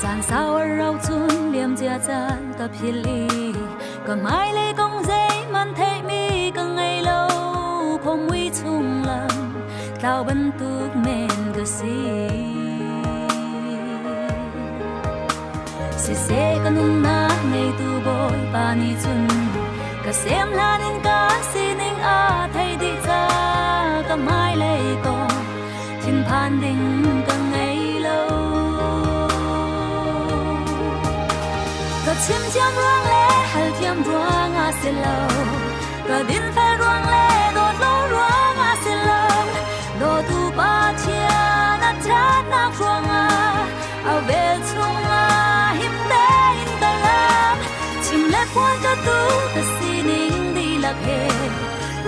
Caan sau a rau cun liamcia caan ka philh i ka hmailei kong zeihmanh theihmi ka ngei lo. Khuamui chung lam tlau bantuk men ka si. Siseh ka nunnak ngeitu Bawipa nih cun ka sem hlan in ka sining a thei dih ca ka hmailei kong thinphan ding ka ngei lo. Ka chim thiam ruang le hal thiam ruang ah si lo, ka dinfel ruang le dawt lo ruang ah si lo, dawtu Pathian a ṭhatnak ruangah a vel chungah him tein ka lam. Chim le phuan ka tu ka sining dihlak he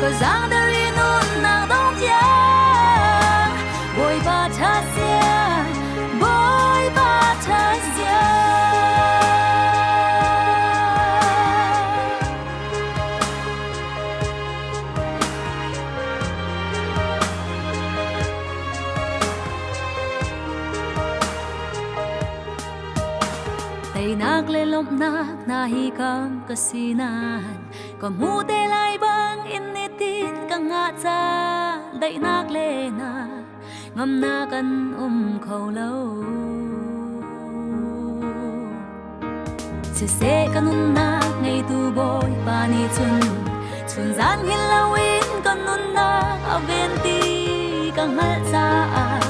ka zaangder i nunnak dong tiang Bawipa ṭha sia, Bawipa ṭha sia. Teinak le lawmhnak hna hi kam ka si nain ka hmu te lai bang in nitin ka ngah ca daihnak le na ngamnak an um kho lo. Siseh ka nunnak ngeitu Bawipa nih cun chunzan hngilh loin ka nunnak a ven ti ka hngalh caah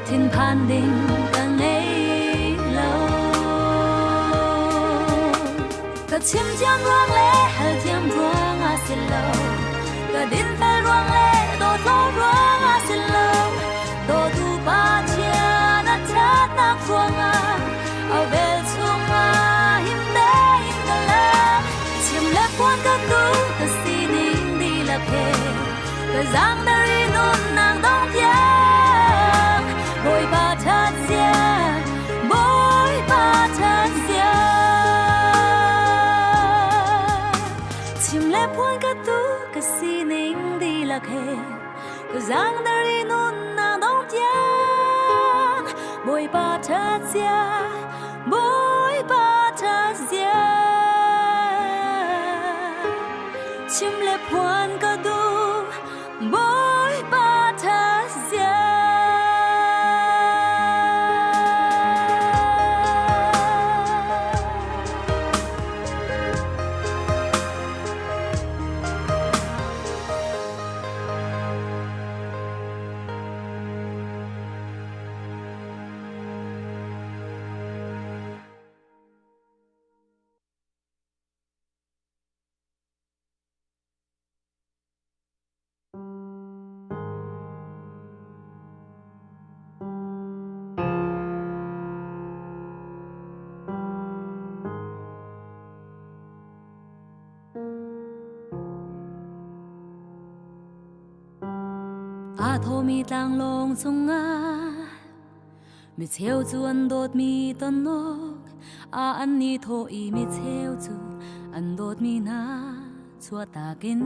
thinphan ding ka ngei lo. Ka chim thiam ruang le hal thiam ruang ah si lo, ka dinfel ruang le dawtlo ruang ah si lo, dawtu Pathian a ṭhatnak ruangah a vel chungah him tein ka lam. Chim le phuan ka duh ka sining dihlak he ka zaangdar i nunnak dong tiang Bawipa ṭhat zia, Bawipa ṭhat zia. Chim le phuan ka duh ka sining dihlak he ka zaangdar i nunnak dong tiang Bawipa ṭhat zia, Bawipa ṭhat zia. Chim le phuan ka duh, Bawipa ṭhat zia. Aa thawmi tlanglawng cungah mi cheu cu an dawtmi ton awk a an ni thaw i mi cheu cu an dawtmi hna chuahtak in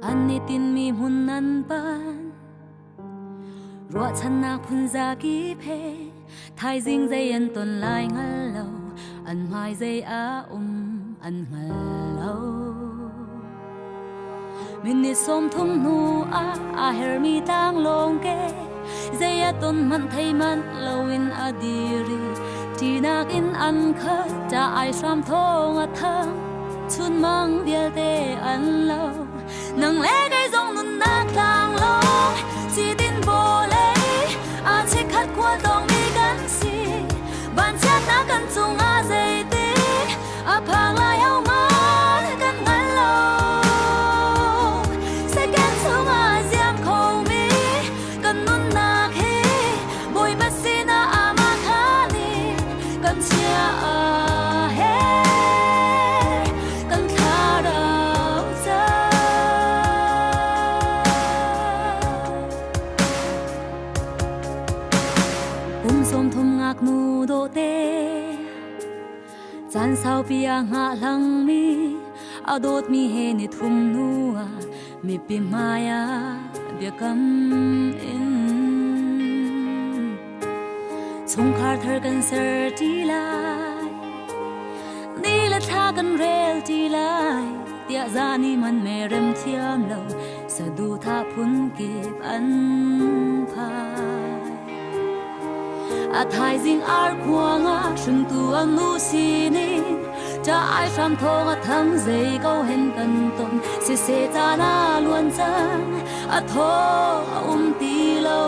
an i tinmi hmun an pan. Ruahchannak phun kip he thaizing zei an ton lai hngal lo, an hmai zei a um an hngal lo. Minute 30 hnu ah a hermi tlanglawng ke zei a ton hmanh thei manh loin a dir i ṭihnak in an khat ṭah ai hram thawng a thang chunmang vialte an lo. Nang le kei zong nunnak tlanglawng sidin vawlei a chikkhat khual tawngmi kan si vanchiatnak kan cungah zeitik a phang lai hohmanh kan hngal lo second chungah ziam khomi kan nunnak hi Bawipa sinah amah khan in kan chia a herh kan thlarau ca. Kum 30 ngaknu dawhte caan saupi a hngah hlangmi a dawtmi he ni thum hnu ah mipi hmai ah biakam in. Chungkhar thar kan ser ṭi lai. Ni le thla kan rel ṭi lai. Tiah zan i man me rem thiam lo saduhthah phun kip an phai. A thaizing ar khuang ah hringtu a nu sining Ṭah ai hram thawng a thang zei ko hen kan ton siseh caan a luan cang a thaw a um ti lo.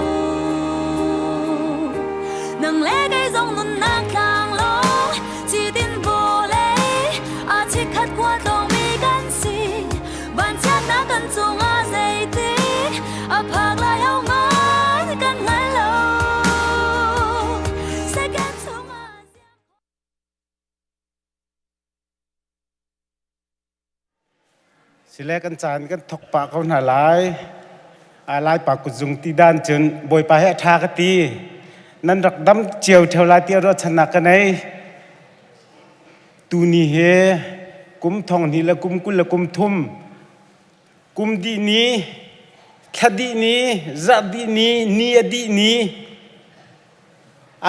Nang le kei zong nunnak tlang lawng ci-din vawlei a chikkhat khua tlawngmi kan si vanchiatnak kan cungah zeitik a phak lai ho ngai kan hngal lo. Second chungah Sile kan caan kan thok pah ko hna lai. A Laipa kutzung ti dan cun Bawipa hi a ṭha ka ti. Nan rak dam cio ṭheo lai tiah ruahchannak ka nei. Tuni hi kum thong hnih le kum 20 le kum thum kum dih ni, thla dih ni, zarh dih ni, ni a dih ni,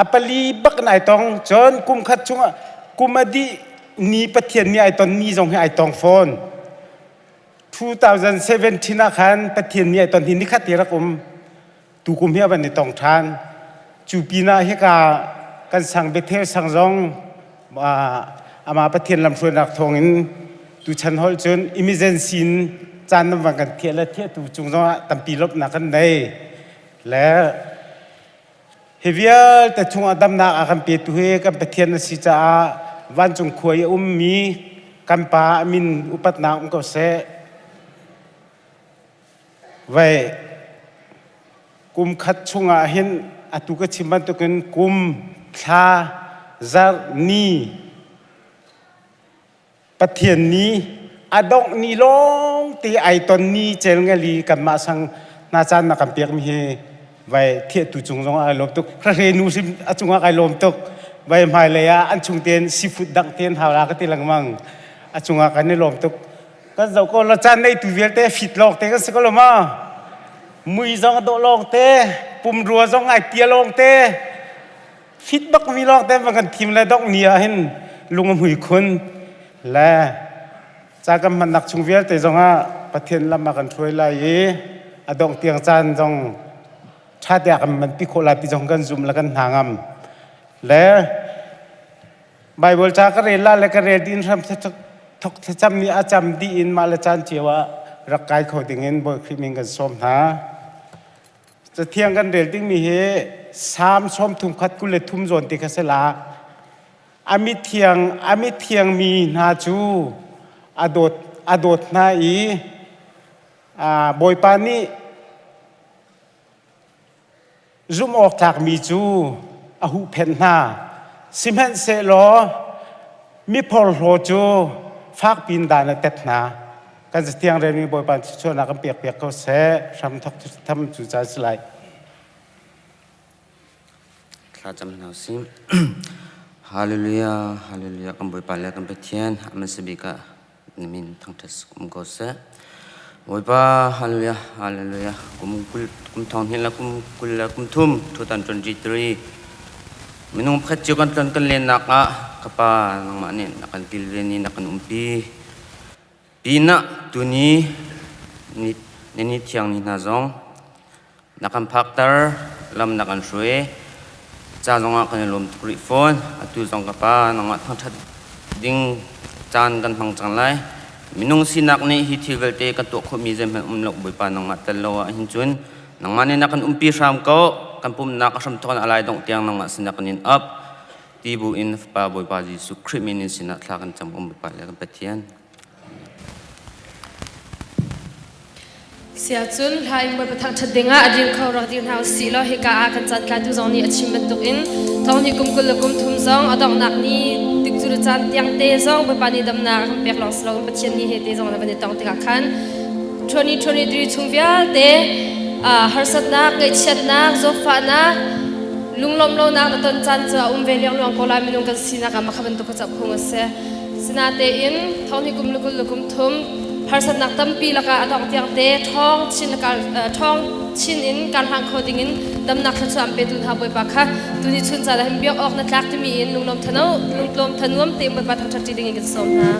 A pali bak in ai tong. Cun kum khat chungah kum a dih ni Pathian nih ai ton ni zong hi ai tong fawn. 2017 ah khan Pathian nih ai ton hi nikhat ti rak um. Tu kum hi a van i tong ṭhan. Cu pinah hika kan sang Bethel sang zong amah Pathian lamhruainak thawngin tuchan holh cun emergency in caan nan van kan thiah le thiahtu cung zongah tampi lawmhnak kan nei. Le Hi vialte chungah damnak a kan petu hi kan Pathian a si caah vancung khua i a ummi kan Pa a min upatnak um ko seh. Vei kum khat chungah hin atu ka chim bantukin kum, thla, zarh, ni, Pathian nih a dongh ni lawng te ai ton ni cel ngali kanmah sang hna caan na kan pekmi hi vai thiahtu cung zong ai lawm tuk hre nu hrim a cungah kai lawm tuk vai hmailei ah an chung ten seafood dang ten hau la ka ti lengmang a cungah kan i lawm tuk kan zoh ko la caan nei tu vialte fit lawng te kan si ko lo ma mui zong a dawh lawng te pumrua zong ai tia lawng te Fit bak mi lawng te va kan thim le dongh ni ah hin lung a hmui khun le ca kan hmannak chung vialte zongah Pathian lam a kan hruai lai i a dongh tiang caan zong ṭha te ah kan man pi khawh lai ti zong kan zum le kan hna ngam le Bible ca ka rel la le ka rel din hram thok thlacam nih a cam dih in mah le caan cio ah rak kai kho ding in Bawi Khrih min kan sawm hna. Cathiang kan rel dingmi hi Salm 31 23 zawn ti kha si la. A mithiang a mithiang mi hna cu a dawt a dawt hna i Bawipa nih zumh awk tlakmi cu a huhphenh hna. Sihmanhsehlaw mi phorhlaw cu fakpi in dan a tet hna. Kan cathiang relmi Bawipa thluachuahnak kan pek piak ko seh. Hram thok tham cu caan si lai. Thla cam hna usih. Hallelujah, hallelujah. Kan Bawipa le kan Pathian, aman sabik ah na min thangṭhat um ko seh. Bawipa, hallelujah, hallelujah. Kum kul, kum thong hnih le kum 20 le kum thum, 2023. Minung pakhat cio kan tlon kan lennak ah ka pa nangmah nih na kan kilven i na kan umpi. Pinah tuni ni, ni thiang ni hna zong na kan phakter, lam na kan hruai. Ca zongah kan i lawm tuk rih fawn. Atu zong ka pa nangmah thangṭhat ding caan kan hmang cang lai. Minung sinak nih hi thil vialte kan tuah khawhmi zeihmanh um lo Bawipa nangmah tel lo ah hin cun nangmah nih na kan umpi hram ko. Kan pumnak a hramthawk in a lai dongh tiang nangmah sinah kan in ap. Ti bu in Fapa Bawipa Jesuh Khrih min in sinah thla kan cam um Bawipa le kan Pathian. Siacun hla in Bawipa thangṭhat dingah a dir kho rak dir hna usih law hika ah kan caan tlaitu zong nih a chim bantukin thong hi kum 20 le kum thum zong a donghnak ni tikcu le caan tiang te zong Bawipa nih damnak a kan pek lawng si loin Pathian nih he te zong na van i tong tikah khan 2023 chung vialte harsatnak, ngaihchiatnak, zawtfahnak, lunglawmh lonak na ton caan cu a um ve liangluang ko lai minung kan sinak ah mah kha bantuk kha phung a si. Sinatein thong hi kum le 20 le kum thum Harsatnak tampi lakah a dongh tiang te ṭhawng chin ṭhawng chin in kar hlang kho dingin damnak thluachuah an petu hna Bawipa kha tuni chun caan ah hin biak awk na tlak timi in lunglawm thano lungtlawm thanuam tein Bawipa thangṭhat ṭi dingin kan sawm hna.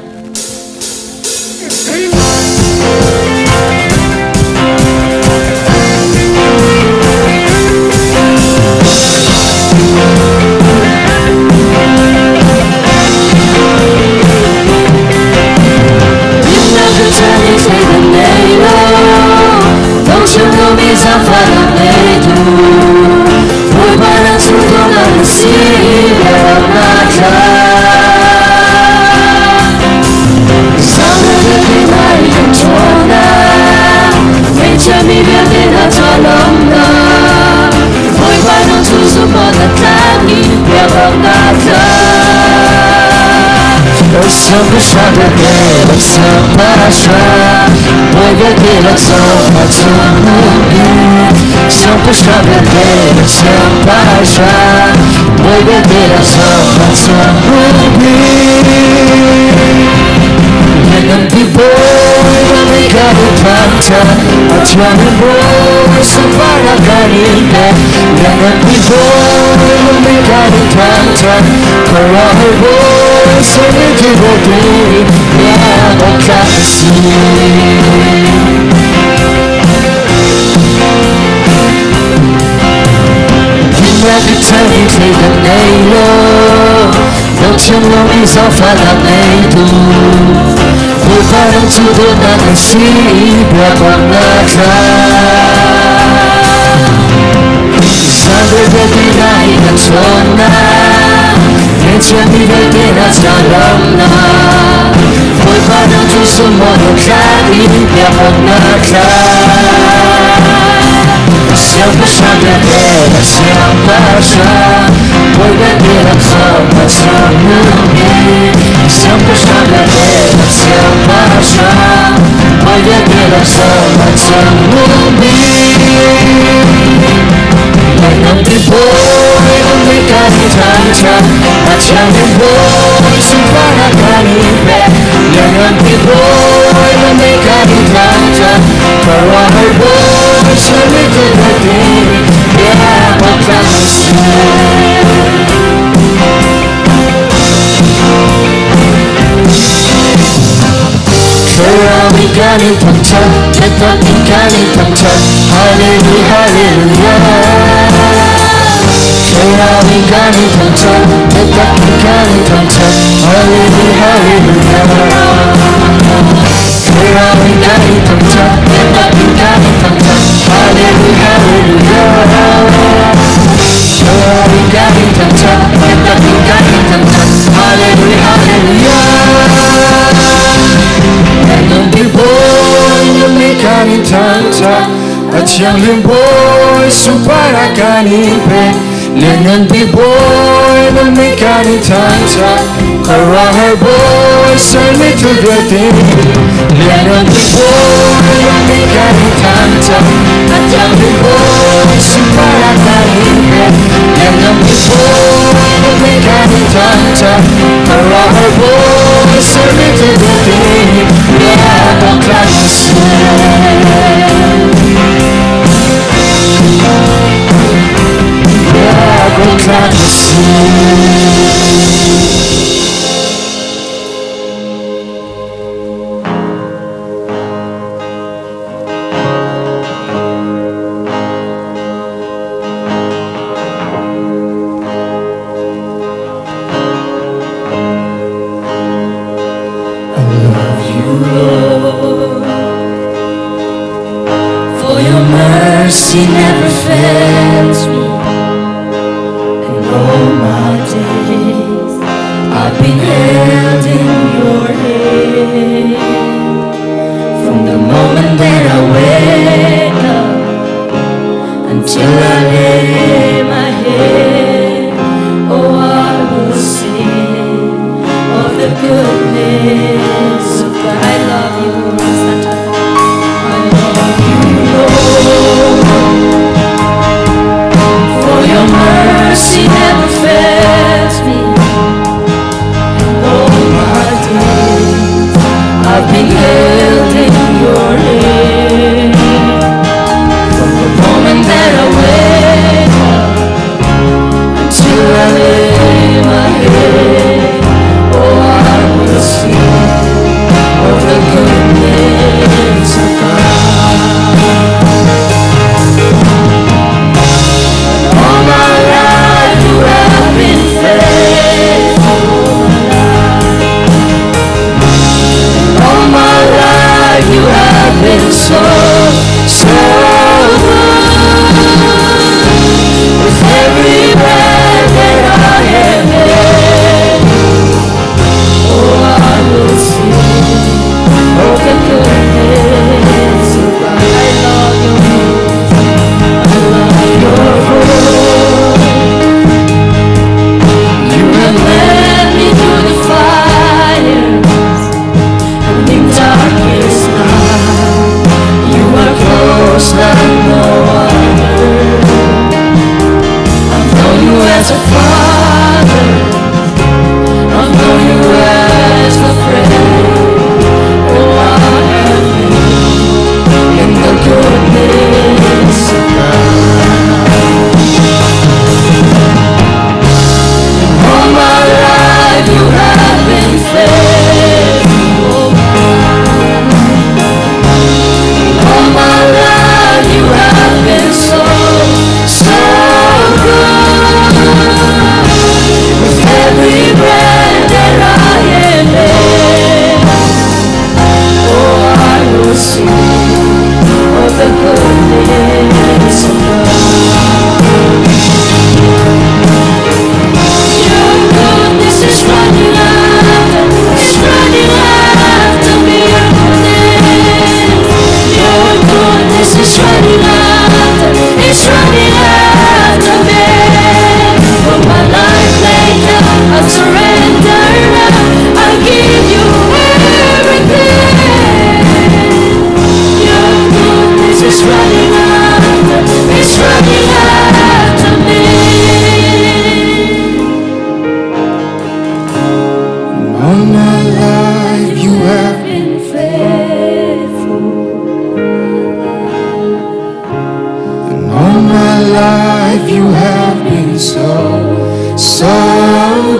been so, so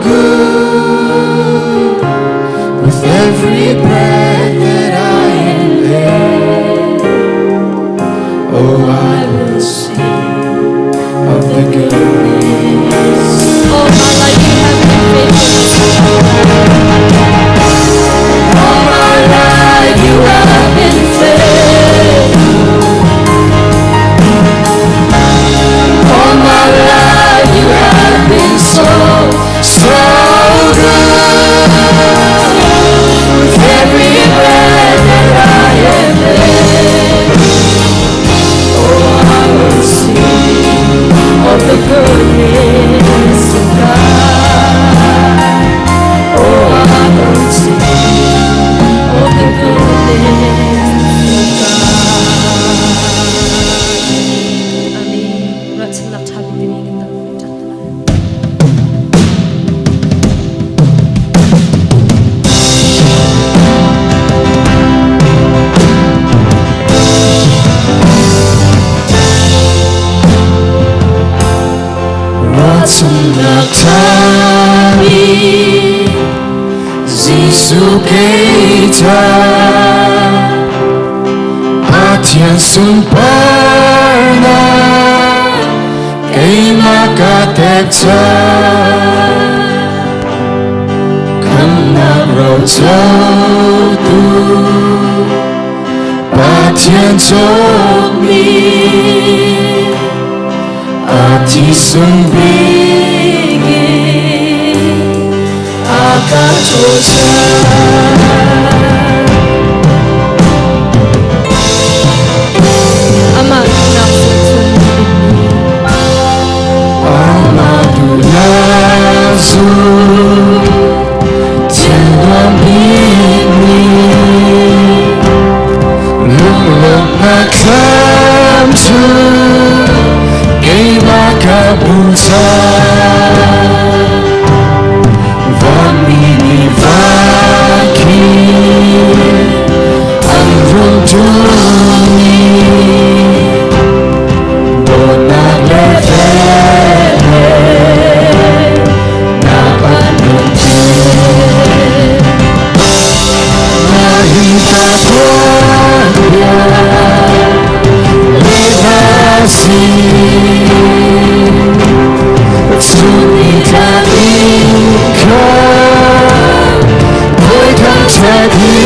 good. With every breath that I am able, oh, I will sing of the goodness. All my life you have been faithful. All my life you have been faithful. All my life you have been so, so good. With every breath that I am able, oh, I will sing of the goodness of God. Oh, I will sing of the goodness of God. Amen. Ruahchannak ṭha bik timi kan dang ṭan te lai. Ruahchannak ṭha bik Jesuh kei ca Pathian sunparnak keimah ka pek cang. Khamhnak rocotu Pathian cawkmi a thi sung bik in a ka ṭhawl cang. Amah duhnak zulh chung na timmi. Amah duhnak zulh thil nuam bikmi lunglawmhnak thlam cu keimah ka hmu cang. Vanmi nih van khi an rung ṭummi dawtnak le velngeihnak an nunpi. Mah hi ka tuanbia lehla si. Chun nitlak in khan bawi thangṭhat hi.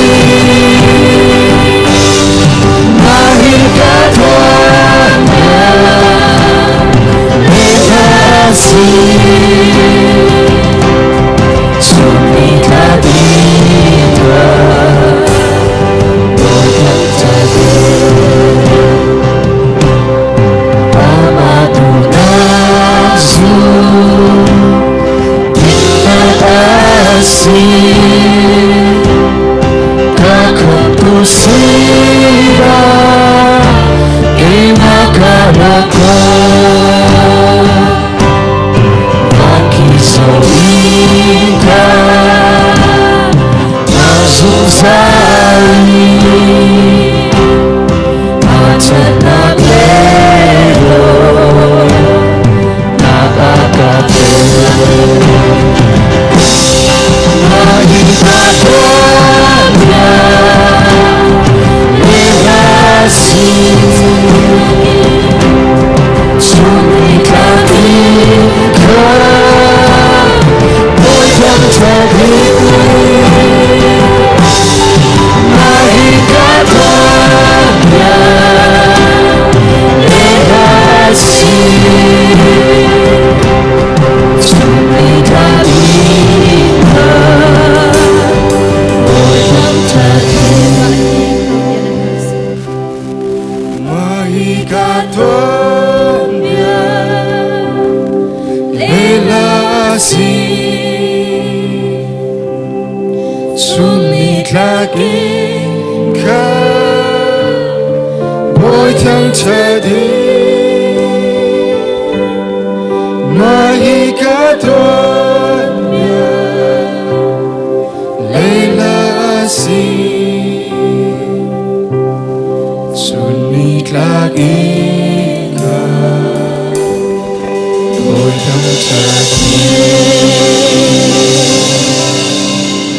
Mah hi ka tuanbia lehla si. Chun nitlak in khan bawi thangṭhat hi. Amah duhnak zulh dinnak a si. Ka khamhtu sinah keimah ka rak ra. Van khi zoh in khan na zungzal i a ṭhatnak le dawtnak a ka pek. Mah hi ka tuanbia lehla si. Chun nitlak in khan bawi thangṭhat hi. Mah hi ka tuanbia lehla si. Chun nitlak in khan bawi thangṭhat hi. Mah hi ka tuanbia lehla si. Chun nitlak in khan bawi thangṭhat hi. Mah hi ka tuanbia lehla si. Chun nitlak in khan bawi. Thangṭhat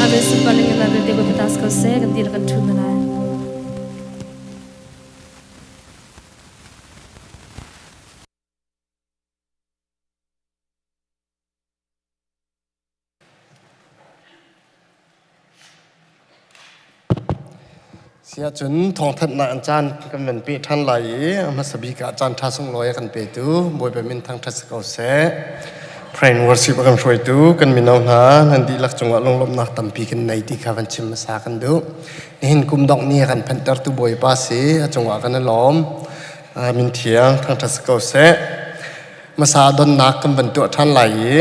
Amen. Super ling na belte ko patas ko se kan dir kan thun na lai. Siahcun thawngthanhnak an caan kan van peh ṭhan lai i a hmasa bik ah caan ṭha sunglawi a kan petu Bawipa min thangṭhat si ko seh. Pray and worship a kan hruaitu kan mino hna nan dihlak cungah lunglawmhnak tampi kan nei ti kha van chim hmasa kan duh. Nihin kum dongh ni a kan phanhtertu Bawipa si a cungah kan i lawm. Min thiang thangṭhat si ko seh. Hmasa donnak kan van tuah ṭhan lai i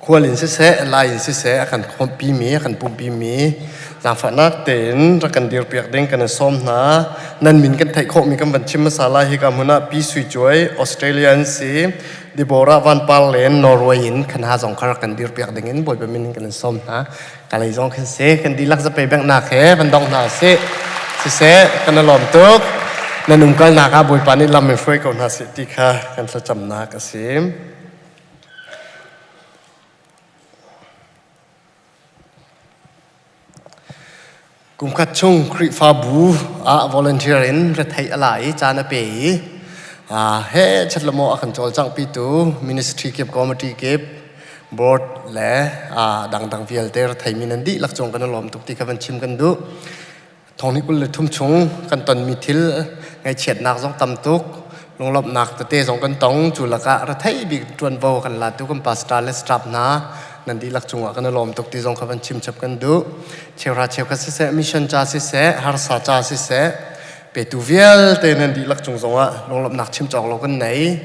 khual in siseh, lai in siseh a kan khawmhpimi, a kan pumhpimi zaangfahnak tein rak kan dirpiak ding kan in sawm hna. Nan min kan theih khawhmi kan van chim hmasa lai. Hika hmun ah Pi Sui Cuai, Australia an si, Deborah Van Par Len, Norway in khan ha zong kha rak kan dirpiak ding in Bawipa min in kan in sawm hna. Kalay zong khin si, kan dihlak zapei benghnak he van dong hna sih. Siseh, kan i lawm tuk. Nan umkalnak ah Bawipa nih lam in hruai ko hna sih ti kha kan thlacamnak a si. Kumkhat chung Khrihfabu ah volunteer in retheih a la i caan a pe i he chatlaw a kan cawlcanghpitu ministry kip committee kip board le dangdang vialte retheimi nan dihlak cung kan i lawm tuk ti kha van chim kan duh. Thong 23 chung kan tonmi thil ngaihchiatnak zong tam tuk, lunglawmhnak tete zong kan tong. Cu lakah rethei bik ṭuanvo kan latu kan pastor le staff hna nan dihlak cungah kan i lawm tuk ti zong kha van chim chap kan duh. Cheuhra cheukhat siseh, mission ca siseh, harsa ca siseh, petu vialte nan dihlak cung zongah lunglawmhnak chim cawk lo kan nei.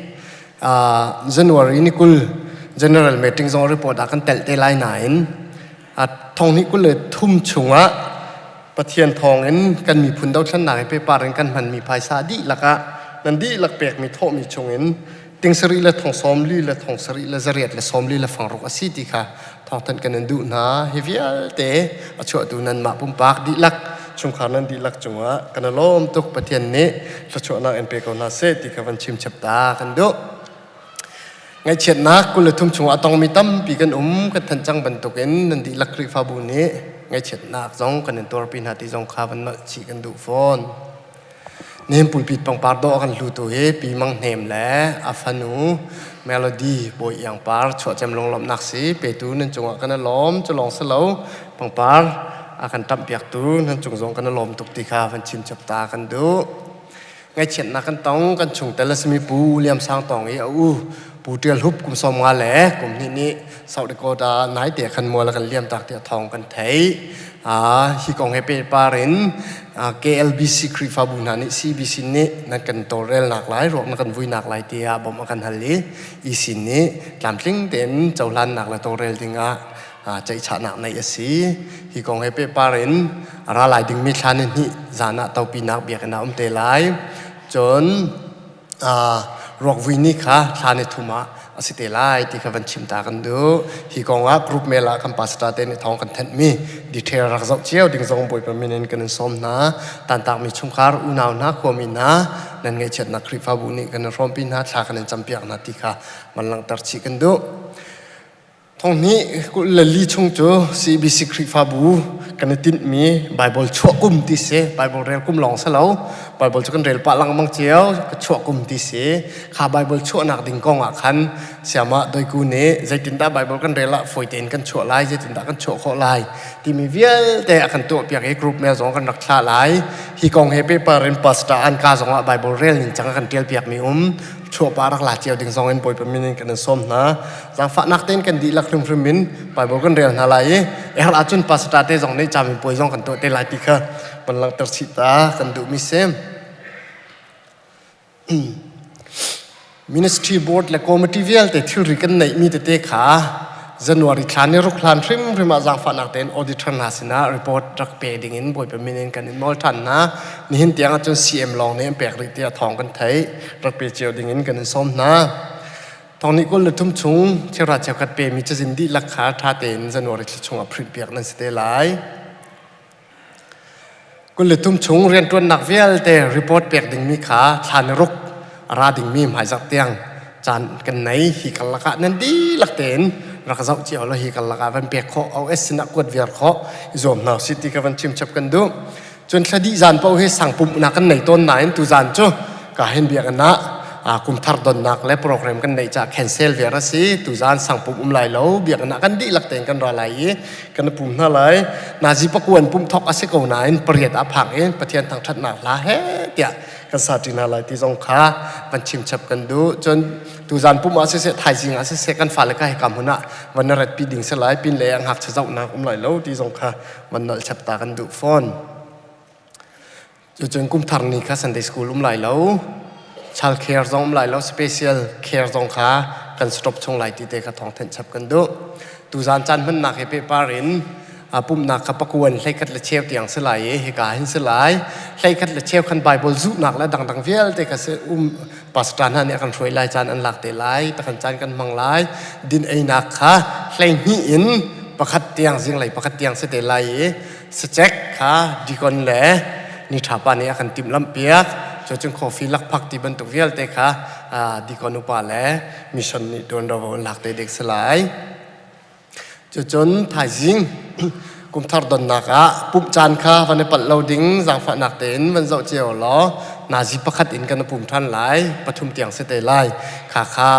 January ni 20 general meeting zong report ah kan telh te lai nain thong 23 chungah Pathian thawngin kan miphun dothlennak i pehpar in kan hmanmi phaisa dihlak ah nan dihlak pekmi thawhmi chungin ting sarih le thong sawm li le thong sarih le zariat le sawm li le fangruk a si ti kha thawngthanh kan in duh hna. Hi vialte a chuahtu nanmah pumpak dihlak chungkhar nan dihlak cungah kan i lawm tuk. Pathian nih thluachuahnak in pe ko hna seh ti kha van chim chap ta kan duh. Ngaihchiatnak 23 chungah a tongmi tampi kan um. Kan thanh cang bantukin nan dihlak Khrihfabu nih ngaihchiatnak zong kan in tuarpi hna ti zong kha van nolh chih kan duh fawn. Nihin pulpit pangpar dawh a kan hlutu hi Pi Mang Hnem le a fanu Melody Bawi Iang Par chuahcem lunglawmhnak si petu nan cungah kan i lawm. Cu lawng si lo pangpar a kan ṭamhpiaktu nan cung zong kan i lawm tuk ti kha van chim chap ta kan duh. Ngaihchiatnak kan tong. Kan chungtel a simi Pu Liam Sang Tawng i a u Pu Ṭial Hup kum 50 le kum hnih nih South Dakota naite khan mual a kan liam tak tiah thawng kan theih. Hi kong he pehpar in KLBC Khrihfabu hna nih CBC nih nan kan tawlrelnak lai, ruak na kan vuinak lai tiah bawmh a kan hal i EC nih tlamtling tein cohlannak le tawlrel dingah ceihchahnak neih a si. Hi kong he pehpar in a ra lai dingmi thla ni hnih zan ah topinak biakinn ah um te lai. Cun ruakvui ni kha thla ni thum ah a si te lai ti kha van chim ta kan duh. Hi kong ah group mail ah kan pastor te nih thawng kan thenhmi detail rak zoh cio ding zong Bawipa min in kan in sawm hna. Tantakmi chungkhar unau hna khuami hna nan ngaihchiatnak Khrihfabu nih kan in hrawmpi hna thla kan in campiak hna ti kha van langhter chih kan duh. Thonghnih 24 chung cu CBC Khrihfabu kan i tinhmi Baibal chuah kum ti si. Baibal rel kum lawng si lo. Baibal cu kan rel pah lengmang cio. Ka chuah kum ti si. Kha Baibal chuahnak ding kong ah khan siamah doiku nih zeitindah Baibal kan rel ah fawi tein kan chuah lai, zeitindah kan chuah khawh lai timi vialte a kan tuahpiak i group mail zong kan rak thlah lai. Hi kong he paper in pastor an ka zong ah Baibal rel ning cang a kan ṭialpiakmi um. Chuah pa rak la cio ding zong in Bawipa min in kan in sawm hna. Zaangfahnak tein kan dihlak hrimhrim in Bible kan rel hna lai i herh ahcun pastor te zong nih caminpuai zong kan tuah te lai ti kha van langhter chih ta kan duhmi si. Ministry board le committee vialte thilri kan neihmi tete kha January thla ni ruk hlan hrimhrim ah zaangfahnak tein auditor hna sinah report rak pe ding in Bawipa min in kan in nawl ṭhan hna. Nihin tiang ahcun CM lawng nih an pek rih tiah thawng kan theih. Rak pe cio ding in kan in sawm hna. Thong ni 23 chung cheuhra cheukhat pemi cazin dihlak kha ṭha tein January thla chungah print piak nan si te lai. 23 chung rianṭuannak vialte report pek dingmi kha thla ni ruk a ra dingmi hmaizarh tiang caan kan nei. Hi karlak ah nan dihlak tein rak zoh cio law hi karlak ah van pek khawh OS sinah kuat viar khawh i zuam hna usih ti ka van chim chap kan duh. Cun thla dih zan paoh hi sangpumhnak kan nei tawn nain tu zan cu ka hin biakinn ah kumthar donnak le program kan neih caah cancel viar a si. Tu zan sangpumh um lai lo, biakinn ah kan dihlak tein kan ra lai i kan i pum hna lai. Nazi pakuan pumh thok a si ko nain pariat ah phak in Pathian thangṭhatnak hla he tiah kan sa ṭi hna lai ti zong kha van chim chap kan duh. Cun tuzan pumh ah siseh thaizing ah siseh kan fale kha hika hmun ah van na rat pi ding si lai pin le a ngakchia zohnak um lai lo ti zong kha van nolh chap ta kan duh fawn. Cucun kum thar ni kha Sunday school um lai lo, child care zong um lai lo, special care zong kha kan stop chung lai ti te kha thawng thenh chap kan duh. Tuzan caan hmannak he pehpar in pumhnak kha pakuan hleikhat le cheu tiang si lai i hika hin si lai. Hleikhat le cheu khan Bible zuhnak le dangdang vialte kha si um pastor hna nih a kan hruai lai caan an lak te lai takhan caan kan hmang lai. Din einak kha hleihnih in pakhat tiang zinglei pakhat tiang si te lai i sacek kha deacon le ni ṭha pa nih a kan timhlamh piak. Cucun coffee lakphak ti bantuk vialte kha deacon upa le mission nih ṭuan ro an lak te ding si lai. Cucun thaizing kumthar donnak ah pumh caan kha van i palh lo ding zaangfahnak tein van zoh cio law nazi pakhat in kan i pum ṭhan lai pathum tiang si te lai. Kha kha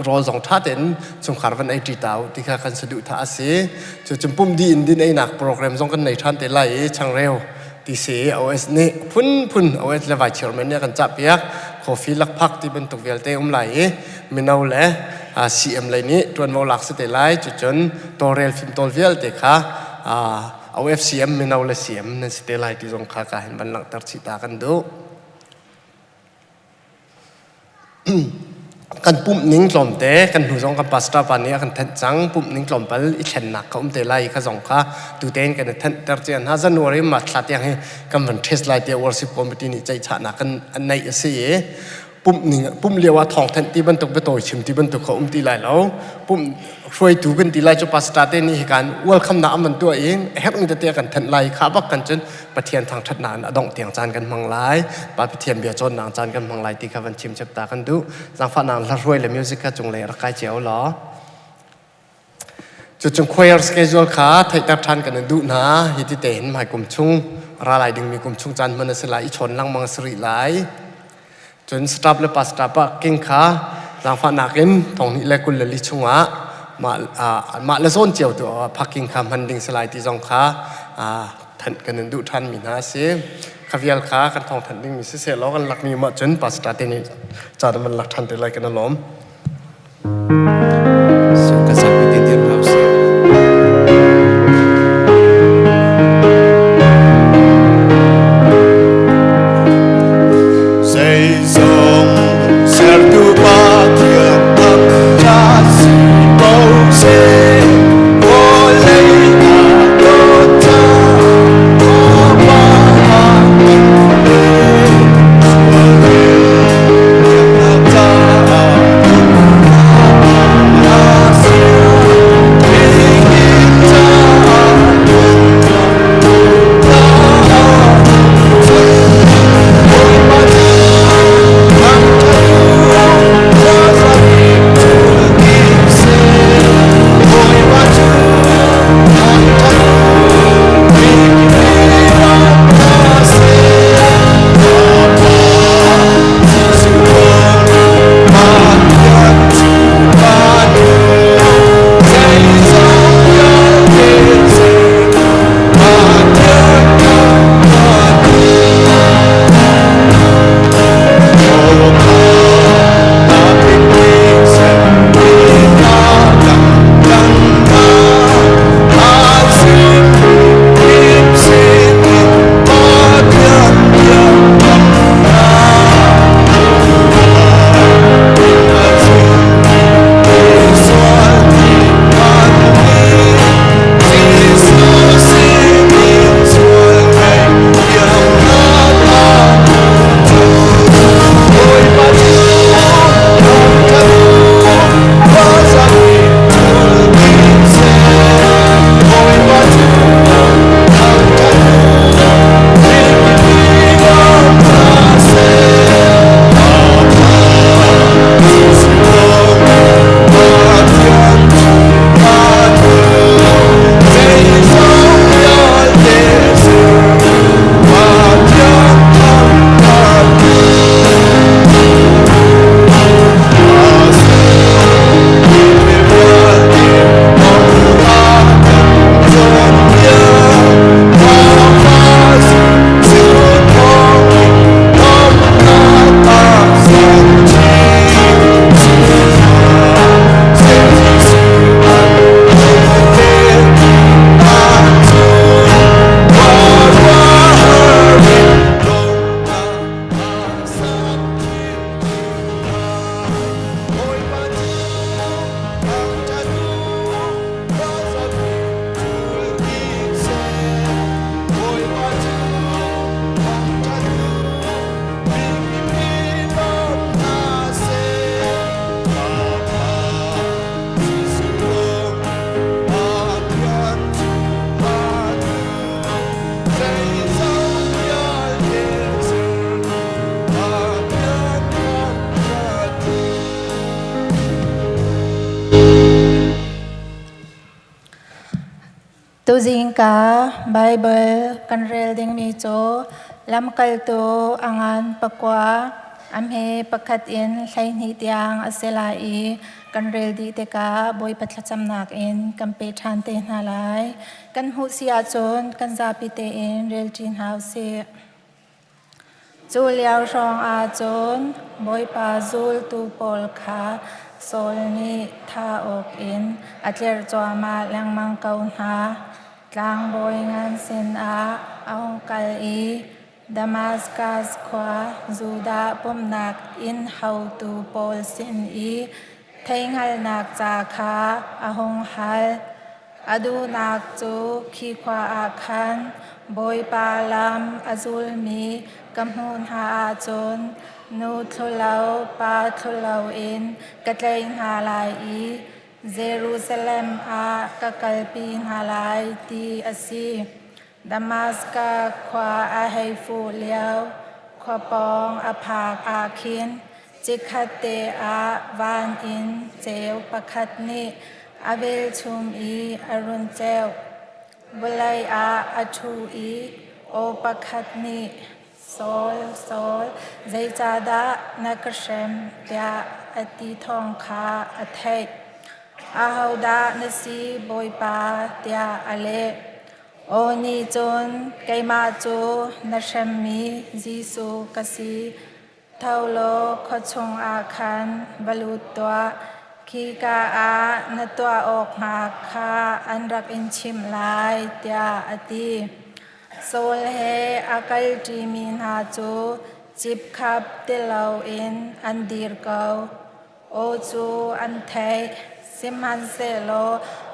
rawl zong ṭha tein chungkhar van ei ṭi ta u ti kha kan saduhthah a si. Cucun pumh dih in din einak program zong kan nei ṭhan te lai i changreu TCA OS nih phunphun OS le vice chairman nih a kan cahpiak. Coffee lakphak ti bantuk vialte um lai i mino le CM lei nih ṭuanvo lak si te lai. Cucun tawlrel fimtawl vialte kha OFCM mino le CM nan si te lai ti zong kha ka hin van langhter chih ta kan duh. Kan pumh ning tlawmte kan hnu zong kan pastor pa nih a kan thanh cang. Pumh ning tlawmpal i thlennak kha um te lai kha zong kha tutein kan i thanhter cia hna. January ma thla tiang hi kan van test lai tiah worship committee nih ceihchahnak kan neih a si i pumh ning pumh lio ah thawng thanh ti bantuk biatawi chim ti bantuk kha um ti lai lo. Pumh hruaitu kan ti lai cu pastor te nih hikan welcome nak an van tuah i herhmi tete kan thanh lai kha bak kan cun Pathian thangṭhatnak in a dongh tiang caan kan hmang lai. Pa Pathian bia cawnnak caan kan hmang lai ti kha van chim chap ta kan duh. Zaangfahnak hla hruai le music kha cunglei rak kai cio law. Cucun choir schedule kha theihter ṭhan kan in duh hna. Hi ti tein hmai kum chung ra lai dingmi kum chung caan hman a si lai i chawn lengmang a si rih lai. Cun staff le pastor pa king kha zaangfahnak in thonghnih le 24 chungah mah, mah le zawn cio tu parking kha hman ding si lai ti zong kha thanh kan in duh ṭhanmi hna a si. Kha vial kha kan thawng thanh dingmi siseh law kan lakmi mah cun pastor te nih caan van lak ṭhan te lai kan i lawm. Zeizong sertu Pathian thangṭhat si ko seh. Vawlei ah dawt Fapa a kan pek. Sual biaknak caah Tuzingka Baibal kan rel dingmi cu Lamkaltu a ngan pakua a hme pakhat in 12 tiang a si lai i kan rel dih tikah Bawipa thlacamnak in kan pe ṭhan te hna lai. Kan hmuh si ahcun kan zapi tein rel ṭi hna usih. Cu lio hrawng ah cun Bawipa zultu pawl kha Saul nih thah awkin a tlerh cuahmah lengmang ko hna. Tlangbawi ngan sinah a hung kal i Damaskas khua Judah pumhnak inn haotu pawl sin i theihhngalhnak ca kha a hung hal. A duhnak cu khi khua ah khan Bawipa lam a zulmi ka hmuh hna ahcun nu thlulo pa thlulo in ka tlaih hna lai i Jerusalem ah ka kalpi hna lai ti a si. Damaskas khua a hei fuh lio khua pawng a phak ah khin Chikkhatte ah van in ceu pakhat nih a velchum i a run ceuh. Vawlei ah a ṭhu i aw pakhat nih, Saul, Saul, zeicahdah na ka hrem? tiah a ti thawng kha a theih. Ahodah na si, Bawipa? tiah a leh. Aw nih cun, Keimah cu na hremmi Jesuh ka si. Tho law khua chungah khan va lut tuah. Khika ah na tuah awk hnga kha an rak in chimh lai, tiah a ti. Saul he a kalṭimi hna cu cipkhap ti loin an dir ko. Aw cu an theih, sihmanhsehlaw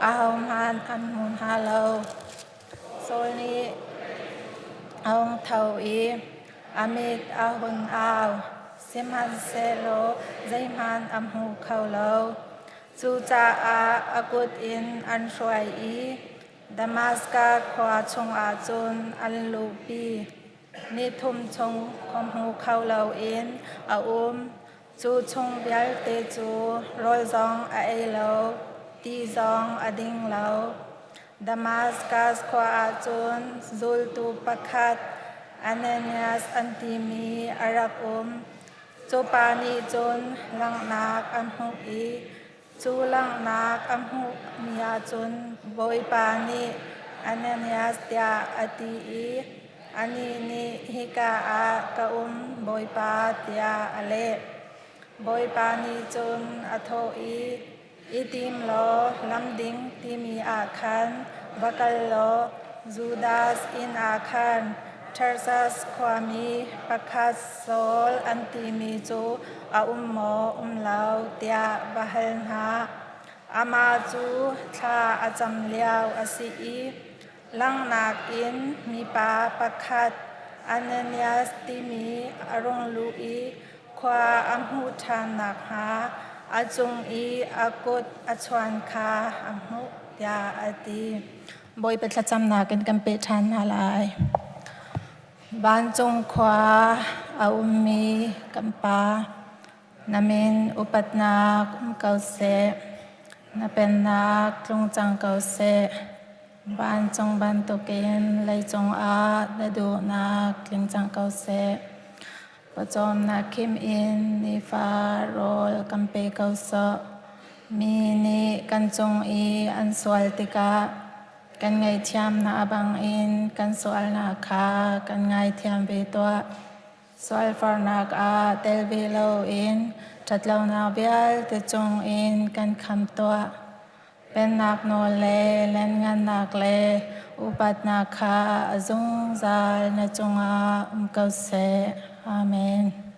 ahohmanh an hmu hna lo. Saul nih a hung tho i a mit a hun au, sihmanhsehlaw zeihmanh a hmu kho lo. Cucaah a kut in an hruai i Damaskas khua chungah cun an luhpi. Ni thum chung khua hmu kho loin a um. Cu chung vialte cu rawl zong a ei lo, ti zong a ding lo. Damaskas khua ah cun zultu pakhat Ananias an timi a rak um. Cu pa nih cun langhnak a hmuh i cu langhnak a hmuhmi ah cun Bawipa nih Ananias tiah a ti i anih nih hika ah ka um Bawipa tiah a leh. Bawipa nih cun a thawh i I tim law lamding timi ah khan va kal law Judas inn ah khan Tarsus khuami pakhat Saul an timi cu a um maw um lo tiah va hal hna. Amah cu thla a cam lio a si i langhnak in mipa pakhat Ananias timi a rung luh i khua a hmuh ṭhan nakhnga a cung i a kut a chuan kha a hmuh tiah a ti. Bawipa thlacamnak in kan peh ṭhan hna lai. Vancung khua a ummi kan Pa, na min upatnak um ko seh. Na pennak tlung cang ko seh. Vancung bantukin leicung ah na duhnak tling cang ko seh. Pawcawmnak khim in nifa rawl kan pe ko sawh. Mi nih kan cung i an sual tikah kan ngaihthiamnak bangin kan sualnak kha kan ngaithiam ve tuah. Sualfarnak ah tel ve loin ṭhatlonak vialte cungin kan kham tuah. Pennak nawl le lianngannak le upatnak kha a zungzal na cungah um ko seh. Amen.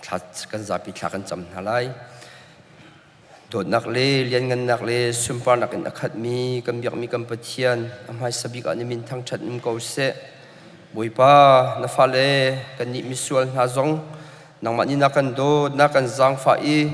Thla kan zapi thla kan cam hna lai. Dawtnak le lianngannak le sunparnak in a khatmi kan biakmi kan Pathian a hmaisa bik ah na min thangṭhat um ko seh. Bawipa, na fale kannih misual hna zong nangmah nih na kan dawt, na kan zaangfah i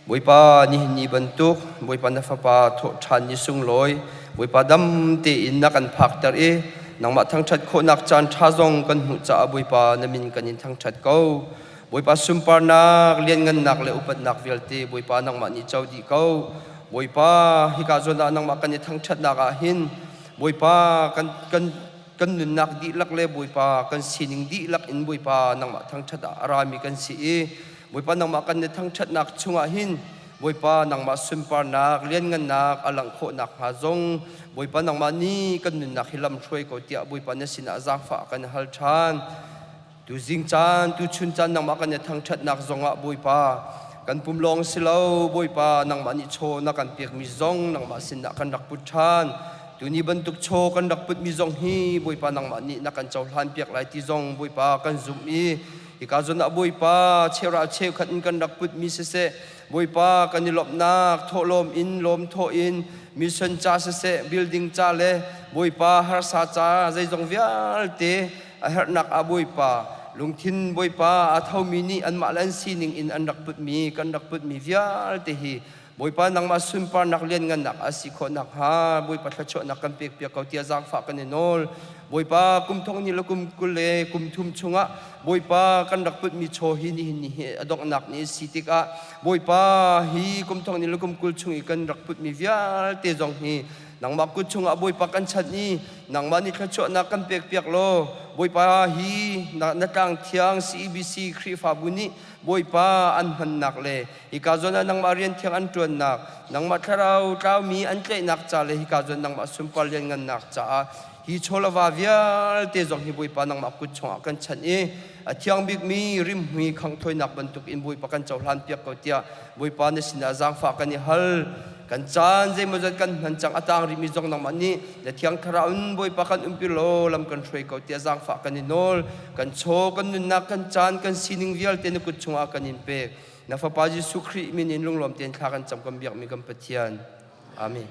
Bawipa nihin ni bantuk Bawipa na fapa thawhṭhan ni sunglawi Bawipa dam tein na kan phakter i nangmah thangṭhat khawhnak caan ṭha zong kan hmuh caah Bawipa na min kan in thangṭhat ko. Bawipa sunparnak, lianngannak le upatnak vialte Bawipa nangmah nih co dih ko. Bawipa hika zawn ah nangmah kan i thangṭhatnak ah hin Bawipa kan kan kan nunnak dihlak le Bawipa kan sining dihlak in Bawipa nangmah thangṭhat ah a rami kan si i Bawipa nangmah kan i thangṭhatnak chungah hin Bawipa nangmah sunparnak lianngannak a langh khawh nakhnga zong Bawipa nangmah nih kan nunnak hi lam hruai ko tiah Bawipa na sinah zaangfah kan hal ṭhan. Tuzing caan, tuchun caan nangmah kan i thangṭhatnak zongah Bawipa kan pum lawng si lo Bawipa nangmah nih chaw na kan pekmi zong nangmah sinah kan rak put ṭhan. Tuni bantuk chaw kan rak putmi zong hi Bawipa nangmah nih na kan cohlan piak lai ti zong Bawipa kan zumh i Hika zawn ah Bawipa cheuhra cheukhat in kan rak putmi siseh, Bawipa kan i lawmhnak thawhlawm in lawm thawh in mission ca siseh, building ca le Bawipa harsa ca zeizong vialte a herhnak ah Bawipa lungthin Bawipa a thomi nih anmah le an sining in an rak putmi kan rak putmi vialte hi Bawipa nangmah sunparnak lianngannak a si khawh nakhnga Bawipa thluachuahnak kan pekpiak ko tiah zaangfah kan i nawl. Bawipa kum thong hnih le kum 20 le kum thum chungah Bawipa kan rak putmi chaw hi nihin ni hi a donghnak ni a si tikah Bawipa hi kum thong hnih le kum 20 chung i kan rak putmi vialte zong hi nangmah kut chungah Bawipa kan chanh i nangmah nih thluachuahnak kan pekpiak law Bawipa hi na tlang thiang CEBC Khrihfabu nih Bawipa an hmannak le hika zawn ah nangmah rian thiang an ṭuannak, nangmah thlarau tlaumi an tlaihnak ca le hika zawn nangmah sunpar lianngannak caah hi chawlava vialte zong hi Bawipa nangmah kut chungah kan chanh i a thiang bikmi rimhmui khanghthawinak bantuk in Bawipa kan cohlan piak ko tiah Bawipa na sinah zaangfah kan i hal. Kan caan zeimawzat kan hman cang a tang rihmi zong nangmah nih na thiang thlarau in Bawipa kan umpi law lam kan hruai ko tiah zaangfah kan i nawl. Kan chaw, kan nunnak, kan caan, kan sining vialte na kut chungah kan in pek. Na Fapa Jesuh Khrih min in lunglawm tein thla kan cam kan biakmi kan Pathian. Amen.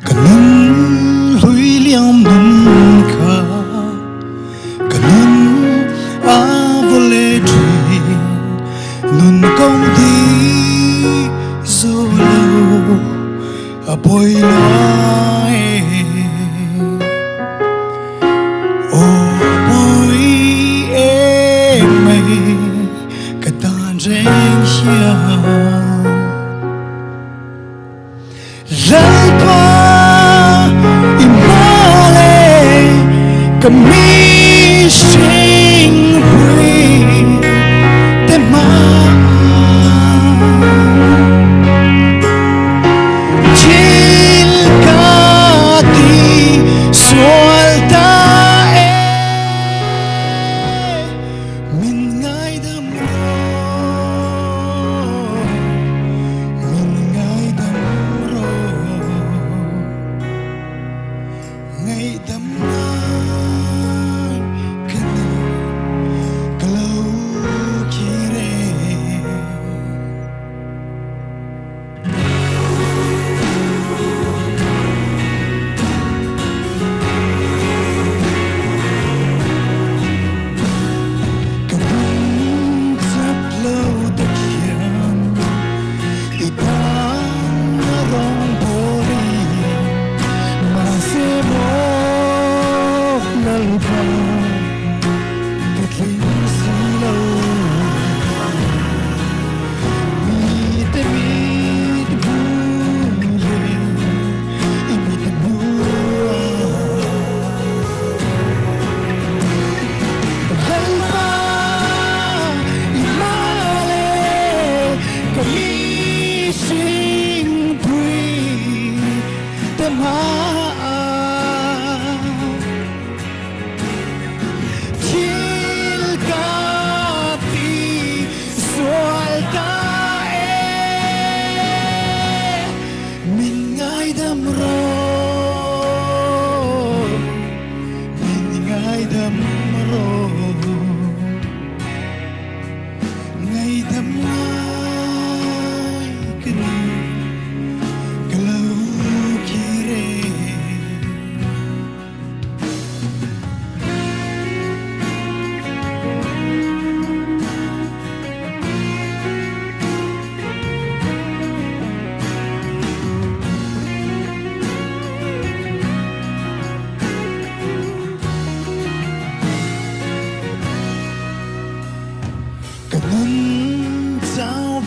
Ka nun hlui liam nun kha ka nun a vole ṭhin nun kong di zo lo a boi lai o boi e mei ka tan reng hian Lalpa i male ka mihring hui te ma thil ka ti sual ta e min ngaidam rawh min ngaidam rawh ngaihdamnak ka nei.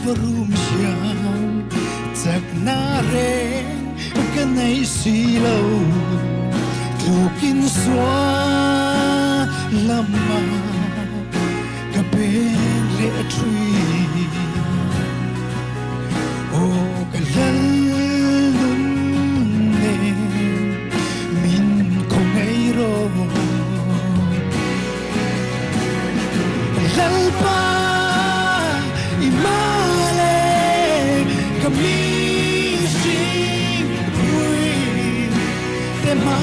Varum siam chak na re ka nei si lo tlukin sua lama ka pen le thui o ka lal nun ne min không ngei ro Lalpa imale kami sing pui te ma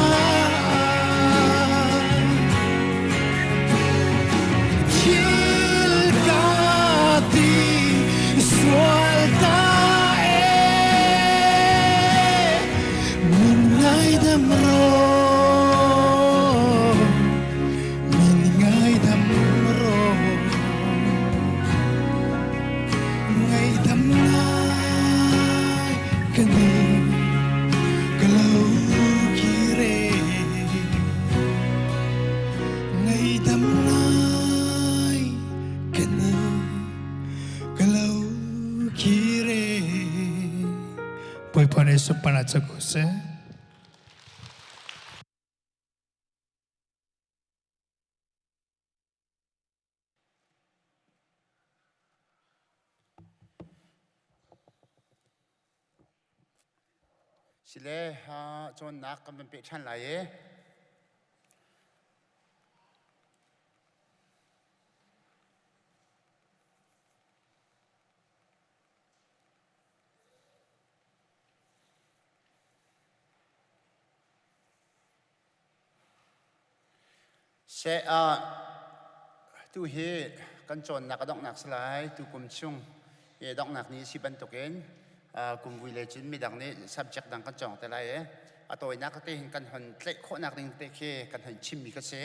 Thil ka ti sual ta e min ngaidam rawh Min ngaidam rawh Ngaidam ngai ka ni ka lo kire Ngaidam ngai ka ni ka lo kire Bawipa nih sunparnak cu ko seh. Sile cawnnak kan van peh ṭhan lai i Seh ah tu hi kan cawnnak a donghnak si lai. Tu kum chung i donghnak ni si bantukin kum vui le cun midang nih subject dang kan cawng te lai i a tawinak te hin kan hon tlaih khawhnak ding te khi kan hon chimmi ka si.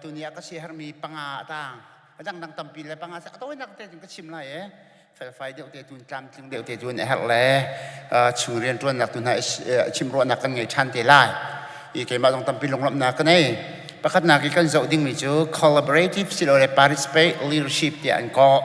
Tuni ah ka siaherhmi panga a tang. A dangdang tampi le panga a tawinak te cun ka chim lai i felfai deuh te tun tlamtling deuh te tun a herh le chung rianṭuannak tu hna chimruahnak kan ngei ṭhan te lai. I keimah zong tampi lunglawmhnak ka nei. Pakhatnak i kan zoh dingmi cu collaborative silole participate leadership tiah an kawh.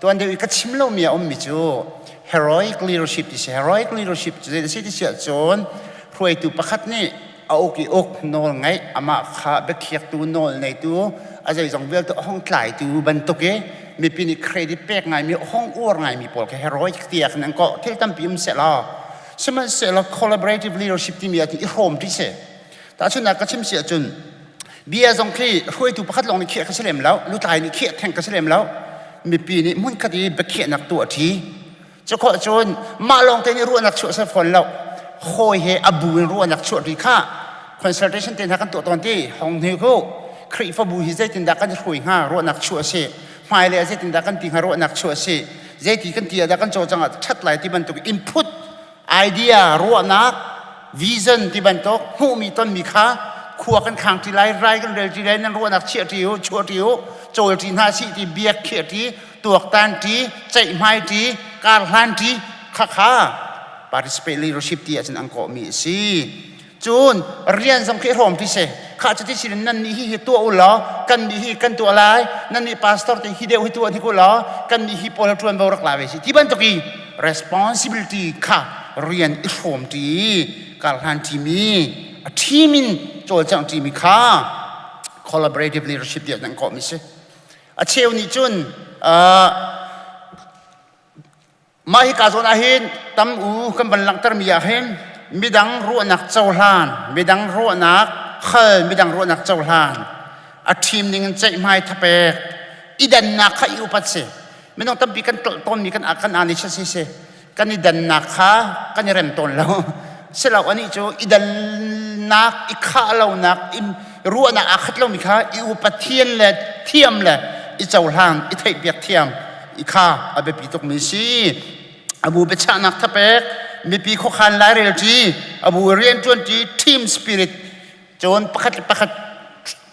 Tuan deuh i ka chim lomi a ummi cu heroic leadership ti si. Heroic leadership cu zei a si ti si ahcun hruaitu pakhat nih a uk i uk nawl ngeih amah kha biakhiaktu nawl neitu a zeizong vialte a hong tlaitu bantuk i mipi nih credit pek ngaimi hong uar ngaimi pawl kha heroic tiah khan an kawh thil tampi um sehlaw sihmanhsehlaw collaborative leadership timi ah i hrawm ṭi si tahchunhnak ka chim si ahcun bia zong khi hruaitu pakhat lawng nih khiah ka si lem lo lutlai nih khiah theng ka si lem lo mipi nih hmunkhat i biakhiahnak tuah ṭhi Cukhawh cun mah lawng te nih ruahnak chuah seh fawn lo. Hawi he a bu in ruahnak chuah ri kha consultation te hna kan tuah tawn ti hong hni ku Khrihfabu hi zeitindah kan hruai hnga ruahnak chuah si hmailei ah zeitindah kan ti hnga ruahnak chuah si zeiti kan ti ah dah kan cawlcang ah ṭhat lai ti bantuk input idea ruahnak vision ti bantuk hmuhmi tonmi kha khua kan khang ṭi lai rai kan rel ṭi lai nan ruahnak chiah ṭi u chuah ṭi u cawl ṭi hna sih ti biak khiah ṭi tuaktan ṭi ceihmai ṭi karhlan ṭi khakha participate leadership ti ahcun an kawhmi a si cun rian zong khi hrawm ti si kha cu ti sin nan nih hi hi tuah u law kan nih hi kan tuah lai nan nih pastor te hi deuh hi tuah hnik u law kan nih hi pawl ṭuanvo rak la ve si ti bantuk i responsibility kha rian i hrawm ṭi karhlan ṭimi a team in cawlcangh ṭimi kha collaborative leadership tiah an kawhmi si A cheu nih cun mah hi ka zawn ah hin tam u kan van langhtermi ah hin midang ruahnak cohlan, midang ruahnak hal, midang ruahnak cohlan, a ṭhim ning in ceihmai thapek, i dannak kha i upat si. Minung tampi kan tlolh tawnmi kan kan ani si si kan i dannak kha kan i rem tawn lo. Silo anih cu i dannak, i khah lonak, i ruahnak aa khat lomi kha i upat thian le thiam le i cohlan, i theihpiak thiam i kha a biapi tukmi si. Abu biachahnak thapek, mipi khuakhan lairelṭi, abu rianṭuanṭi, team spirit, Cun pakhat le pakhat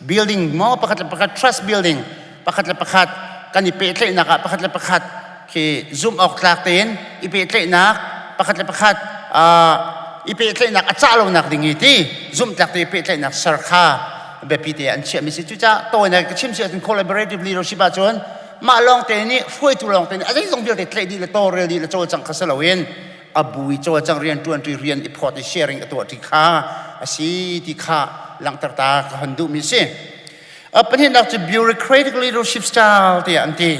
building maw pakhat le pakhat trust building pakhat le pakhat kan i pehtlaihnak ah pakhat le pakhat khi zumh awk tlak tein i pehtlaihnak pakhat le pakhat i pehtlaihnak a cah lonak ding i ti zumhtlak te pehtlaihnak ser kha biapi te an chiahmi si cucaah tawinak ka chim si ahcun collaborative leadership ahcun Mah lawng te nih hruaitu lawng te nih a zeizong vialte tlaih dih le tawlrel dih le cawlcangh kha si loin a bu i cawlcangh rian ṭuanṭi rian i phawt i sharing a tuahṭi kha a si ti kha langhter ta ka hon duhmi si. A pahnihnak cu bureaucratic leadership style tiah an ti.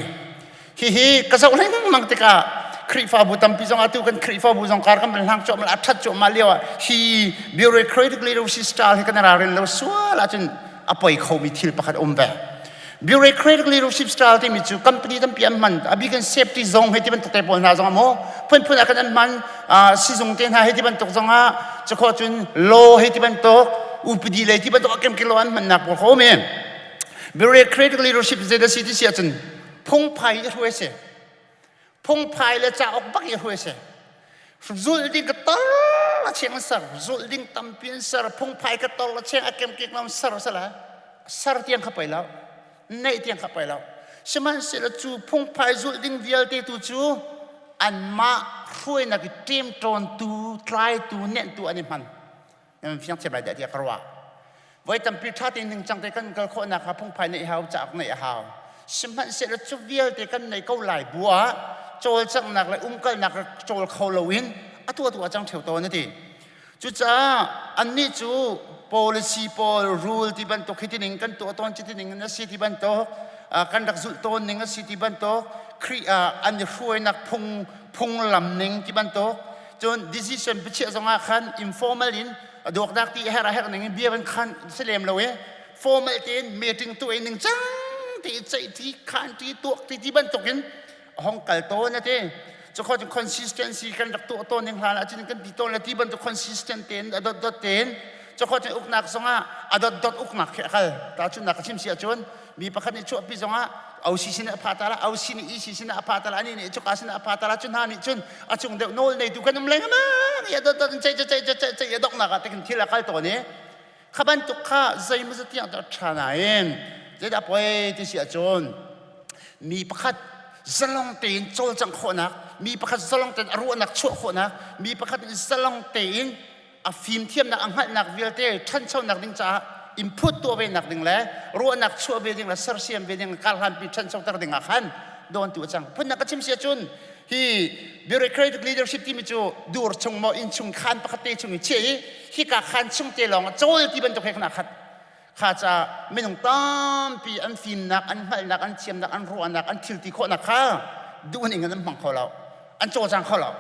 Hihi ka zoh lengmang tikah Khrihfabu tampi zong atu kan Khrihfabu zong kar kan van hlang cuahmah a ṭhat cuahmah lio ah hi bureaucratic leadership style hi kan ralrin lo sual ahcun a poi khomi thil pakhat um ve. Bureaucratic leadership style timi cu company tampi an hman a bik in safety zong hei ti bantuk te pawl hna zong maw phunphun ah kan an hman sizung te hna hei ti bantuk zong ah cukho cun law hei ti bantuk upadi lei ti bantuk a kemkilo an hmannak pawl kho men bureaucratic leadership zei si ti si ahcun phungphai i hruai si phungphai le cauk bak i hruai si zulh ding ka tor a cheng ser zulh ding tampi an ser phungphai ka tor a cheng a kemkik lam ser sala ser tiang kha poi lo neih tiang kha poi lo sihmanhsehlaw cu phungphai zulh ding vialte tu cu anmah hruainak i ṭemṭawntu tlaitu nenhtu an i hman nan fiang thiam lai dah tiah ka ruah voi tampi ṭha tein ningcang te kan kal khawhnak kha phungphai neih hau cauk neih a hau sihmanhsehlaw cu vialte kan nei ko lai bu ah cawlcanghnak le umkalnak cawl kho loin atu atu a cang ṭheo tawn a ti cucaah annih cu policy pawl rule ti bantuk hi tining kan tuah tawn ci tining in a si ti bantuk kan rak zulh tawn ning a si ti bantuk Khrih ah an i hruainak phung phunglam ning ti bantuk cun decision biachiah zongah khan informal in duakdak ti her a herh ning in bia van khan si lem lo i formal tein meeting tuah ning cang ti ceih ti khan ti tuak ti ti bantukin hong kal tawn ati cukho cun consistency kan rak tuah tawn ning hlan ah cun kan ti tawn le ti bantuk consistent tein a dot dot tein cukho cun uknak zongah a dot dot uknak khi a kal ta cun nak ka chim si ahcun mi pakhat nih chuahpi zongah OC sin a pha ta la OC nih EC sin a pha ta la ani nih cuka sin a pha ta la cu hna nih cun a cung deuh nawl neitu kan um lengmang i a dot dot in ceih ceih ceih ceih ceih a donghnak ah tikin thil a kal tawn i kha bantuk kha zeimaw tiang cu a ṭha nain zeidah poi ti si ahcun mi pakhat zalong tein cawlcangh khawhnak mi pakhat zalong tein a ruahnak chuah khawhnak mi pakhat zalong tein a fimthiamnak a hngalhnak vialte ṭhanchonak ding caah input tuah ve nak ding le ruahnak chuah ve ding le sersiam ve ding karhlanpi ṭhanchoter ding ah khan dawntu a cang phunnak ka chim si ahcun hi bureaucratic leadership timi cu dur chung maw inn chung khaan pakhat te chung i chiah i hika khaan chung te lawng ah cawl ti bantuk he khan aa khat kha ca minung tampi an fimnak an hngalhnak an thiamnak an ruahnak an thil ti khawhnak kha duhning in an hmang kho lo an cawlcang kho lo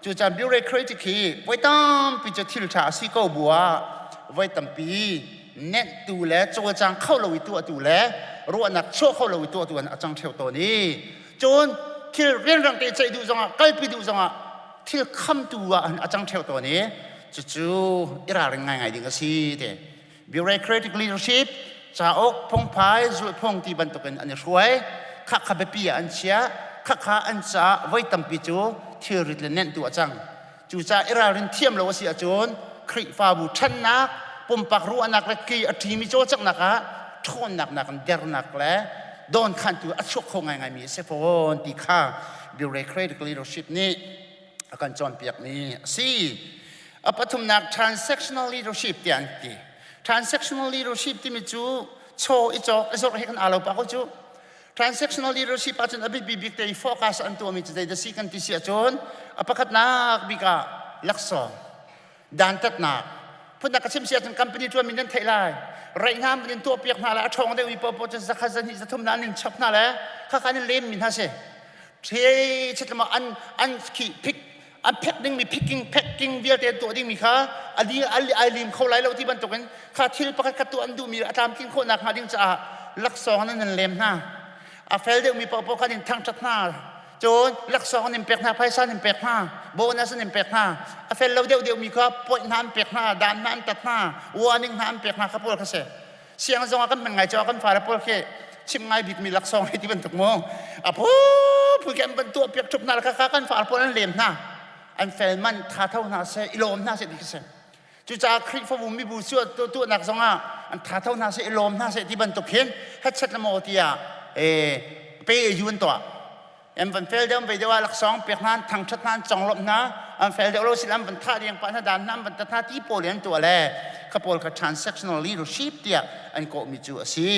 cucaah bureaucratic hi voi tampi cu thil ṭha a si ko bu ah voi tampi nenhtu le cawlcang kho lo i tuahtu le ruahnak chuah kho lo i tuahtu an a cang ṭheo tawn i cun thil rianrang te ceih duh zongah kalpi duh zongah thil khamtu ah a cang ṭheo tawn i cucu i ralring ngaingai ding a si te bureaucratic leadership cauk phungphai zulhphung ti bantukin an i hruai khakha biapi ah an chiah khakha an caah voi tampi cu thilrit le nenhtu a cang cucaah i ralrin thiam lo a si ahcun Khrihfabu ṭhannak pumpak ruahnak le ki a ṭimi cawlcanghnak ah ṭhawnnak nakin dernak le dawnkhantu a chuak kho ngaingaimi a si fawn ti kha bureaucratic leadership nih a kan cawnpiakmi a si. A pathumnak transactional leadership tiah an ti. Transactional leadership timi cu chaw i cawk i zorh he kan aa lo pah ko cu. Transactional leadership ahcun a biapi bik te i focus an tuahmi cu zeidah si kan ti si ahcun a pakhatnak bik ah laksawng dantatnak phunnak ka chim si ahcun company ṭuanmi nan theih lai reih hna in tuahpiak hna le a ṭhawng deuhmi paohpaoh cu zakhat zahnih zathum hna an in chap hna le khakha an in lemmi hna si the chitlama an an khi phik an phek dingmi picking packing vialte an tuah dingmi kha ali ali ai lim kho lai lo ti bantukin kha thil pakhat khat tuah an duhmi a tlamtlin khawh nak hnga ding caah laksawng an nan lem hna a fel deuhmi paohpaoh kha in thangṭhat hna cun laksawng an in pek hna phaisa an in pek hna bonus an in pek hna a fel lo deuh deuhmi kha point hna an pek hna dan hna an tat hna warning hna an pek hna kha pawl kha si siang zong ah kan hman ngai caah kan fale pawl khi chim ngai bikmi laksawng hei ti bantuk mu a phu phu khi an van tuah piak ṭhup hna kha kan fale pawl an lem hna an fel man tha tho hna seh i lawm hna seh ti khi si cucaah Khrihfabu mibu tuahnak zong ah an tha tho hna seh i lawm hna seh ti bantuk hin hetchet le maw tiah pe yu an tuah an van fel deuh ve deuh ah laksawng pek hna thangṭhat hna an conglawmh hna an fel deuh lo sin an van thah ding pah hna dan hna an van tat hna ti pawl in an tuah le kha pawl kha transactional leadership tiah an kawhmi cu a si.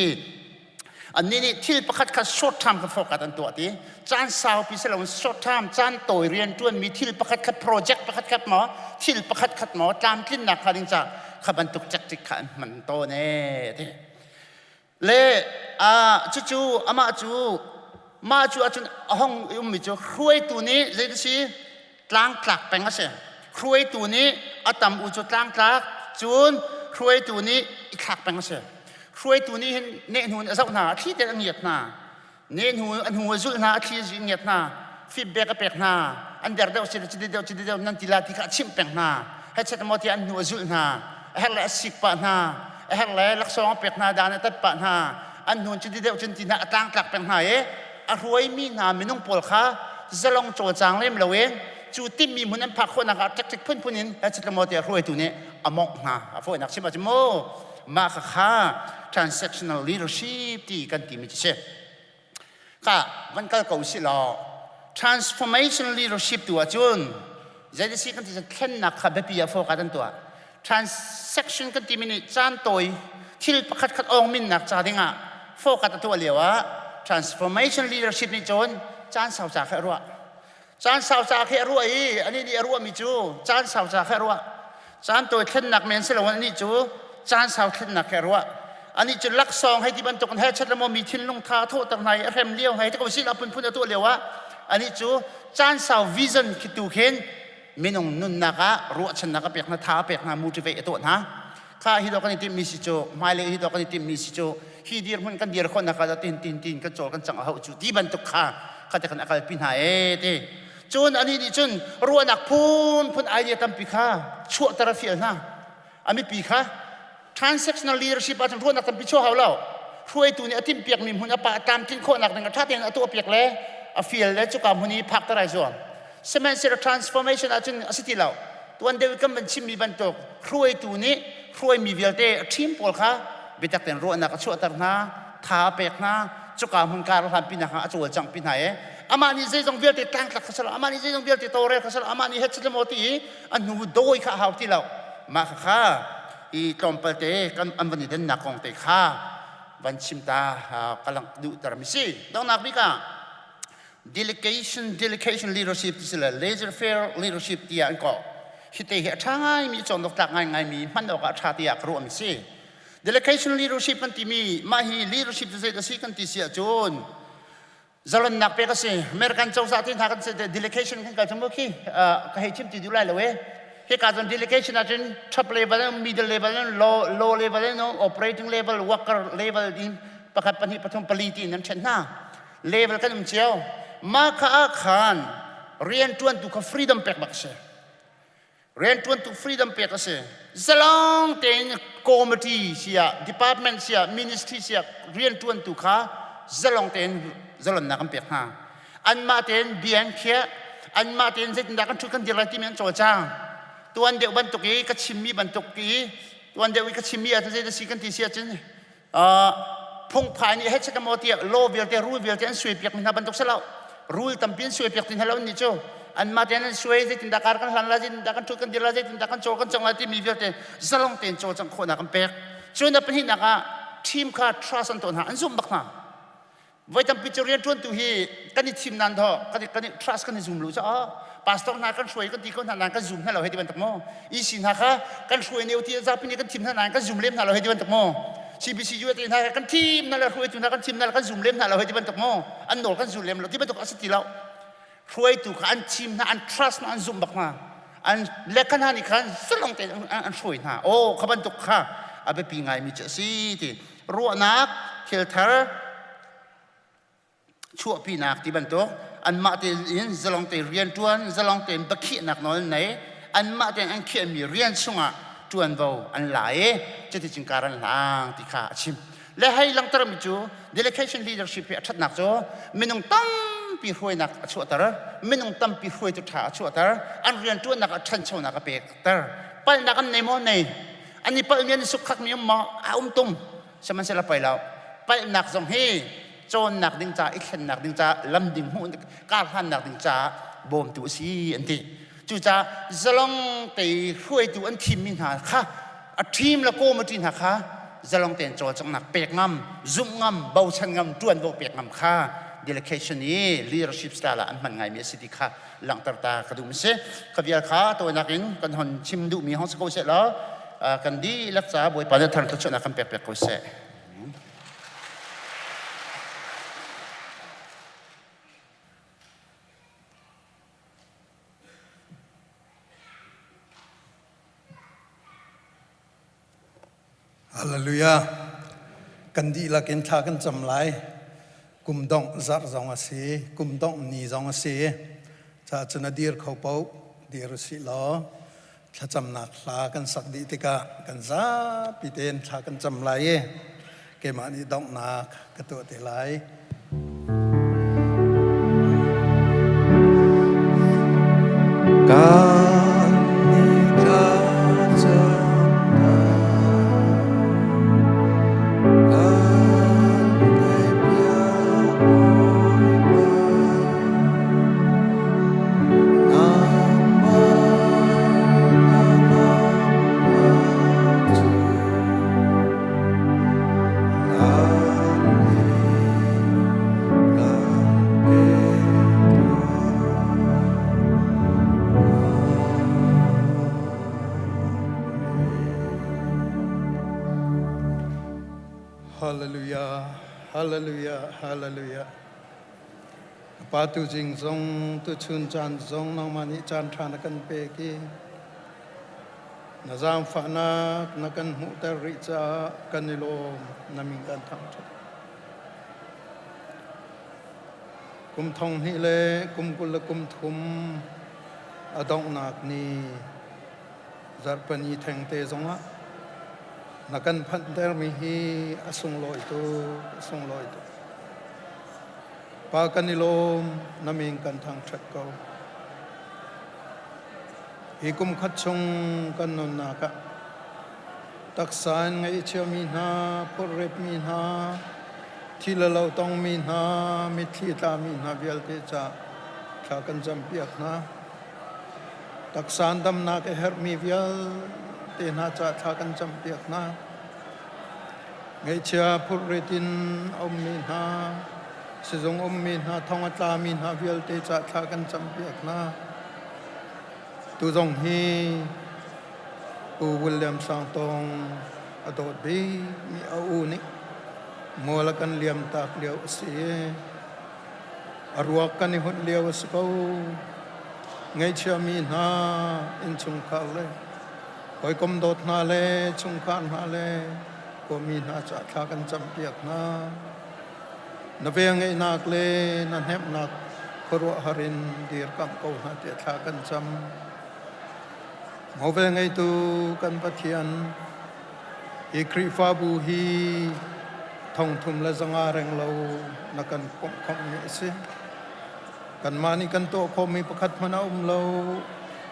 Annih nih thil pakhat kha short term kha focus an tuah ti. Caan saupi si loin short term caan tawi rian ṭuanmi thil pakhat khat project pakhat khat maw thil pakhat khat maw tlamtlinnak kha ding ca kha bantuk tactic kha an hman tawn ee ti. Le cucu amah cu mah cu ahcun a hong i ummi cu hruaitu nih zei si tlangtlak peng a si. Hruaitu nih a tam u cu tlangtlak cun hruaitu nih i thlak peng a si. Hruaitu nih hin nehhnu in a zoh hna, a thli tein a ngiat hna. Nehhnu a hnu a zulh hna, a thli a ngiat hna. Feedback a pek hna. An der deuh si cidi deuh cidi deuh nan ti la ti kha a chimh peng hna. Hechet maw tiah an hnu a zulh hna. A herh le a sik pah hna. A herh le laksawng a pek hna, dan a tat pah hna. An hnu cidi deuh cun ti hna a tlangtlak peng hna i a hruaimi hna minung pawl kha zalong cawlcang lem loin cu timhmi hmun an phak khawhnak ah tactic phunphun in maw tiah hruaitu nih a mawngh hna a fawinak chim ahcun maw mah kha kha transactional leadership ti kan timi cu si ka van kal ko si law transformation leadership tu ahcun zeiti kan ti thlennak kha biapi ah focus an tuah Transaction kan timi nih caan tawi thil pakhat khat awngminnak ca dingah focus a tuah lio ah transformation leadership nih cun caan sau ca kha a ruah. Caan sau ca khi a ruah i anih nih a ruahmi cu caan sau ca kha a ruah. Caan tawi thlennak men si loin anih cu caan sau thlennak khi a ruah. Anih cu laksawng hei ti bantuk in hei chat le maw mi thinlung tha thawhter hna i a hrem lio hei ti ko si a phunphun a tuah lio ah anih cu caan sau vision khi tu khin minung nunnak ah ruahchannak a pek hna tha a pek hna motivate a tuah hna kha hi dawh kan i timhmi si cu hmailei hi dawh kan i timhmi si cu hi dirhmun kan dir khawhnak ah tin tin tin kan cawl kan cang a hauh cu ti bantuk kha kha te khan a kalpi hna e ti cun anih nih cun ruahnak phunphun idea tampi kha chuahter a fial hna a mipi kha Transactional leadership ahcun ruahnak tampi chuah hau lo. Hruaitu nih a timhpiakmi hmun a pa tlamtlin khawhnak ding a ṭha tein a tuahpiak le a fial le cuka hmun i phakter ai zuam. Sihmanhsehlaw transformation ahcun a si ti lo. Tuan deuh i kan van chimmi bantuk hruaitu nih hruaimi vialte a ṭhim pawl kha biatak tein ruahnak a chuahter hna, tha a pek hna, cuka hmun kar hlanpinak ah a cawlcanghpi hna i amah nih zeizong vialte tlangtlak kha si lo, amah nih zeizong vialte tawlrel kha si lo, amah nih het maw ti i a hnu dawi kha a hau ti lo. Mah kha i tlawmpal te kan an van i dennak kong te kha van chim ta ka lang duhter mi si donghnak bik ah delegation delegation leadership ti si le laissez faire leadership tiah an kawh hi te hi a ṭha ngai mi cawn tlak ngai ngai mi hman awk ah a ṭha tiah ka ruah mi si delegation leadership kan timi mah hi leadership cu zei dah si kan ti si ahcun Zalonnak pek a si. American cozah te hna kan si delegation kan kal cu mu khi ka hei chim ti duh lai lo e. Hika cun delegation ahcun top level, middle level, low, low level, operating level, worker level in pakhat pahnih pathum pali tiin an ṭhen hna. Level kan um cio. Mah kha ah khan rianṭuantu kha freedom pek bak a si. Rianṭuantu freedom pek a si. Zalong tein committee siah, department siah, ministry siah rianṭuantu kha zalong tein zalonnak an pek hna. Anmah tein bia an khiah, anmah tein zeitindah kan ṭhut kan dir lai timi an cawlcang. Tuan deuh bantuk i ka chimmi bantuk i tuan deuh i ka chimmi ahcun zeidah si kan ti si ahcun phungphai nih hei maw tiah law vialte rule vialte an suai piak mi hna bantuk si lo rule tampi an suai piak ti hna lo nih cu anmah tein an suai zeitindah kar kan hlan lai zeitindah kan ṭhut kan dir lai zeitindah kan cawl kan cang lai timi vialte zalong tein cawlcangh khawhnak an pek cun a pahnihnak ah team kha trust an tuah hna an zumh bak hna Voi tampi cu rianṭuantu hi kan i thim nan thaw kan i, kan i trust kan i zum lu caah pastor hna kan hruai kan ti ko hna nain kan zum hna lo hei ti bantuk maw EC hna kha kan hruai ne ti zapi nih kan thim hna nain kan zum lem hna lo hei ti bantuk maw CBC USA hna kha kan thim hna le hruaitu hna kan thim hna le kan zum lem hna lo hei ti bantuk maw an nawl kan zul lem lo ti bantuk a si ti lo hruaitu kha an thim hna an trust hna an zumh bak hna an lekha hna nih khan zalong tein an hruai hna aw kha bantuk kha a biapi ngaimi cu a si ti ruahnak thil thar chuahpinak ti bantuk anmah tein zalong tein rianṭuan zalong tein biakhiahnak nawl an nei anmah tein an khiahmi rian chungah ṭuanvo an la i cuticun kar an hlang ti kha a chim le hei langhtermi cu delegation leadership hi a ṭhatnak cu minung tampi hruainak a chuahter minung tampi hruaitu ṭha a chuahter an rianṭuannak ah ṭhanchonak a pekter palhnak an nei maw nei an i palhmi an i sukkhakmi um maw a um tung sihmanhsehlaw poi lo palhnak zong hi cawnnak ding ca i thlennak ding ca lam ding hmuh kar hlannak ding ca bawmtu a si an ti cucaah zalong te hruaitu an thimmi hna kha a ṭhim le committee hna kha. zalong tein cawlcanghnak pek ngam, zumh ngam, bochan ngam, ṭuanvo pek ngam kha delegation i leadership style ah an hman ngaimi a si ti kha langhter ta ka duh mi si. Kha vial kha tawinak in kan hon chim duhmi hong si ko seh law kan dihlak caah Bawipa nih thar thluachuahnak kan pek piak ko seh. Hallelujah. Kan dihlak in thla kan cam lai. Kum dongh zarh zong a si, kum dongh ni zong a si. Ca cun a dir kho paoh dir usih law thlacamnak hla kan sak dih tikah kan zapi tein thla kan cam lai i keimah nih donghnak ka tuah te lai. Kan ni thlacamnak kan ngaihpiak Bawipa. Nangmah na ngamnak cu Hallelujah, hallelujah, hallelujah. Pa tu jing zong tu chun caan zong nangmah nih caan ṭha na kan pek i Na zaangfahnak na kan hmuhter rih caah kan i lawm, na min kan thangṭhat. Kum thong hnih le kum 20 le kum thum a donghnak ni zarhpani thengte zongah na kan phanhtermi hi a sunglawi tuk, a sunglawi tuk. Pa kan i lawm, na min kan thangṭhat ko. Hi kum khat chung kan nunnak ah taksa in ngaihchiami hna, phorhrepmi hna, thi le lo tongmi hna, mitthli tlami hna vialte ca thla kan campiak hna. Taksa in damnak a herhmi vialte hna ca thla kan campiak hna. Ngaihchia phurhrit in a ummi hna, sizung ummi hna, thong a tlami hna vialte ca thla kan campiak hna. Tu zong hi Pu William Sang Tawng a dawt bikmi a u nih mual a kan liam tak lio a si i a ruak kan i hunh lio a si ko. Ngaihchiami hna innchungkhar le hawikom dawt hna le chungkhar hna le khuami hna caah thla kan campiak hna. Na velngeihnak le na hnemhnak khuaruahhar in dirkamh ko hna tiah thla kan cam. Maw velngeitu kan Pathian, hi Khrihfabu hi thongthum le zanga reng lo na kan komh khawmhmi a si. Kanmah nih kan tuah khawhmi pakhat hmanh a um lo,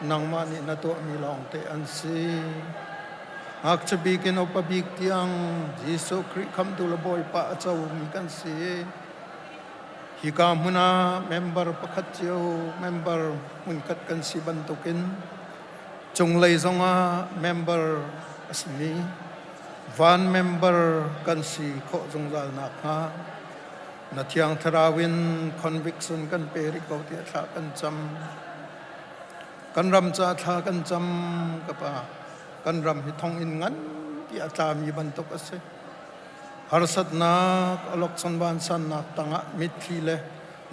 nangmah nih na tuahmi lawngte an si. Ngakchia bik in upa bik tiang Jesuh Khrih Khamhtu le Bawipa a comi kan si. Hika hmun ah member pakhat cio member hmunkhat kan si bantukin cunglei zongah member a simi van member kan si khawh zungzal nakhnga na Thiang Thlarau in conviction kan pe rih ko tiah thla kan cam. Kan ram ca thla kan cam ka pa. Kan ram hi thonginn nganpi a tlami bantuk a si. Harsatnak, awlokchon vansannak tangah mitthli le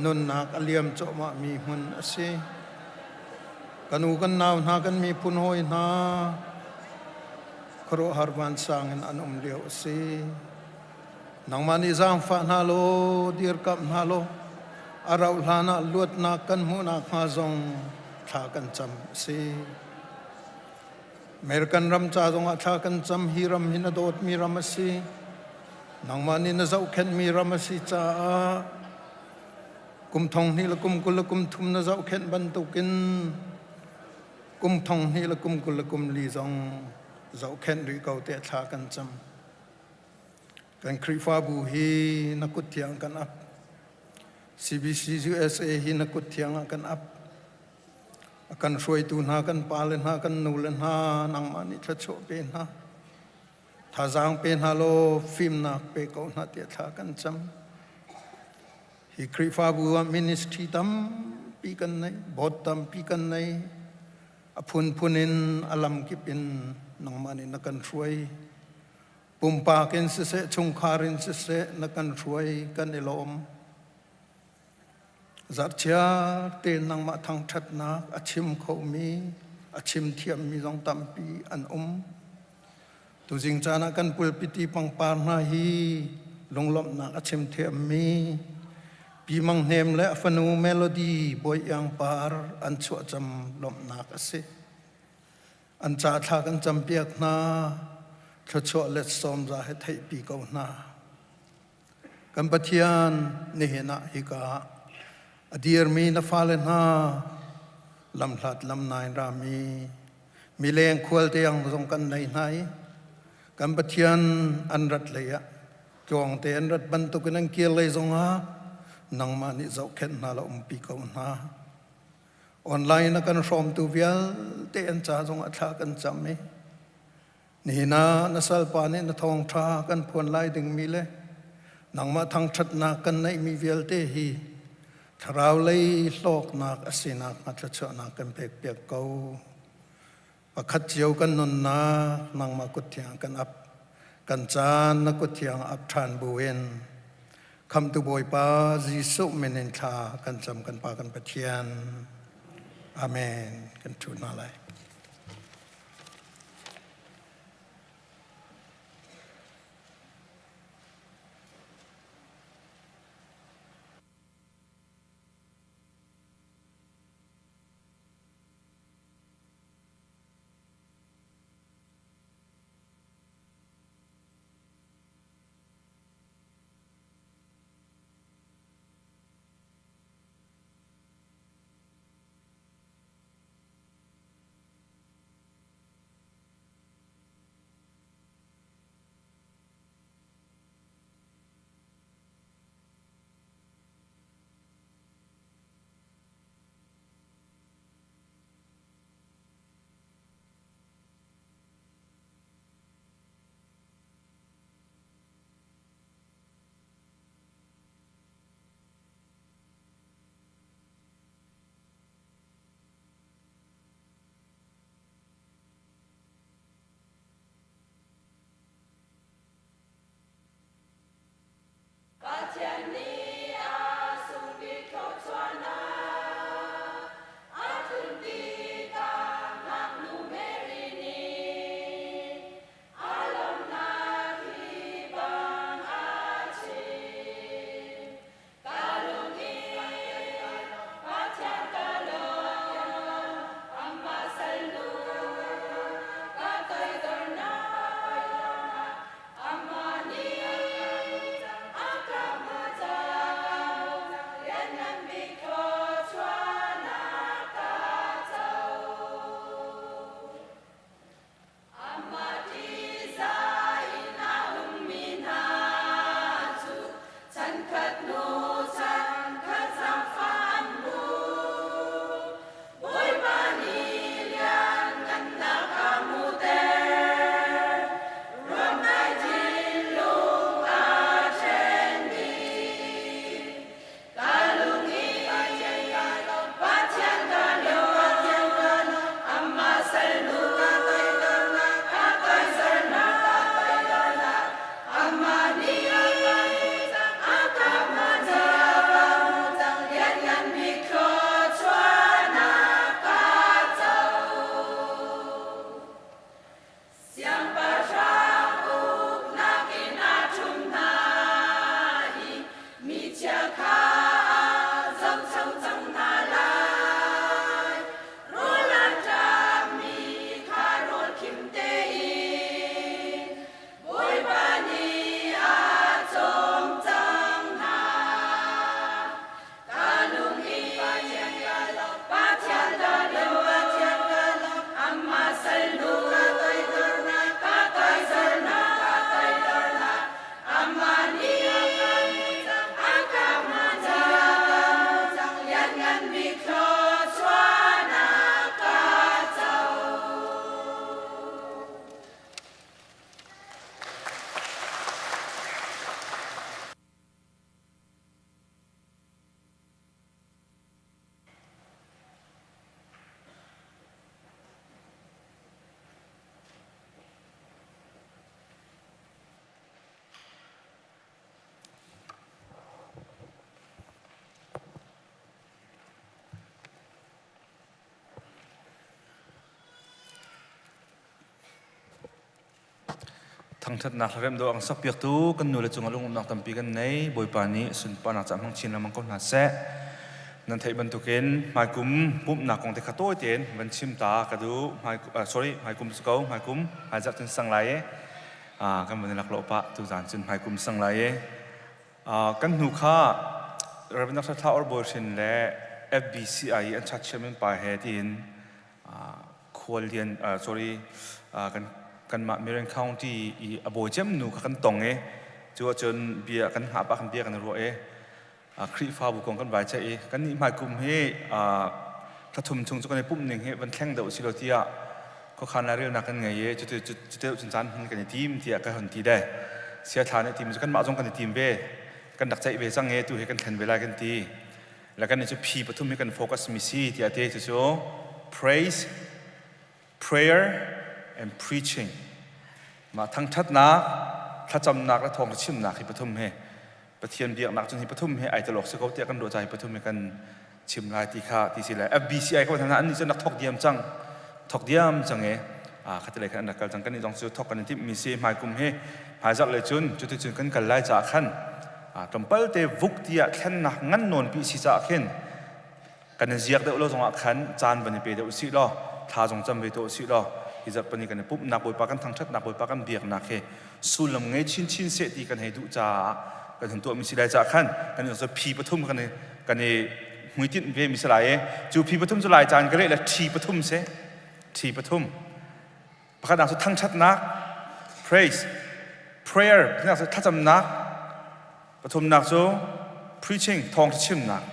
nunnak a liam cuahmahmi hmun a si. Kan u kan nau hna kan miphun hawi hna khuaruahhar vansang in an um lio a si. Nangmah nih zaangfah hna law dirkamh hna law a rauh hlan ah luatnak kan hmuh nakhnga zong thla kan cam a si. American ram ca zongah thla kan cam. Hi ram hi na dawtmi ram a si. Nangmah nih na zohkhenhmi ram a si caah kum thong hnih le kum 20 le kum thum na zohkhenh bantukin kum thong hnih le kum 20 le kum li zong zohkhenh rih ko tiah thla kan cam. Kan Khrihfabu hi na kut thiang kan ap. CBC USA hi na kut thiang ah kan ap. A kan hruaitu hna, kan pale hna, kan nule hna, nangmah nih thluachuah pe hna. Thazaang pe hna law fimnak pe ko hna tiah thla kan cam. Hi Khrihfabu ah ministry tampi kan nei, board tampi kan nei. A phunphun in a lamkip in nangmah nih na kan hruai. Pumpak in siseh, chungkhar in siseh na kan hruai kan i lawm. Zarhchiar tein nangmah thangṭhatnak a chim khomi, a chim thiammi zong tampi an um. Tuzing caan ah kan pulpiti pangpar hna hi lunglawmhnak a chim thiammi Pi Mang Hnem le a fanu Melody Bawi Iang Par an chuahcam lawmhnak a si. An ca thla kan campiak hna, thluachuah let sawmza he theihpi ko hna. Kan Pathian nihin ah hika ah a dirmi na fale hna lamhlat lamnain rami mileng khual tiang zong kan nei hna i kan Pathian an rat lei ah tluangte an rat bantukin an kir lei zongah nangmah nih zohkhenh hna la umpi ko hna. Online a kan hrawmtu vialte an ca zongah thla kan cam i Nihin ah na salpa nih na thawngṭha kan phuan lai dingmi le nangmah thangṭhatnak kan neihmi vialte hi thlarau lei hlawknak a sinak hnga thluachuahnak kan pekpiak ko. Pakhat cio kan nunnak nangmah kut thiang kan ap. Kan caan na kut thiang ap ṭhan buin Khamtu Bawipa Jesuh min in thla kan cam kan Pa kan Pathian. Amen. Kan ṭhu hna lai. Thangṭhatnak hlaremh dawh a kan sakpiaktu kan nule cungah lungumnak tampi kan nei. Bawipa nih sunparnak caah hmang chin lengmang ko hna seh. Nan theih bantukin hmaikum pumhnak kong te kha tawi tein van chim ta ka duh. Hmai, sorry, hmaikum si ko, hmaikum, hmaizarh cun sang lai e. Kan van i laklawh pah tuzaan cun hmaikum sang lai e. Kan hnu kha Reverend Dr. Thla Or Bawi Hrin le FBCI i an church chairman pa he tiin khuallian sorry kan kanmah Marion County i a bawi cem nu kha kan tong i cu ahcun bia kan hngah pah kan bia kan i ruah i Khrihfabu kong kan vai ceih i kan nih hmaikum hi thlathum chung cu kan i pumh ning hi van thleng deuh si lo tiah khuakhan lairelnak kan ngei i cuti cuti cun caan hman kan i tim tiah ka hon ti de sia thla nih tim cu kanmah zong kan i tim ve kan rak ceih ve cang i tu hi kan thlen ve lai kan ti le kan nih cu phi pathum hi kan focus mi si tiah ti cucu praise prayer and preaching mah thangṭhatnak thlacamnak le thawngṭha chimnak hi pathum hi Pathian biaknak cun hi pathum hi ai telawk si ko tiah kan ruah ca hi pathum hi kan chim lai ti kha ti si le FBCI ko hna an nih cun rak thok diam cang thok diam cang e a khati lei khan an rak kal cang kan nih zong cu thok kan i timh mi si hmaikum hi hmaizarh le cun cuti cun kan kal lai caah khan tlawmpal te vuk tiah thlennak ngan nawn pi si caah khin kan i ziak deuh lo zongah khan caan van i pe deuh usih law thla zong cam ve tuah usih law hi zarh pani kan i pumhnak Bawipa kan thangṭhatnak Bawipa kan biaknak hi sullam ngei chinchin seh ti kan hei duh caah kan hun tuahmi si lai caah khan kan i phi pathum kan i kan i hmuitinh ve mi si lai i cu phi pathum cu lai caan ka leh le ṭhi pathum si ṭhi pathum pakhatnak cu thangṭhatnak praise prayer pakhatnak cu thlacamnak pathumnak cu preaching thawngṭha chimnak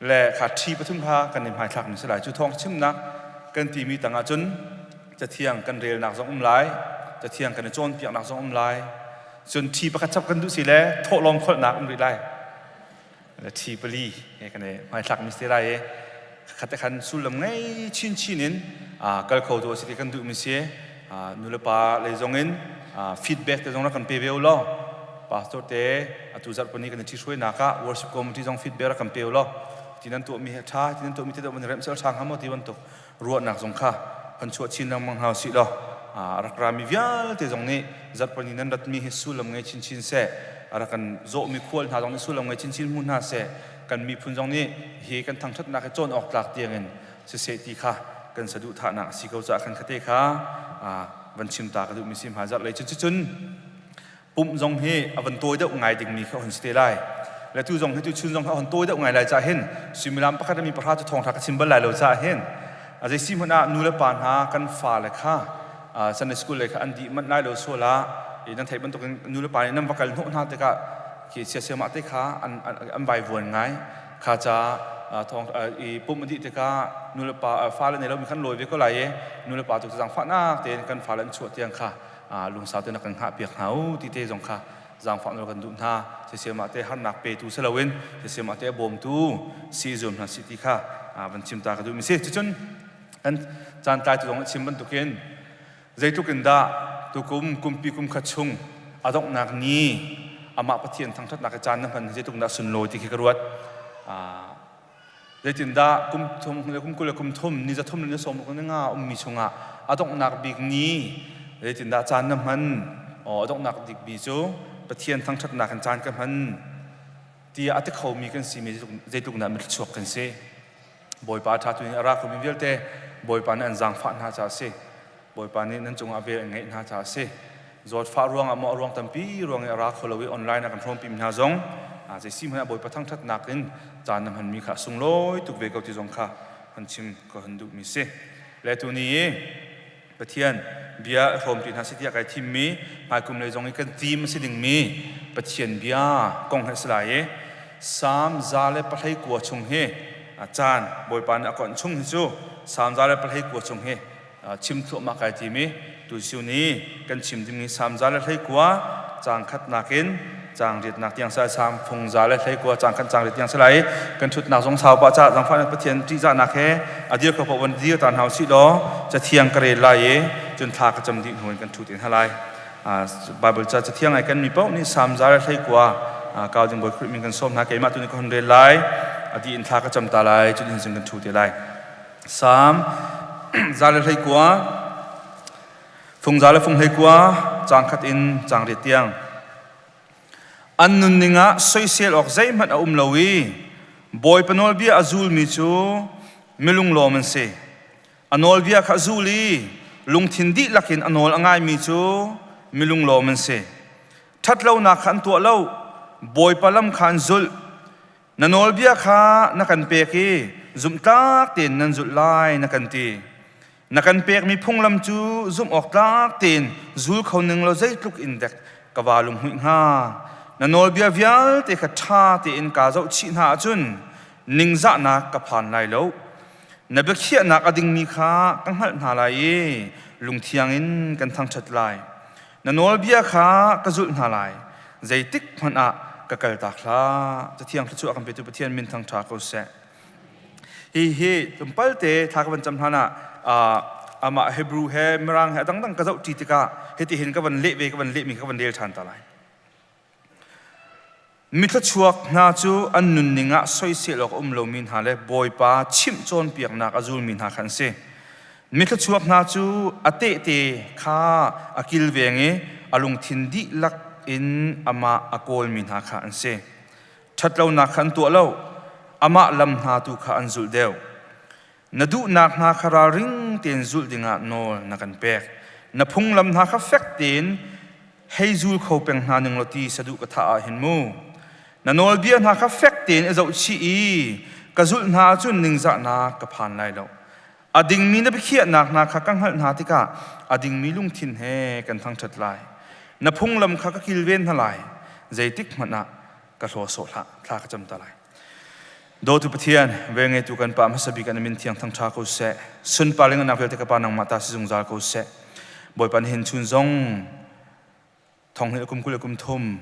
le kha ṭhi pathum kha kan i hmaithlak mi si lai cu thawngṭha chimnak kan timi tangah cun cathiang kan relnak zong um lai cathiang kan i cawnpiaknak zong um lai cun ṭhi pakhat chap kan duh si le thawhlawm kholhnak um rih lai le ṭhi pali he kan i hmaithlak mi si lai i khat te khan sullam ngei chinchin in kal kho tu a si ti kan duh mi si nulepa lei zong in feedback te zong rak kan pe ve u law pastor te atu zarh pani kan i ṭhihruainak ah worship committee zong feedback rak kan pe u law ti nan tuahmi he ṭha ti nan tuahmi te deuh man remh sel ṭha hnga maw ti bantuk ruahnak zong kha kan chuah chin lengmang hna usih law rak rami vialte zong nih zarhpani nan ratmi hi sullam ngei chinchin seh a rak kan zawhmi khual hna zong nih sullam ngei chinchin hmu hna seh kan miphun zong nih hi kan thangṭhatnak hi cawn awk tlak tiangin siseh ti kha kan saduhthahnak a si ko caah khan khate kha van chim ta ka duhmi si hma zarh lei cun cucun pumh zong hi a van tawi deuh ngai dingmi kha hun si te lai le tu zong hi tu chun zong kha hun tawi deuh ngai lai cah hin suimilam pakhat mi pahra cu thawngtha ka chim bal lai lo cah hin a zei si hmanh ah nu le pa hna kan fale kha Sunday school lei kha an dih manh lai lo sual ah nan theih bantukin nu le pa nih nan va kal hnawh hna tikah khi siasiamah te kha an an vaivuan ngai kha ca thawng i pumh a dih tikah nu le pa fale nei lomi khan lawi ve ko lai i nu le pa tu zaangfahnak tein kan fale an chuah tiang kha lungsau tein kan hngah piak hna u ti te zong kha zaangfah nawl kan duh hna sisiamah te harnak petu si loin sisiamah te a bawmtu si zuam hna si ti kha van chim ta ka duh mi si cucun kan caan tlai tu zong chim bantukin zeitluk in dah tukum kumpi kum khat chung a donghnak ni amah Pathian thangṭhatnak i caan na hman zeitluk dah sunlawi ti khi ka ruat Zeitindah kum thum le kum 20 le kum thum ni za thum le ni sawm ni nga ummi chungah a donghnak bik ni zeitindah caan na hman? Aw a donghnak bik mi cu Pathian thangṭhatnak in caan ka hman tiah a ti khomi kan si mi zeitluk dah mithluachuak kan si. Bawipa ṭha tu in a ra khomi vialte Bawipa nih an zaangfah hna caah a si. Bawipa nih nan cungah vel an ngeih hna caah a si. Zawtfah ruangah maw a ruang tampi ruang i a ra kho lo i online ah kan hrawmpi mi hna zong zei si hmanh ah Bawipa thangṭhatnak in caan na hmanmi kha a sunglawi tuk ve ko ti zong kha kan chim ka hun duhmi si. Le tuni i Pathian bia hrawmpi hna si tiah kai thimmi hmaikum lei zong i kan team a si dingmi Pathian bia kong he a si lai i Salm 119 chung hi caan Bawipa nih a konh chung hi cu Salm 119 chung hi chim thluahmah kai tim i tusiu ni kan chim dingmi Salm 119 caang khatnak in caang riatnak tiang sai Salm fung 119 caang khat caang riat tiang sai kan ṭhutnak zong sau pah ca zangfah Pathian ṭihzahnak he a dir kho paoh van dir ta hna usih law cathiang ka rel lai i cun thla ka cam dih hnu in kan ṭhu te hna lai Bible ca cathiang ai kan mi paoh nih Salm 119 kau ding Bawi Khrih min kan sawm hna keimah tu nih ka hun rel lai a dih in thla ka cam ta lai cun in kan ṭhu te lai Salm 119. Fungza le funghlei kua caang khat in caang riat tiang. An nunning ah soisel awk zeihmanh a um lo i Bawipa nawlbia a zulmi cu milunglawm an si. A nawlbia kha a zul i lungthin dihlak in a nawl a ngaimi cu milunglawm an si. Ṭhatlonak kha an tuah lo, Bawipa lam kha an zulh. Na nawlbia kha na kan pek i zumhtlak tein nan zulh lai na kan ti. Na kan pekmi phunglam cu zumh awk tlak tein zul kho ning law zeitluk in dek ka vaa lunghmuih hnga. Na nawlbia vialte kha ṭha tein kaa zohchih hna ahcun ningzahnak ka phan lai lo. Na biakhiahnak a dingmi kha ka hngalh hna lai i lungthiang in kan thangṭhat lai. Na nawlbia kha ka zulh hna lai. Zeitik hmanh ah ka kaltak hlah. Cathiang thluachuah kan petu Pathian min thangṭha ko seh. Hi hi tlawmpal te thla ka van cam hlan ah amah Hebrew he Mirang he a dangdang ka zoh ṭi tikah hitihin ka van leh ve ka van lehmi ka van rel ṭhan ta lai. Mithluachuak hna cu an nunning ah soisel awk a um lomi hna le Bawipa chimh cawnpiaknak a zulmi hna kha an si. Mithluachuak hna cu a tehte kha a kilveng i a lungthin dihlak in amah a kawlmi hna kha an si. Ṭhatlonak kha an tuah lo, amah lam hna tu kha an zulh deuh. Na duhnak hna kha ralring tein zulh dingah nawl na kan pek. Na phunglam hna kha fek tein hei zul kho peng hna ning law ti saduh ka thah ah hin mu. Na nawlbia hna kha fek tein i zohchih i ka zulh hna ahcun ningzahnak ka phan lai lo. A dingmi na biakhiahnak hna kha ka hngalh hna tikah a dingmi lungthin he kan thangṭhat lai. Na phunglam kha ka kilven hna lai. Zeitik hmanh ah ka hlaw sawh hlah. Thla ka cam ta lai. Dawtu Pathian, velngeitu kan Pa hmasa bik an min thiang thangṭha ko seh. Sunpar le ngannak vialte ka Pa nangmah ta si zungzal ko seh. Bawipa nihin chun zong thonghnih le kum 20 le kum thum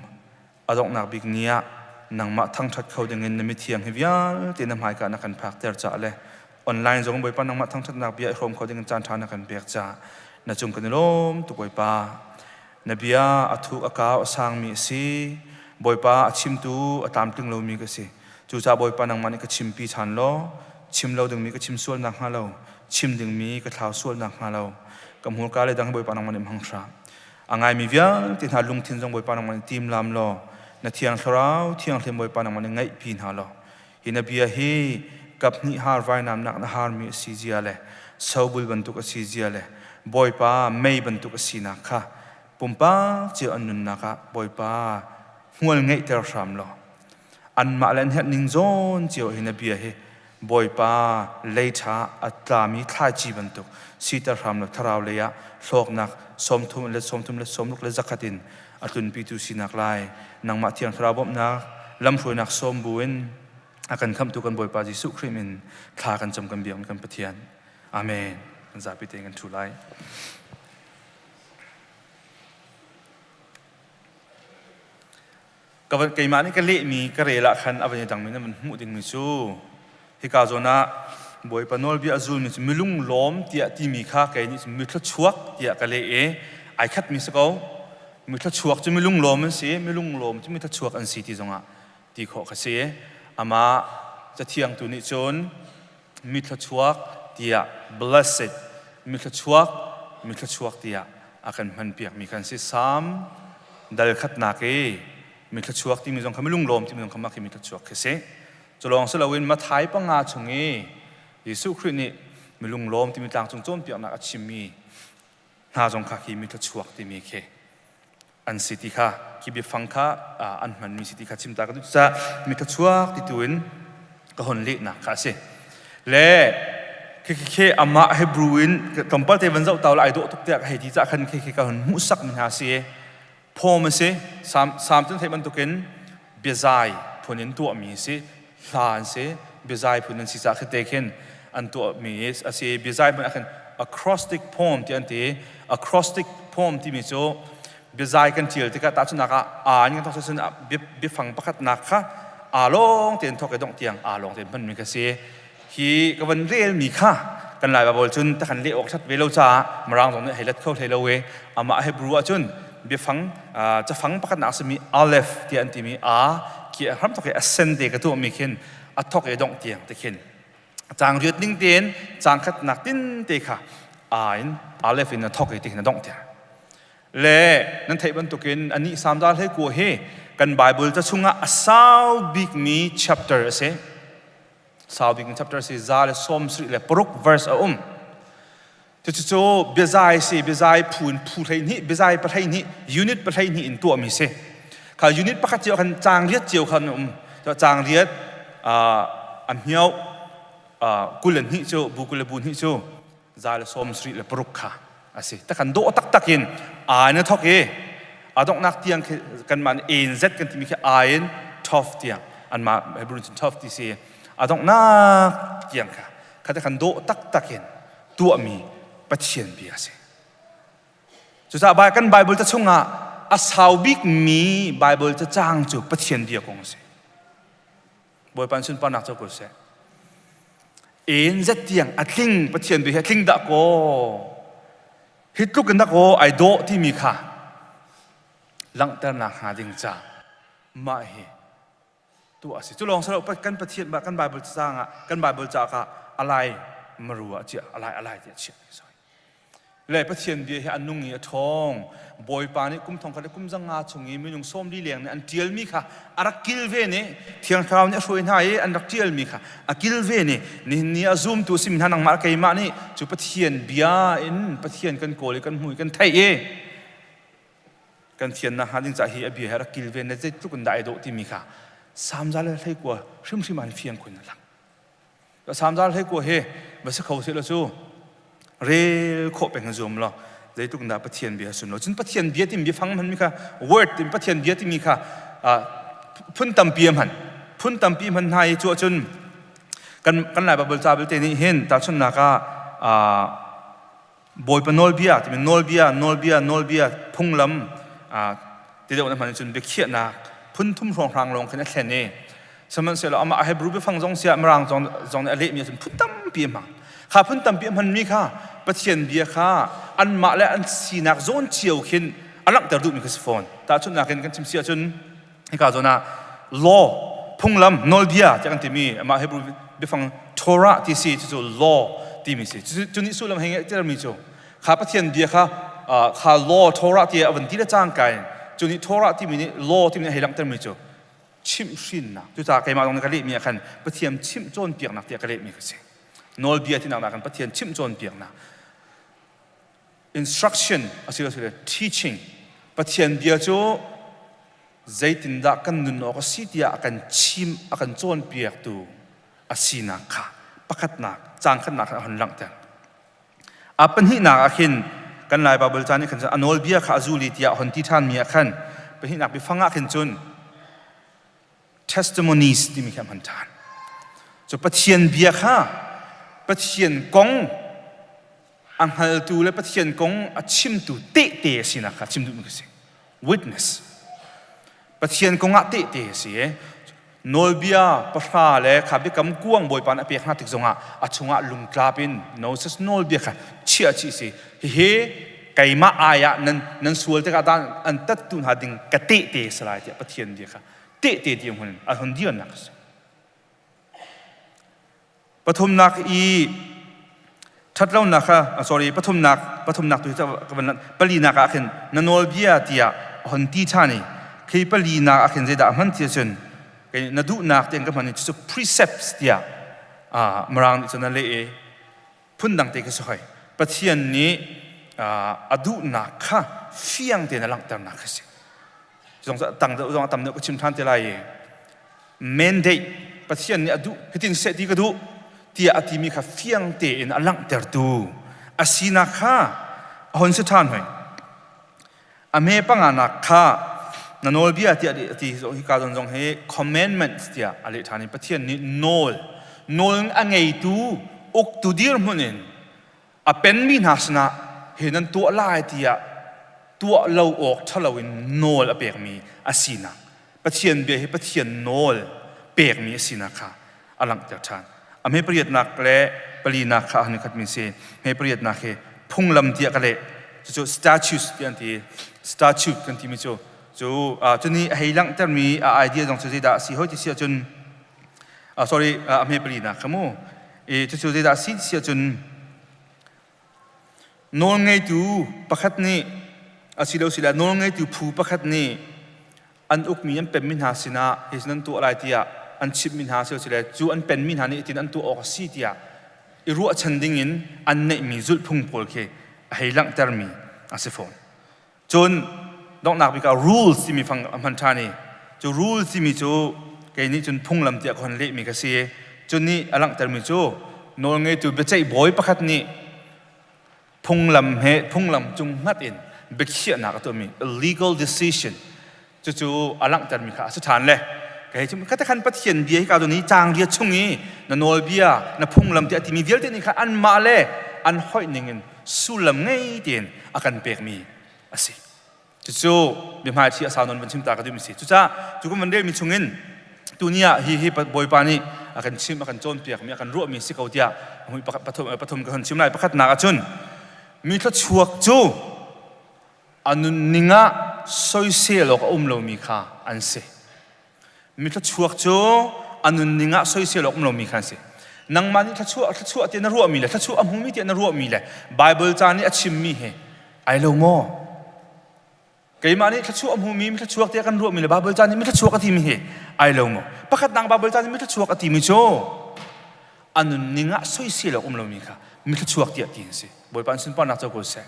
a donghnak bik ni ah nangmah thangṭhat kho dingin na mithiang hi vialte na hmaika na kan phakter caah le online zong Bawipa nangmah thangṭhatnak bia i hrawm kho dingin caan ṭha na kan pek caah na cung kan i lawm tuk Bawipa. Na bia a thuk a kau a sangmi a si. Bawipa a chimtu a tlamtling lomi ka si. Cucaah Bawipa nangmah nih ka chimpi ṭhan law chim lo dingmi ka chim sual nakhnga lo, chim dingmi ka thlau sual nakhnga lo, ka hmurka le dang hi Bawipa nangmah nih hmang hram. A ngaimi vialte hna lungthin zong Bawipa nangmah nih timlam law, na Thiang Thlarau thianghlim Bawipa nangmah nih ngaihpi hna law, hi na bia hi kaphnih har vainamnak na harmi a si zia le sobul bantuk a si zia le Bawipa mei bantuk a sinak kha pumpak cio an nunnak ah Bawipa hmual ngeihter hram law anmah le an herh ning zawn cio hi na bia hi Bawipa lei ṭha a tlami thlaici bantuk siter hram law thlarau lei ah hlawknak 30 le 30 le 60 le 100 in a tlunpitu sinak lai nangmah thiang thlarau bawmhnak lamhruainak sawm buin a kan khamhtu kan Bawipa Jesuh Khrih min thla kan cam kan biak kan Pathian. Amen. Kan zapi tein kan ṭhu lai. Ka van keimah nih ka lehmi ka rel ah khan a van i dangmi na van hmuh dingmi cu hika zawn ah Bawipa nawlbia a zulmi cu milung lawm tiah timi kha kei nih cun mithluachuak tiah ka leh i ai khatmi si ko. Mithluachuak cu milung lawm an si i milung lawm cu mithluachuak an si ti zongah ti khawh ka si. Amah cathiang tu nih cun mithluachuak tiah blessed mithluachuak mithluachuak tiah a kan hmanpiakmi kan si. Salm dal khatnak i mithluachuak timi zong kha milunglawm timi zong kha mah khi mithluachuak khi si. Cu lawng si loin Matthai panga chung i Jesuh Khrih nih milunglawm timi tlangcung cawnpiaknak a chimmi hna zong kha khi mithluachuak timi khi an si ti kha khi biafang kha an hmanmi si ti kha chim ta ka duh caah mithluachuak ti tu in ka hon lehnak kha a si. Le khi khi amah Hebrew in tlawmpal te van zoh tau la ai dawh tuk tiah ka hei ti caah khan khi khi ka hon hmuhsak mi hna si. Phawm a si. Sam sam cun theih bantukin biazai phun in tuahmi si hla an si biazai phun an si caah khite khin an tuahmi a si biazai hmanh ah khin acrostic poem ti an ti acrostic poem timi cu biazai kan ṭial tikah tahchunhnak ah aa in kan thawk cun biafang pakhatnak kha aa lawng tein thawk i dongh tiang aa lawng tein hmanmi kha si Hi ka van relmi kha kan Lai Baibal cun ta kan leh awk ṭhat ve lo caah Mirang zong nih hei let kho hlei lo i amah Hebrew ahcun biafang cafang pakhatnak a simi Aleph tiah an timi a khi a hramthok i a sen te ka tuahmi khin a thok i dongh tiang te khin caang riat ning tein caang khatnak tin te kha a in Aleph in a thok i ti khin a dongh tiang. Le nan theih bantukin anih Salm 119 hi kan Bible ca chungah a sau bikmi chapter a si. Sau bikmi chapter a si 176 verse a um. Cucu biazai si biazai phun phu 12 biazai pa12 unit pa12 in tuahmi si. Kha unit pakhat cio khan caang riat cio khan um. Caang riat a hmio 22 cu bu 22 cu 176 kha a si. Takhan dawh taktak in aa in a thok i a donghnak tiang khi kanmah nih A in Z kan timi khi A in Toph tiang anmah Hebrew cun Toph ti si a donghnak tiang kha kha khan dawh taktak in tuahmi Pathian bia a si. Cucaah kan Bible ca chungah a sau bikmi Bible cacang cu Pathian bia kong a si. Bawipa sunparnak cu ko seh. En zet tiang a tling Pathian bia hi a tling dah kaw hi tluk in dah kaw ai dawh timi kha langhternak hnga ding ca mah hi tuah a si. Cu lawng si lo kan Pathian kan Bible caang ah kan Bible ca ah alai maru ah chiah alai alai tiah chiah mi soi. Le Pathian bia hi a nung i a ṭhawng. Bawipa nih kum 1000 le kum 500 chung i minung 40 leng nih an ṭialmi kha a rak kilve nih Thiang Thlarau nih a hruai hna i an rak ṭialmi kha a kilve nih nihin ni a zumtu a simi hna nangmah keimah nih cu Pathian bia in Pathian kan kawl i kan hmu i kan theih i kan thiannak hnga ding caah hi a bia hi a rak kilven le zeitluk in dah ai dawh timi kha Salm 119 hrimhrim ah fiang khun a lang. Salm 119 hi va si kho seh cu rel khawh peng zuam law zeitluk in dah Pathian bia sun lo cun Pathian bia timi biafang hmanmi kha word timi Pathian bia timi kha phun tampi a hman phun tampi hman hna i cu ahcun kan kan Lai Bible ca belte nih hin tahchunhnak ah Bawipa nawlbia timi nawlbia nawlbia nawlbia phunglam ti deuh na hman cun biakhiahnak phun thum hrawnghrang lawng khin a thlen i sihmanhsehlaw amah Hebrew biafang zong siah Mirang zong zong nih a lehmi ahcun phun tampi a hmang kha phun tampi a hmanmi kha Pathian bia kha anmah le an sinak zawn cio khin a langhter duhmi kha si fawn tahchunhnak in kan chim si ahcun hika zawn ah law phunglam nawlbia tiah kan timi amah Hebrew biafang Torah ti si cucu law timi si cu nih sullam hei ngeihtermi cu kha Pathian bia kha kha law Torah ti a van ti le cangka in cu nih Torah timi nih law timi nih hei langhtermi cu chimhhrinnak cucaah keimah zong nih ka lehmi ah khan Pathian chimh cawnpiaknak tiah ka lehmi ka si nawlbia tinak ah khan Pathian chimh cawnpiaknak instruction asilosile teaching Pathian bia cu zeitindah kan nun awk a si tiah a kan chim a kan cawnpiaktu a sinak kha pakhatnak caang khatnak a hun langhter. A pahnihnak ah khin kan Lai Baibal ca nih khan a nawlbia kha a zul i tiah a hon ti ṭhanmi ah khan pahnihnak biafang ah khin cun testimonies timi khi a hman ṭhan. Cu Pathian bia kha Pathian kong a hngaltu le Pathian kong a chimtu tehte a sinak kha chim duhmi ka si. Witness. Pathian kong ah tehte a si i nawlbia pahra le kha biakam kuang Bawipa nih a pek hna tik zongah a chungah lungtlap in Moses nawlbia kha chiah chih si. Hihi keimah ai ah nan nan sual tikah dan an tattu hna ding ka tehte a si lai tiah Pathian bia kha tehte dirhmun in a hun dirnak a si. Pathumnak i ṭhatlonak kha sorry pathumnak pathumnak tu ka van palinak ah khin na nawlbia tiah a hon ti ṭhan i khi palinak ah khin zeidah a hman ti cun na duhnak tiang ka hman i cucu precepts tiah mirang nih cun a leh i phundang te khi si hoi Pathian nih a duhnak kha fiang tein a langhternak khi si zong tang deuh zong a tam deuh ka chim ṭhan te lai i mandate Pathian nih a duh hitin seh ti ka duh tiah a timi kha fiang tein a langhtertu a sinak kha a hon si ṭhan hoi a hme panganak kha na nawlbia tiah a ti hika zawn zong hi commandments tiah a leh ṭhan i Pathian nih nawl nawl a ngeitu uktu dirhmun in a penmi hna sinah hi nan tuah lai tiah tuah lo awk ṭhalo in nawl a pekmi a sinak Pathian bia hi Pathian nawl pekmi a sinak kha a langhter ṭhan. A hme pariatnak le palinak kha a khatmi si. Hme pariatnak hi phunglam tiah ka leh. Cucu statutes tiah an ti. Statute kan timi cu cu cu nih a hei langhtermi a idea zong cu zeidah a si hoi ti si ahcun sorry a hme palinak kha mu. I cucu zeidah a si ti si ahcun nawlngeitu pakhat nih. Asilo sila nawlngeitu phu pakhat nih an ukmi an penmi hna sinah hi nan tuah lai tiah an chimhmi hna si le cu an penmi hna nih tin an tuah awk a si tiah i ruahchan dingin an neihmi zulhphung pawl khi a hei langhtermi a si fawn. Cun donghnak bik ah rules timi fang a hman ṭhan i cu rules timi cu kei nih cun phunglam tiah ka hon lehmi ka si i cu nih a langhtermi cu nawlngeitu biaceih bawi pakhat nih phunglam he phunglam cung hngat in biakhiahnak a tuahmi legal decision cucu a langhtermi kha a si ṭhan le kei cu kha khan Pathian bia hi ka ni caang ria chung i na nawlbia na phunglam tiah timi vialte nih khan anmah le an hoih ning in sullam ngei tein a kan pekmi a si. Cucu biahmaiṭhi a sau nawn van chim ta ka duhmi si. Cucaah cu kan van relmi chungin tuni ah hi hi Bawipa nih a kan chim a kan cawnpiakmi a kan ruahmi si ko tiah pathum ka hun chim lai. Pakhatnak ahcun mi thluachuak cu a nunning ah soisel awk a um lomi kha an si. Mi thluachuak cu a nunning ah soisel awk um lomi kha an si. Nangmah nih thluachuah thluachuah tiah na ruahmi le thluachuah a hmumi tiah na ruahmi le Bible ca nih a chimmi he ai lo maw? Keimah nih thluachuah a hmumi mi thluachuak tiah kan ruahmi le Bible ca nih mi thluachuak a timi hi ai lo maw? Pakhat dang Bible ca nih mi thluachuak a timi cu a nunning ah soisel awk um lomi kha mi thluachuak tiah ti an si. Bawipa an sunparnak co ko seh.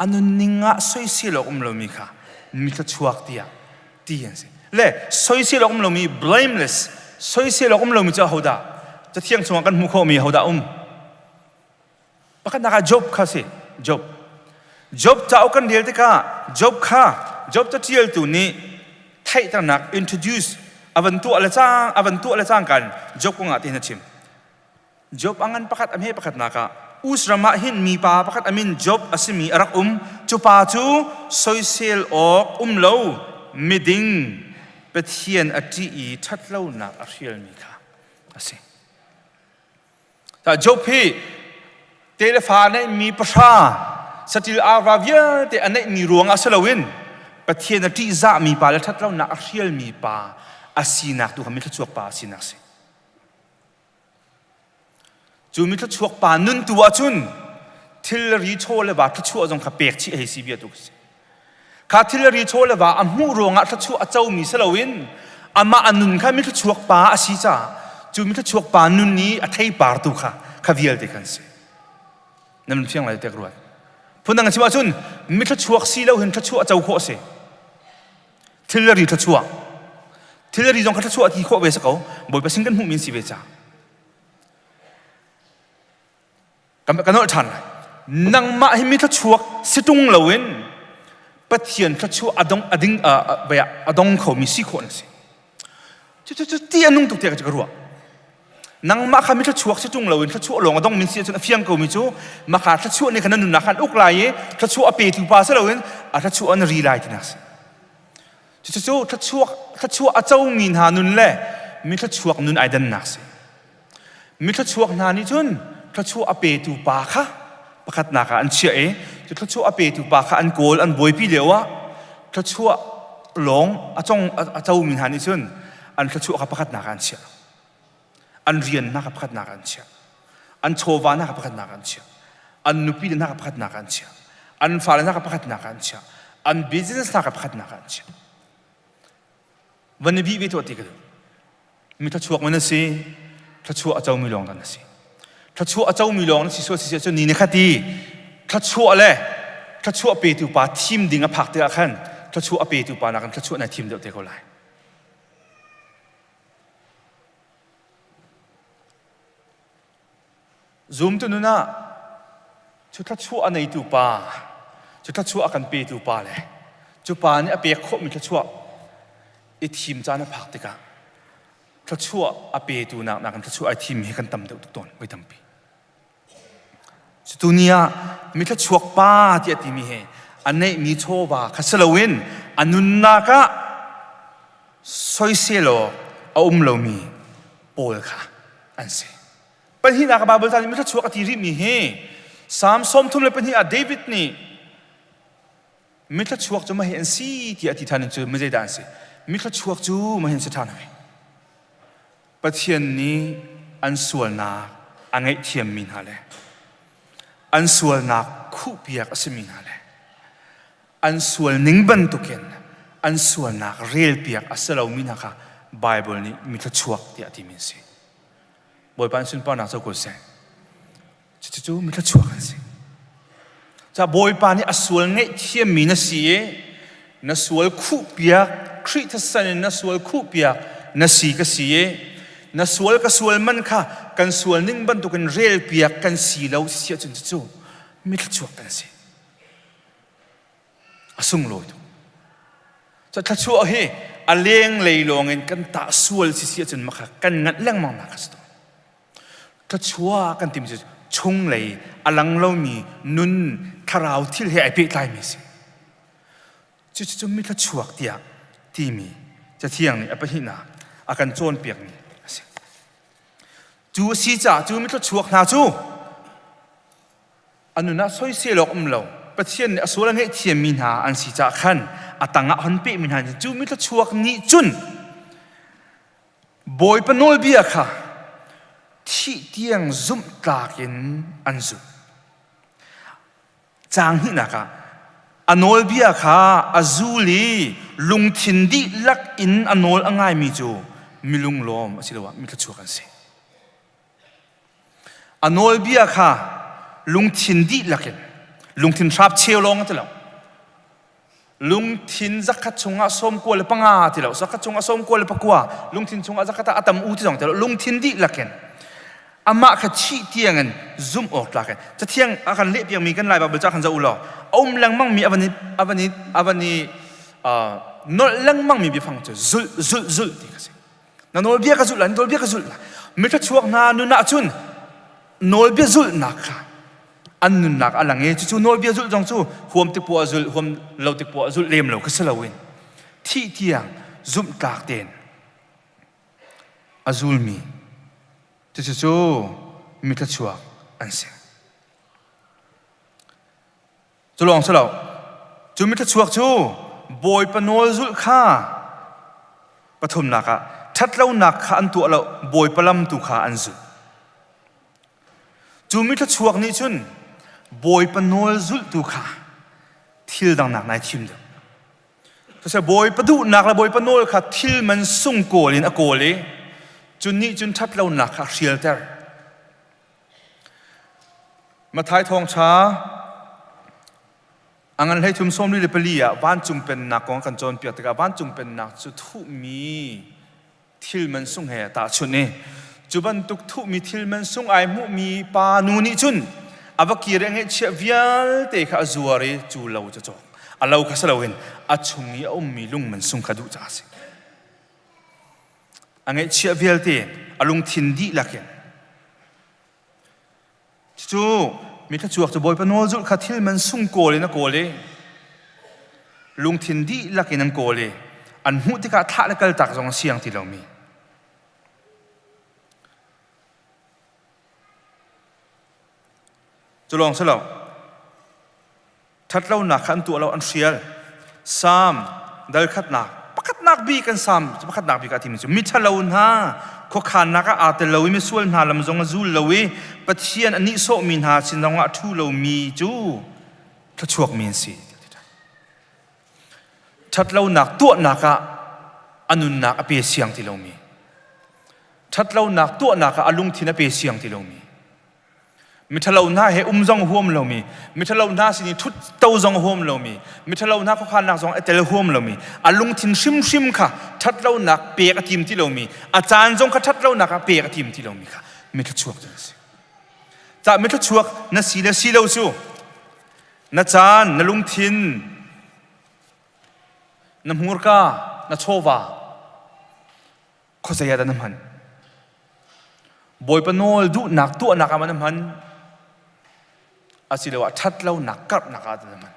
A nunning ah soisel awk um lomi kha mi thluachuak tiah ti an si le soisel awk um lomi blameless soisel awk um lomi cu ahodah cathiang chungah kan hmuh khawhmi ahodah um pakhatnak ah Job kha si Job Job cauk kan rel tikah Job kha Job caṭialtu nih theihternak introduce a van tuah le cang a van tuah le cangka in Job kongah tihin a chim Job a ngan pakhat a hme pakhatnak ah Us ram ah hin mipa pakhat a min Job a simi a rak um. Cu pa cu soisel awk um lo miding Pathian a ṭih i ṭhatlonak a hrialmi kha a si. Job hi telefa neihmi pahra saṭil arva vialte a neihmi ruangah si loin Pathian a ṭihzahmi pa le ṭhatlonak a hrialmi pa a sinak tu kha mi thluachuak pa a sinak a si. Cu mi thluachuak pa nun tu ahcun thilri chaw le va thluachuah zong kha pek chih hei si bia tu si. Kha thilri chaw le va a hmuh ruangah thluachuah a comi si loin amah a nun kha mi thluachuak pa a si caah cu mi thluachuak pa nun i a theipar tu kha kha vialte khan si. Na nun fiang lai tek ruat. Phundang chim ahcun mi thluachuak si lo hin thluachuah co khawh a si. Thilri thluachuah thilri zong kha thluachuah ti khawh ve si ko bawipa sin kan hmuhmi si ve ca kan kan nolh ṭhan lai nangmah hi mi thluachuak si ṭung loin Pathian thluachuah adong ading a dong khomi si khawh na si cu cu ti a nung tuk tiah ka ruah nangmah kha mi thluachuak si ṭung loin thluachuah lawng a dong min si ahcun a fiang komi cu maka thluachuah nih khan na nunnak khan uk lai i thluachuah a petu pa si loin a thluachuah an ri lai tinak si cucu thluachuak thluachuah a comi hna nun le mi thluachuak nun ai dannak si mi thluachuak hna nih cun thluachuah a petu pa kha pakhatnak ah an chiah i cu thluachuah a petu pa kha an kawl an buaipi lio ah thluachuah lawng a cong a comi hna nih cun an thluachuah kha pakhatnak ah an chiah an rian hna kha pakhatnak ah an chiah an chawva hna kha pakhatnak ah an chiah an nupi le hna kha pakhatnak ah an chiah an fale hna kha pakhatnak ah an chiah an business hna kha pakhatnak ah an chiah van i bih ve tuah ti ka duh mi thluachuak man na si thluachuah a comi lawng na si thluachuah a comi lawng na si sual si cun ni ne khat i thluachuah le thluachuah petu pa thim ding a phak tikah khan thluachuah a petu pa nakin thluachuah nai thim deuh te ko lai Zumtu nun ah cu thluachuah a neitu pa, cu thluachuah a kan petu pa le cu pa nih a pek khawhmi thluachuah i thim caan a phak tikah thluachuah a petu nak nakin thluachuah ai thim hi kan tam deuh tuk tawn voi tampi. Cutu ni ah mi thluachuak pa tiah timi he a neihmi chawva kha si loin a nunnak ah soisel awk a um lomi pawl kha an si. Pahnihnak ah Baibal ca nih mi thluachuak a ti rihmi hi Salm 32 ah David nih mi thluachuak cu mahi an si tiah a ti ṭhan cu mi zeidah an si? Mi thluachuak cu mahi an si ṭhan hoi. Pathian nih an sualnak a ngaihthiammi hna le an sualnak khuhpiak a simi hna le. An sual ning bantukin an sualnak relpiak a si lomi hna kha Baibal nih mi thluachuak tiah a timi an si. Bawipa an sunparnak co ko seh. Cucu mi thluachuak an si. Ca Bawipa nih a sual ngaihthiammi na si i na sual khuhpiak Khrih thisen in na sual khuhpiak na si ka si i na sual ka sual man kha kan sual ning bantukin relpiak kan si lo si ahcun cucu mi thluachuak kan si. A sunglawi tuk. Ca thluachuah hi a lenglei lawngin kan tah sual si si ahcun makha kan nganh lengmang nak a si tawn. Thluachuah kan timi cu chunglei a lang lomi nun thlarau thil he ai pehtlaimi a si. Cucu mi thluachuak tiah timi Cathiang nih a pahnihnak a kan cawnpiakmi a si. Cu a si caah cu mi thluachuak hna cu a nun ah soisel awk um lo Pathian nih a sual a ngaihthiammi hna an si caah khan a tangah hon pehmi hna cu mi thluachuak nih cun Bawipa nawlbia kha thih tiang zumhtlak in an zulh. Caang hnihnak ah a nawlbia kha a zul i lungthin dihlak in a nawl a ngaimi cu milunglawm asiloah mithluachuak an si. A nawlbia kha lungthin dihlak in lungthin hrap cheu lawng a ti lo. Lungthin zakhat chungah 95 ti lo zakhat chungah 99 lungthin chungah zakhat ah a tam u ti zong ti lo lungthin dihlak in amah kha thih tiang in zumh awk tlak in cathiang a kan leh piakmi kan Lai Baibal ca khan zoh u law a um lengmang mi a van i a van i a van i nolh lengmang mi biafang cu zulh zulh zulh ti kha si na nawlbia ka zulh la na nawlbia ka zulh la mithluachuak hna nun ah cun nawlbia zulhnak kha an nunnak a lang i cucu nawlbia zulh zong cu huam tik poah zulh huam lo tik poah zulh lem lo kha si loin thih tiang zumhtlak tein a zulmi cucu cu mithluachuak an si. Cu lawng si lo. Cu mithluachuak cu Bawipa nawl zulh kha pathumnak ah ṭhatlonak kha an tuah lo Bawipa lam tu kha an zulh. Cu mithluachuak nih cun Bawipa nawl zulhtu kha thil dangnak nai thim deuh. Siseh Bawipa duhnak le Bawipa nawl kha thil man sung kawl in a kawl i cu nih cun ṭhatlonak kha a hrialter. Matthai thawngṭha a ngan 33 44 ah vancung pennak kong kan cawnpiak tikah vancung pennak cu thuhmi thil man sung he tahchunh i cu bantuk thuhmi thil man sung ai hmuhmi pa nu nih cun a va kir i a ngeihchiah vialte kha a zuar i cu lo cu cawk a lo kha si loin a chung i a ummi lung man sung kha duh caah a si. A ngeihchiah vialte a lungthin dihlak in Cucu mi thluachuak cu Bawipa nawl zulh kha thil man sung kawl in a kawl i lungthin dihlak in an kawl i an hmuh tikah thlah le kaltak zong a siang ti lomi. Cu lawng si lo. Ṭhatlonak kha an tuah lo, an hrial. Salm dal khatnak pakhatnak bik kan salm pakhatnak bik ah timi cu miṭhalo hna khuakhannak ah aa tel lo i misual hna lam zong a zul lo i Pathian a nihsawhmi hna sin zongah a ṭhu lomi cu thluachuakmi an si. Ṭhatlonak tuahnak ah a nunnak a pe siang ti lomi ṭhatlonak tuahnak ah a lungthin a pe siang ti lomi Miṭhalo hna he um zong huam lomi, miṭhalo hna sin i ṭhut to zong huam lomi, miṭhalo hna khuakhannak zong a tel huam lomi, a lungthin hrimhrim kha ṭhatlonak pek a tim ti lomi, a caan zong kha ṭhatlonak ah pek a tim ti lomi kha mithluachuak cu an si. Cah mithluachuak na si le si lo cu na caan, na lungthin, na hmurka, na chawva, khuazei ah dah na hman? Bawipa nawl duhnak tuahnak ah ma na hman? Asiloah ṭhatlonak karhnak ah dah na hman?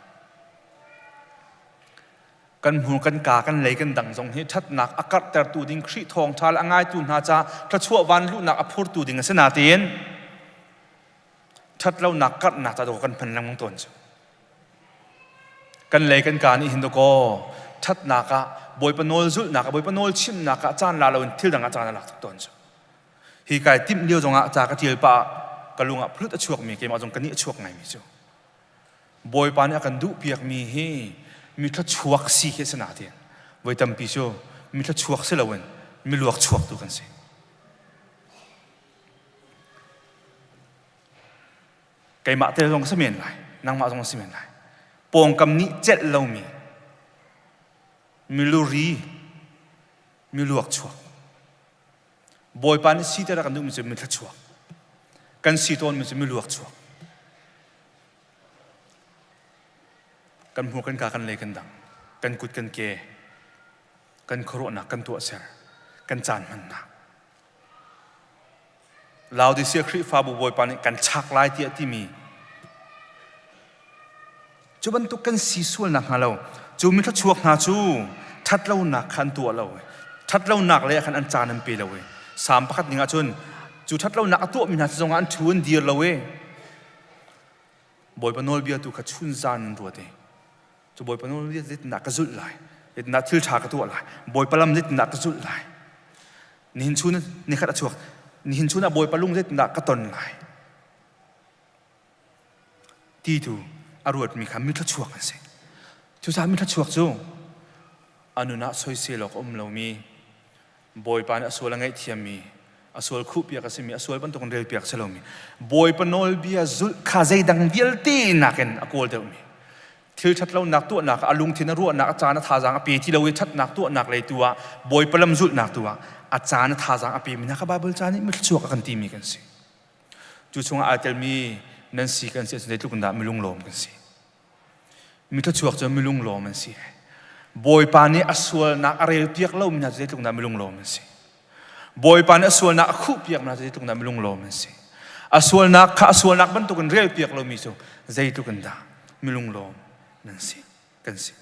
Kan hmur kan ka kan lei kan dang zong hi ṭhatnak a karhtertu ding Khrih thawngṭha le a ngaitu hna ca thluachuah van luhnak a phurtu ding a si natein ṭhatlonak karhnak ca dawh kan hman lengmang tawn cu. Kan lei kan ka nih hin dawkaw ṭhatnak ah Bawipa nawl zulhnak ah Bawipa nawl chimnak ah caan la loin thil dang ah caan a lak tuk tawn cu. Hi kai timh lio zongah ca ka ṭial pah ah ka lung ah phulut a chuakmi keimah zong ka nih a chuak ngaimi cu Bawipa nih a kan duhpiakmi hi Mi thluachuak si khi a si nain voi tampi cu mi thluachuak si loin mi luak chuak tu kan si. Keimah te zong ka si men lai, nangmah zong na si men lai. Pawngkam nih celh lomi miluri, miluak chuak. Bawipa nih si te rak kan duhmi cu mi thluachuak. Kan si tawnmi cu miluak chuak. Kan hmur kan ka kan lei kan dang. Kan kut kan ke. Kan khuaruahnak kan tuahser. Kan caan hmannak. Laodicea Khrihfabu Bawipa nih kan chak lai tiah timi cu bantuk kan si sual nakhnga lo cu mi thluachuak hna cu ṭhatlonak kha an tuah lo ṭhatlonak lei ah khan an caan an pe lo i Salm pakhat ning ah cun cu ṭhatlonak a tuahmi hna zongah an ṭhu an dir lo i Bawipa nawlbia tu kha chun zan an ruat i cu Bawipa nawlbia zeitindah ka zulh lai zeitindah thil ṭha ka tuah lai Bawipa lam zeitindah ka zulh lai nihin chun nikhat a chuak nihin chun ah Bawipa lung zeitindah ka ton lai ti tu a ruatmi kha mi thluachuak an si cucaah mi thluachuak cu a nun ah soisel awk a um lomi Bawipa nih a sual a ngaihthiammi a sual khuhpiak a simi a sual bantukin relpiak a si lomi Bawipa nawlbia zulh kha zeidang vialte nakin a kawl deuhmi thil ṭhatlonak tuahnak a lungthin a ruahnak a caan a thazaang a pe ti lo i ṭhatnak tuahnak lei tu ah Bawipa lam zulhnak tu ah a caan a thazaang a pemi hna kha Baibal ca nih mithluachuak a kan timi kan si cu chungah aa telmi nan si kan si ahcun zeitluk in dah milunglawm kan si Mi thluachuak cu milunglawm an si. Bawipa nih a sualnak a relpiak lomi hna cu zeitluk dah milunglawm an si. Bawipa nih a sualnak a khuhpiak hna cu zeitluk dah milunglawm an si. A sualnak kha a sualnak bantukin relpiak lomi cu zeitluk in dah milunglawm nan si kan si.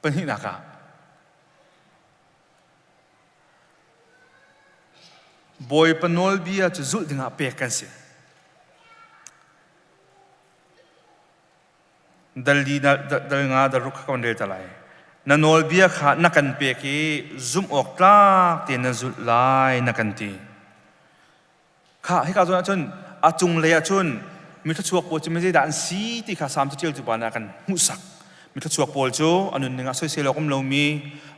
Pahnihnak ah Bawipa nawlbia cu zulh dingah pek kan si. Dal li dal nga dal ruk kha kan rel ta lai. Na nawlbia kha na kan pek i zumh awk tlak tein na zulh lai na kan ti. Kha hika zawn ahcun a cunglei ahcun mi thluachuak pawl cu mi zeidah an si ti kha Salm caṭialtu pa nih a kan hmuhsak. Mi thluachuak pawl cu a nunning ah soisel awk um lomi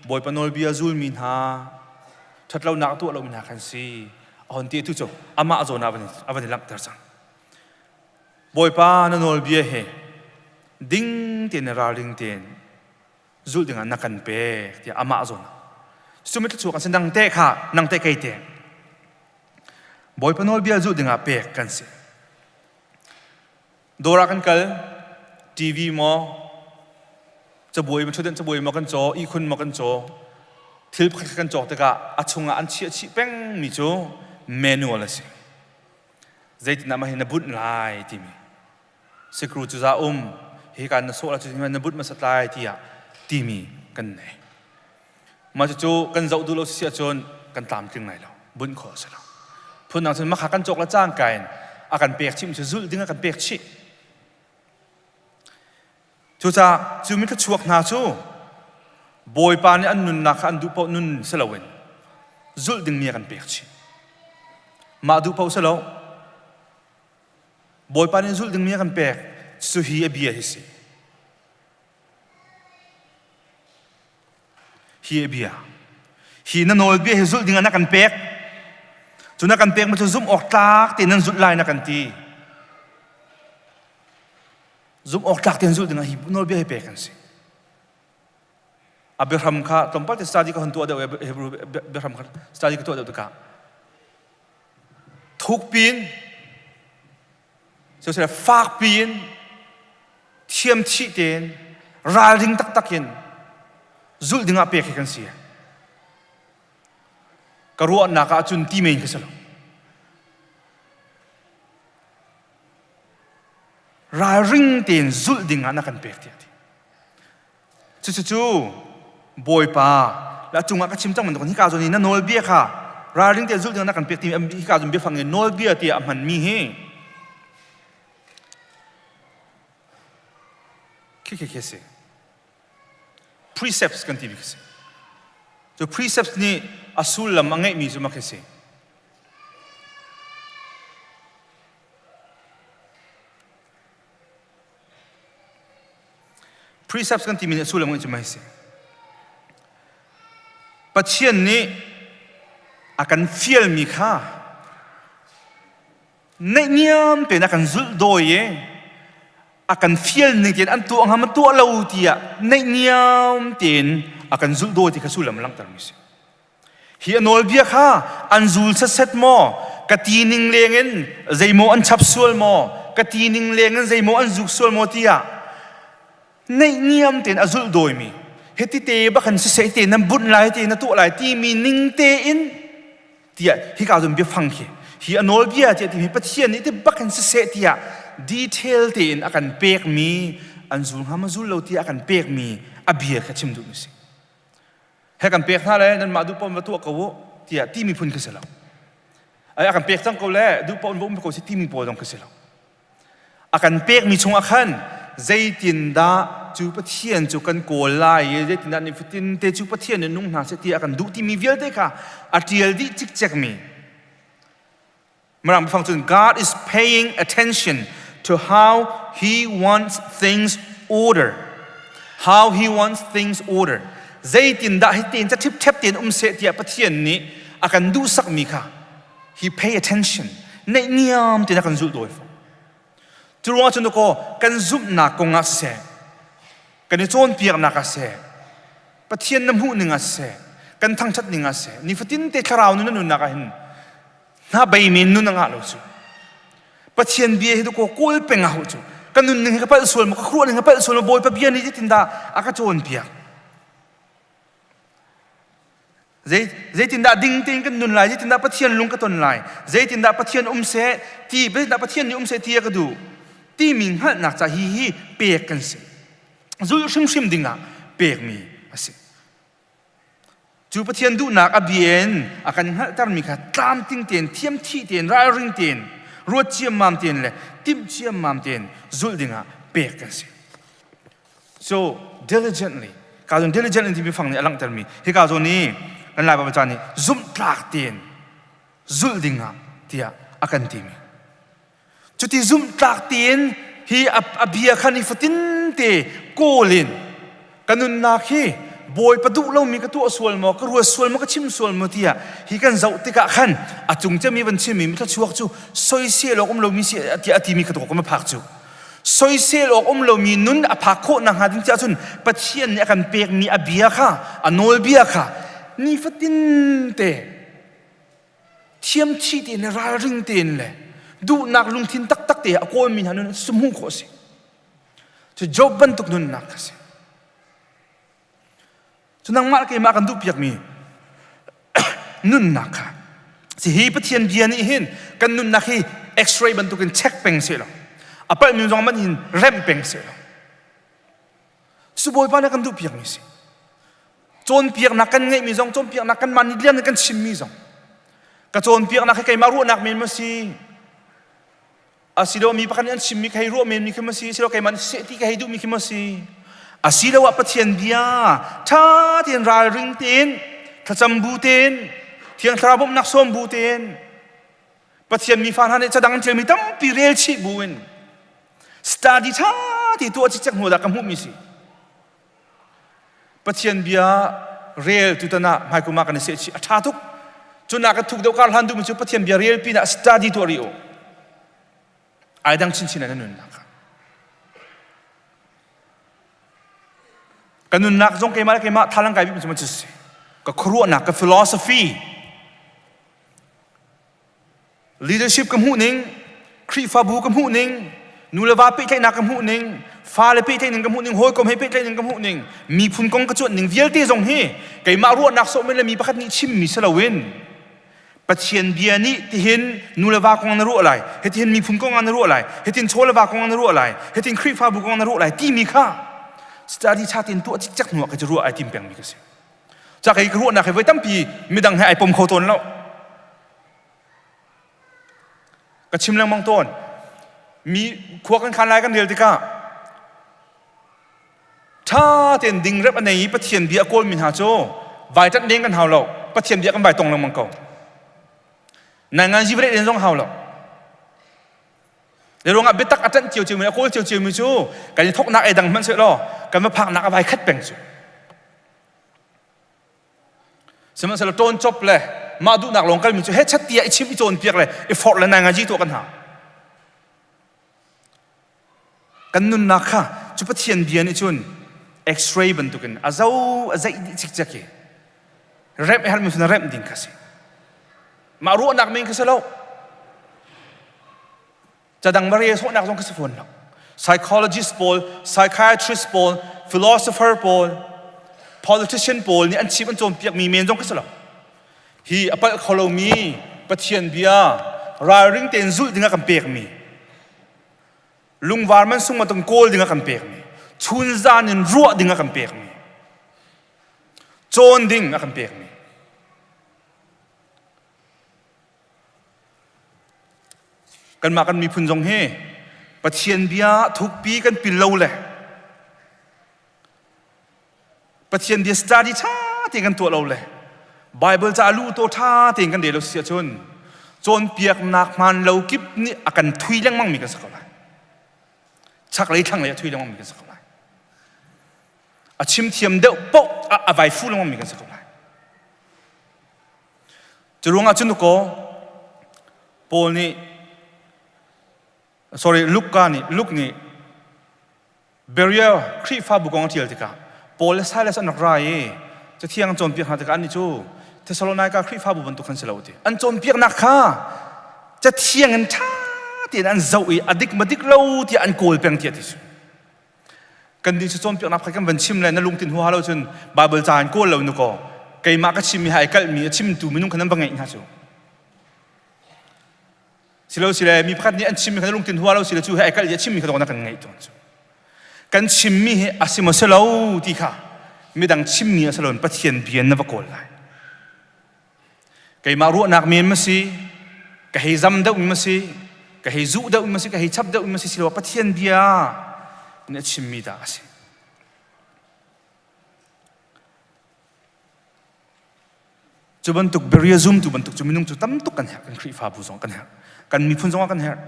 Bawipa nawlbia zulmi hna ṭhatlonak a tuah lomi hna khan si. A hon ti tu cu amah zawn ah a van i langhter cang. Bawipa na nawlbia he ding tein le ralring tein zulh dingah na kan pek tiah amah zawn ah sumi thluachuak an si nang te kha nang te kei te Bawipa nawlbia zulh dingah pek kan si dawr ah kan kal TV maw cabuai ma ṭhutdenh cabuai maw kan caw ihkhun maw kan caw thil pakhat kan cawk tikah a chungah an chiah chih pengmi cu manual a si Zeitindah mah hi na bunh lai timi sikru cu za um hika na sawh la cu na bunh hmasat lai tiah timi kan nei. Mah cucu kan zoh duh lo si ahcun kan tlamtling lai lo bunh khawh a si lo. Phundang cun makha kan cawk le cangka in a kan pek chih cu zulh ding a kan pek chih. Cucaah cu mi thluachuak hna cu Bawipa nih an nunnak kha an duh paoh nun si loin zulh dingmi a kan pek chih. Mah duh paoh si lo. Bawipa nih zulh dingmi a kan pek. Cucu hi a bia hi si. Hi a bia. Hi na nawlbia hi zulh dingah na kan pek. Cu na kan pek ma cu zumh awk tlak tein nan zulh lai na kan ti. Zumh awk tlak tein zulh dingah hi nawlbia hi pek an si. A biahram kha tlawmpal te study ka hun tuah deuh Hebrew biahram kha study ka tuah deuh tikah thuk piin sosel fak piin thiam chih tein ralring taktak in zulh dingah pek hi kan si. Ka ruahnak ah cun ti men ka si lo. Ralring tein zulh dingah na kan pek tiah ti. Cucu Bawipa la cungah ka chim cang bantukin hika zawn i na nawlbia kha ralring tein zulh dingah na kan pek timi hika zawn biafang in nawlbia tiah a hmanmi hi khi khi khi si precepts kan timi khi si cu precepts nih a sullam a ngeihmi cu ma khi si Precepts kan timi nih a sullam cu mei si. Pathian nih a kan fialmi kha naihniam tein a kan zulh dawi i a kan fial ning tein an tuah hnga ma tuah lo tiah naihniam tein a kan zulh dawi ti kha sullam a langhtermi si. Hi a nawlbia kha an zul setset maw? Ka ti ning lengin zeimaw an chap sual maw? Ka ti ning lengin zeimaw an zuk sual maw tiah naihniam tein a zulh dawimi hiti te bak hin siseh te nan bunh lai te na tuah lai timi ning tein tiah hika cun biafang khi hi a nawlbia tiah timi Pathian nih ti bak hin siseh tiah detail tein a kan pekmi an zul hnga ma zul lo tiah a kan pekmi a bia kha chim duhmi si. He kan pek hna le nanmah duh paoh va tuah ko u tiah timi phun khi si lo. Ai a kan pek cang ko le duh paoh in va um ko si timi pawl zong khi si lo. A kan pekmi chungah khan zeitindah cu Pathian cu kan kawl lai i zeitindah nifatin te cu Pathian nih nung hna seh ti a kan duh timi vialte kha a ṭial dih cikcekmi Mirang biafang cun God is paying attention to how he wants things order. How he wants things order. Zeitindah hi tein ca ṭhipṭhep tein um seh tiah Pathian nih a kan duhsakmi kha he pay attention. Neihniam tein a kan zulh dawi fo. Cu ruangah cun kaw kan zumhnak kong ah siseh, kan i cawnpiaknak ah siseh, Pathian na hmuh ning ah siseh, kan thangṭhat ning ah siseh, nifatin te thlarau nun na nunnak ah hin hna bei men nun a ngah lo cu Pathian bia hi ko kawl peng a hau cu ka nun ning hi ka palh sual maw ka khuruah ning ka palh sual maw Bawipa bia nih zeitindah a ka cawnpiak zei zeitindah ding tein kan nun lai zeitindah Pathian lung ka ton lai zeitindah Pathian um seh ti zeitindah Pathian nih um seh ti a ka duh timi hngalhnak ca hi hi pek kan si zulh hrimhrim dingah pekmi a si Cu Pathian duhnak a bia in a kan hngalhtermi kha tlamtling tein, thiamthih tein, ralring tein, ruat ciammam tein le timh ciammam tein zulh dingah pek kan si. So diligently, ka zawn diligently timi fang nih a langhtermi hika zawn i kan Lai Baibal ca nih zumhtlak tein zulh dingah tiah a kan timi. Cuti zumhtlak tein hi a bia kha nifatin te kawl in ka nunnak hi Bawipa duh lomi ka tuah sual maw, ka ruat sual maw, ka chim sual maw tiah hi kan zoh tikah khan a cung cemi van chimmi mithluachuak cu soisel awk um lomi si tiah a timi kha ka phak cu. Soisel awk um lomi nun a phak khawh nakhnga ding tiah cun Pathian nih a kan pekmi a bia kha, a nawlbia kha nifatin te thiamchih tein le ralring tein le duhnak lungthin taktak te a kawlmi hna nun cu hmuh khawh a si. Cu Job bantuk nunnak kha si. Cu nangmah le keimah kan duhpiakmi nunnak kha si hi Pathian bia nih hin kan nunnak hi x-ray bantukin check peng seh law a palhmi zong man hin remh peng seh law Cu Bawipa nih kan duhpiakmi si. Cawnpiaknak kan ngeihmi zong cawnpiaknak kanmah nih lian in kan chimmi zong ka cawnpiaknak hi keimah ruahnak men ma si asiloah mi pakhat nih an chimmi ka hei ruah menmi khi ma si asiloah keimah nih seh ti ka hei duhmi khi ma si asiloah Pathian bia ṭha tein ralring tein thlacam bu tein Thiang Thlarau bawmhnak sawm bu tein Pathian mi fa hna nih cadang an ṭialmi tampi rel chih bu in study ṭha ti tuah cikcek hnu dah ka hmuhmi si Pathian bia rel tutan ah hmaikum ah kan i sehchih a ṭha tuk cun ah ka thuk deuh kar hlan duhmi cu Pathian bia rel pinah study tuah rih u ai dang chinchin in na nunnak kha ka nunnak zong keimah le keimah thalang kai bik cu si ka khuaruahnak ka philosophy Leadership ka hmuh ning, Khrihfabu ka hmuh ning, nu le va pehtlaihnak ka hmuh ning, fale pehtlaih ning ka hmuh ning, hawikom he pehtlaih ning ka hmuh ning, miphun kong ka cuanh ning vialte zong hi keimah ruahnak sawh men le mi pakhat nih chimmi si loin Pathian bia nih tihin nu le va kong na ruah lai, hitihin miphun kong ah na ruah lai, hitin chaw le va kong ah na ruah lai, hitin Khrihfabu kong ah na ruah lai timi kha study cha tein tuah cikcek hnu ah ka cu ruah ai tim pengmi ka si. Ca kei ka ruahnak hi voi tampi midang he ai pom kho tawn lo. Ka chim lengmang tawn. Mi khua kan khan lai kan rel tikah ṭha tein dingrep a nei i Pathian bia a kawlmi hna cu vai ṭanh deng kan hau lo. Pathian bia kan vai tong lengmang ko. Nai ngan zivreh den zong hau lo. Le ruangah biatak a ṭanh cio ciomi a kawl cio ciomi cu kan i thawknak ei dang hmanh seh law Kan va phaknak a vai khat peng cu. Sihmanhsehlaw ṭawn cop le mah duhnak lawng kalmi cu hechat tiah i chim i cawnpiak le i forh le nai ngaji tuah kan hau. Kan nunnak kha cu Pathian bia nih cun X-ray bantukin a zo a zeih dih cikcek i remh i herhmi cu na remh ding kha si. Mah ruahnak men kha si lo. Cadang va rel sawhnak zong kha si fawn lo. Psychologist pawl, psychiatrist pawl, philosopher pawl, politician pawl nih an chim an cawnpiakmi men zong kha si lo. Hi a palh kho lomi Pathian bia ralring tein zulh dingah kan pekmi lungvar man sung matung kawl dingah kan pekmi chunzan in ruah dingah kan pekmi cawn ding a kan pekmi Kanmah kan miphun zong hi Pathian bia thukpi kan pil lo le Pathian bia study ṭha tein kan tuah lo le Bible ca lu to ṭha tein kan rel lo si ahcun cawnpiaknak hmaan lo kip nih a kan thui lengmang mi kan si ko lai. Chaklei thlanglei a thui lengmang mi kan si ko lai. A chim thiam deuh paoh a vai fu lengmang mi kan si ko lai. Cu ruangah cun kaw Paul nih sorry Luka nih Luke nih Berea Khrihfabu kong a ṭial tikah Paul le Silas an rak ra i Cathiang an cawnpiak hna tikah annih cu Thessalonika Khrihfabu bantuk khan si lo ti. An cawnpiaknak kha Cathiang in ṭha tein an zoh i a dik ma dik lo tiah an kawl peng tiah ti cu. Kan nih cu cawnpiaknak pakhat kan van chim le na lungtin huaha lo cun Bible ca in kawl lo nu kaw keimah ka chimmi hai kalhmi a chimtu minung kha nan va ngeih hna cu. Silo sile mi pakhat nih an chimmi kha na lungtin hua lo sile cu he ai kalh i a chimmi kha na kan ngeih tawn cu. Kan chimmi hi a si maw si lo ti kha midang chimmi a si lo in Pathian bia na va kawl lai. Keimah ruahnak men ma si, ka hei zam deuh mi ma si, ka hei zuh deuh mi ma si, ka hei chap deuh mi ma si siloah Pathian bia nih a chimmi dah a si. Cu bantuk Berea zumtu bantuk cu minung cu tam tuk kan herh, kan Khrihfabu zong kan herh, kan miphun zong ah kan herh.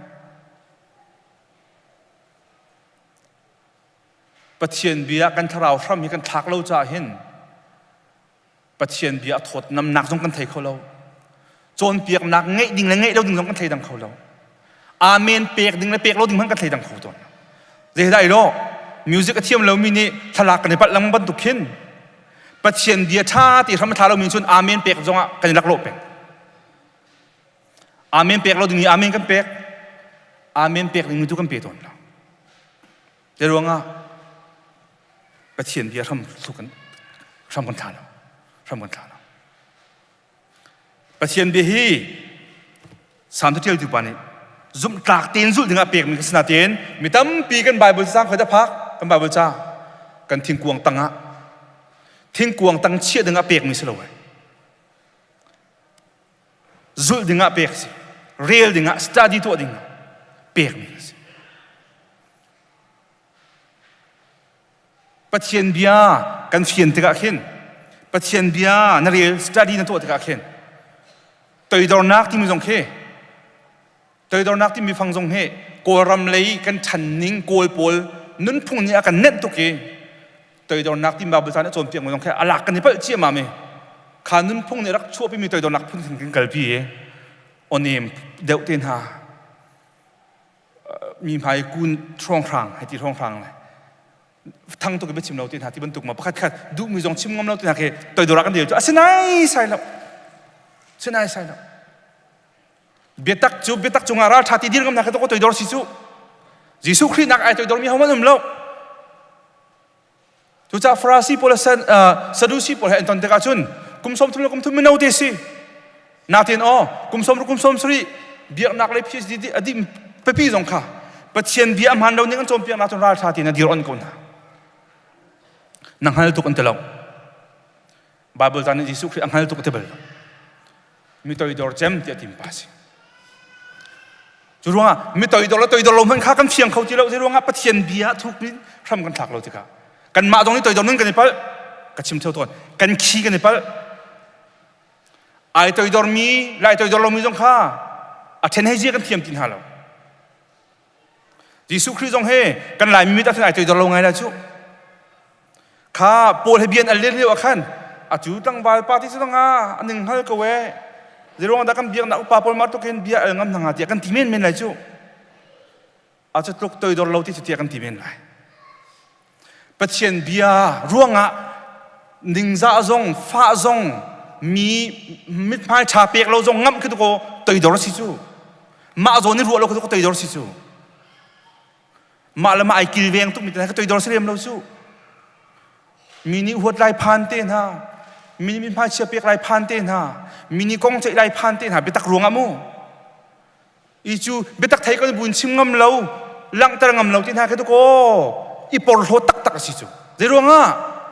Pathian bia kan thlarau hram hi kan thlak lo caah hin Pathian bia a thawtnamnak zong kan thei kho lo. Cawnpiaknak ngeih ding le ngeih lo ding zong kan thleidang kho lo. Amen pek ding le pek lo ding hmanh kan thleidang kho tawn. Zeidah lo music a thiam lomi nih thlalak kan i palh lengmang bantuk khin Pathian bia ṭha ti hram a thla lomi cun amen pek zongah kan i laklawh peng. Amen pek lo ding i amen kan pek. Amen pek ding tu kan pe tawn lo. Te ruangah Pathian bia hram kan hram kan thla lo hram kan thla lo Pathian bia hi Salm ṭialtu pa nih zumhtlak tein zulh dingah pekmi ka si nain mi tampi kan Bible caang khoi dah phak kan Bible ca kan thingkuang tangah thingkuang tang chiah dingah pekmi si lo ai zulh dingah pek si rel dingah study tuah dingah pekmi si Pathian bia kan fian tikah khin Pathian bia na rel study na tuah tikah khin toidornak timi zong khi toidornak timi fang zong hi Kawlram lei kan ṭhan ning Kawl pawl nunphung nih a kan nenh tuk i toidornak timi Bible ca nih a cawnpiak mi zong khi a lak kan i palh ciammam i kha nunphung nih rak chuahpimi toidornak phun khin kan kalpi i awnem deuh te hna mi hmai kun hrawnghrang hei ti hrawnghrang le thang tuk i biachim lo ti hna ti bantuk ma pakhat khat duhmi zong chim ngam lo ti hna khi toidor ah kan rel cu asinai sai lo sinai sai lo biatak cu biatak cungah ral ṭha ti dir ngam hna kha to toidor si cu Jesuh Khrih nak ai toidor mi hohmanh um lo Cucaah Farasi pawl le Sadusi pawl he an ton tikah cun kum 30 le kum thum mino te si. Natin aw kum sawm kum sawm sarih biaknak le PhD a dih pipi zong kha Pathian bia a hmaan lo ning an cawnpiaknak cun ralṭha tein a dir on ko hna. Na hngal tuk an ti lo. Bible ca nih Jesuh Khrih a hngal tuk a ti bal lo. Mi toidor cem tiah tim pa si. Cu ruangah mi toidor le toidor lo hmanh kha kan fiang kho ti lo. Zei ruangah Pathian bia thuk in hram kan thlak lo tikah kanmah zong nih toidor nun kan i palh. Ka chim theo tawn. Kan khi kan i palh. Ai toidor mi le ai toidor lomi zong kha a then hei zia kan thiam ti hna lo. Jesuh Khrih zong he kan Laimi mit ah ai toidor lo ngai la cu. Kha Paul he bian al len lio ah khan atu tlangval pa ti cu nga a ning hngal ko e zeiruang dah kan biaknak upa pawl mah tluk hin bia al ngam hna hnga tiah kan ti men men lai cu. A cu tluk toidor lo ti cu tiah kan ti men lai. Pathian bia ruangah ningzah zong fah zong mi mithmai ṭha pek lo zong ngamh khi tu ko toidor si cu. Mah zawn i ruah lo khi tu ko toidor si cu. Mah le mah ai kilveng tuk mi te ka toidor si lem lo cu. Mi nih huat lai phan te hna, mi nih mithmai chia pek lai phan te hna, mi nih kong ceih lai phan te hna biatak ruangah mu. I cu biatak thei kan buin chim ngam lo, langhter ngam lo ti hna khi tu kaw i porhlaw taktak a si cu. Zei ruangah?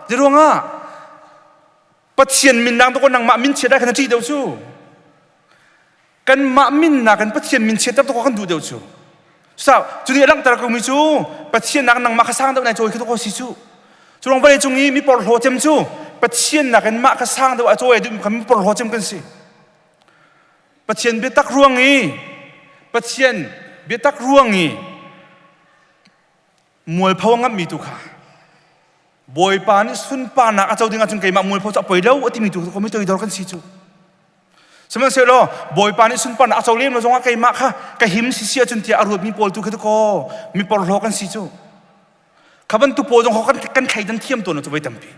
Zei ruangah? Pathian min nang tu kaw nangmah min chiat ai khan na ṭih deuh cu. Kanmah min nakin Pathian min chiatter tu kaw kan duh deuh cu. Sau, cu nih a langhter ko mi cu Pathian nak nangmah kha sang deuh nai cawi khi tu kaw si cu. Cu ruang vawlei cung i mi porhlaw cem cu Pathian nakin mah kha sang deuh a cawi duh mi kha mi porhlaw cem kan si. Pathian biatak ruang i Pathian biatak ruang i mualpho a ngamhmi tu kha Bawipa nih sunparnak a co ding ahcun keimah mualpho cu a poi lo a timi tu kha mi toidor kan si cu. Sihmanhsehlaw Bawipa nih sunparnak a co lem lo zongah keimah kha ka him si si ahcun tiah a ruatmi pawl tu kha tu kaw mi porhlaw kan si cu. Kha bantuk pawl zong kan kan thleidan thiam tawn cu voi tampi.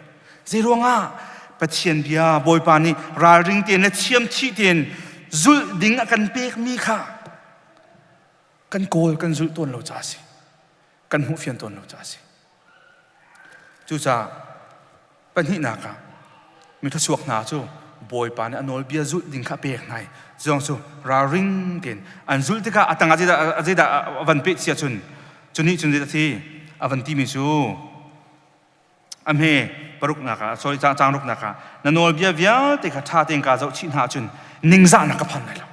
Zei ruangah Pathian bia Bawipa nih ralring tein le thiam thih tein zulh ding a kan pekmi kha kan kawl kan zulh tawn lo ca si. Kan hmuh fian tawn lo ca si. Cucaah Pahnihnak ah mithluachuak hna cu Bawipa nih a nawlbia zulh ding kha a pek hna i zong cu ralring tein an zulh tikah a tangah zeidah zeidah a van peh cia cun cu nih cun zeidah si a van timi cu a hme paruknak ah sorry caang ruknak ah na nawlbia vialte kha ṭha tein kaa zoh chih hna ahcun ningzahnak ka phan lai lo.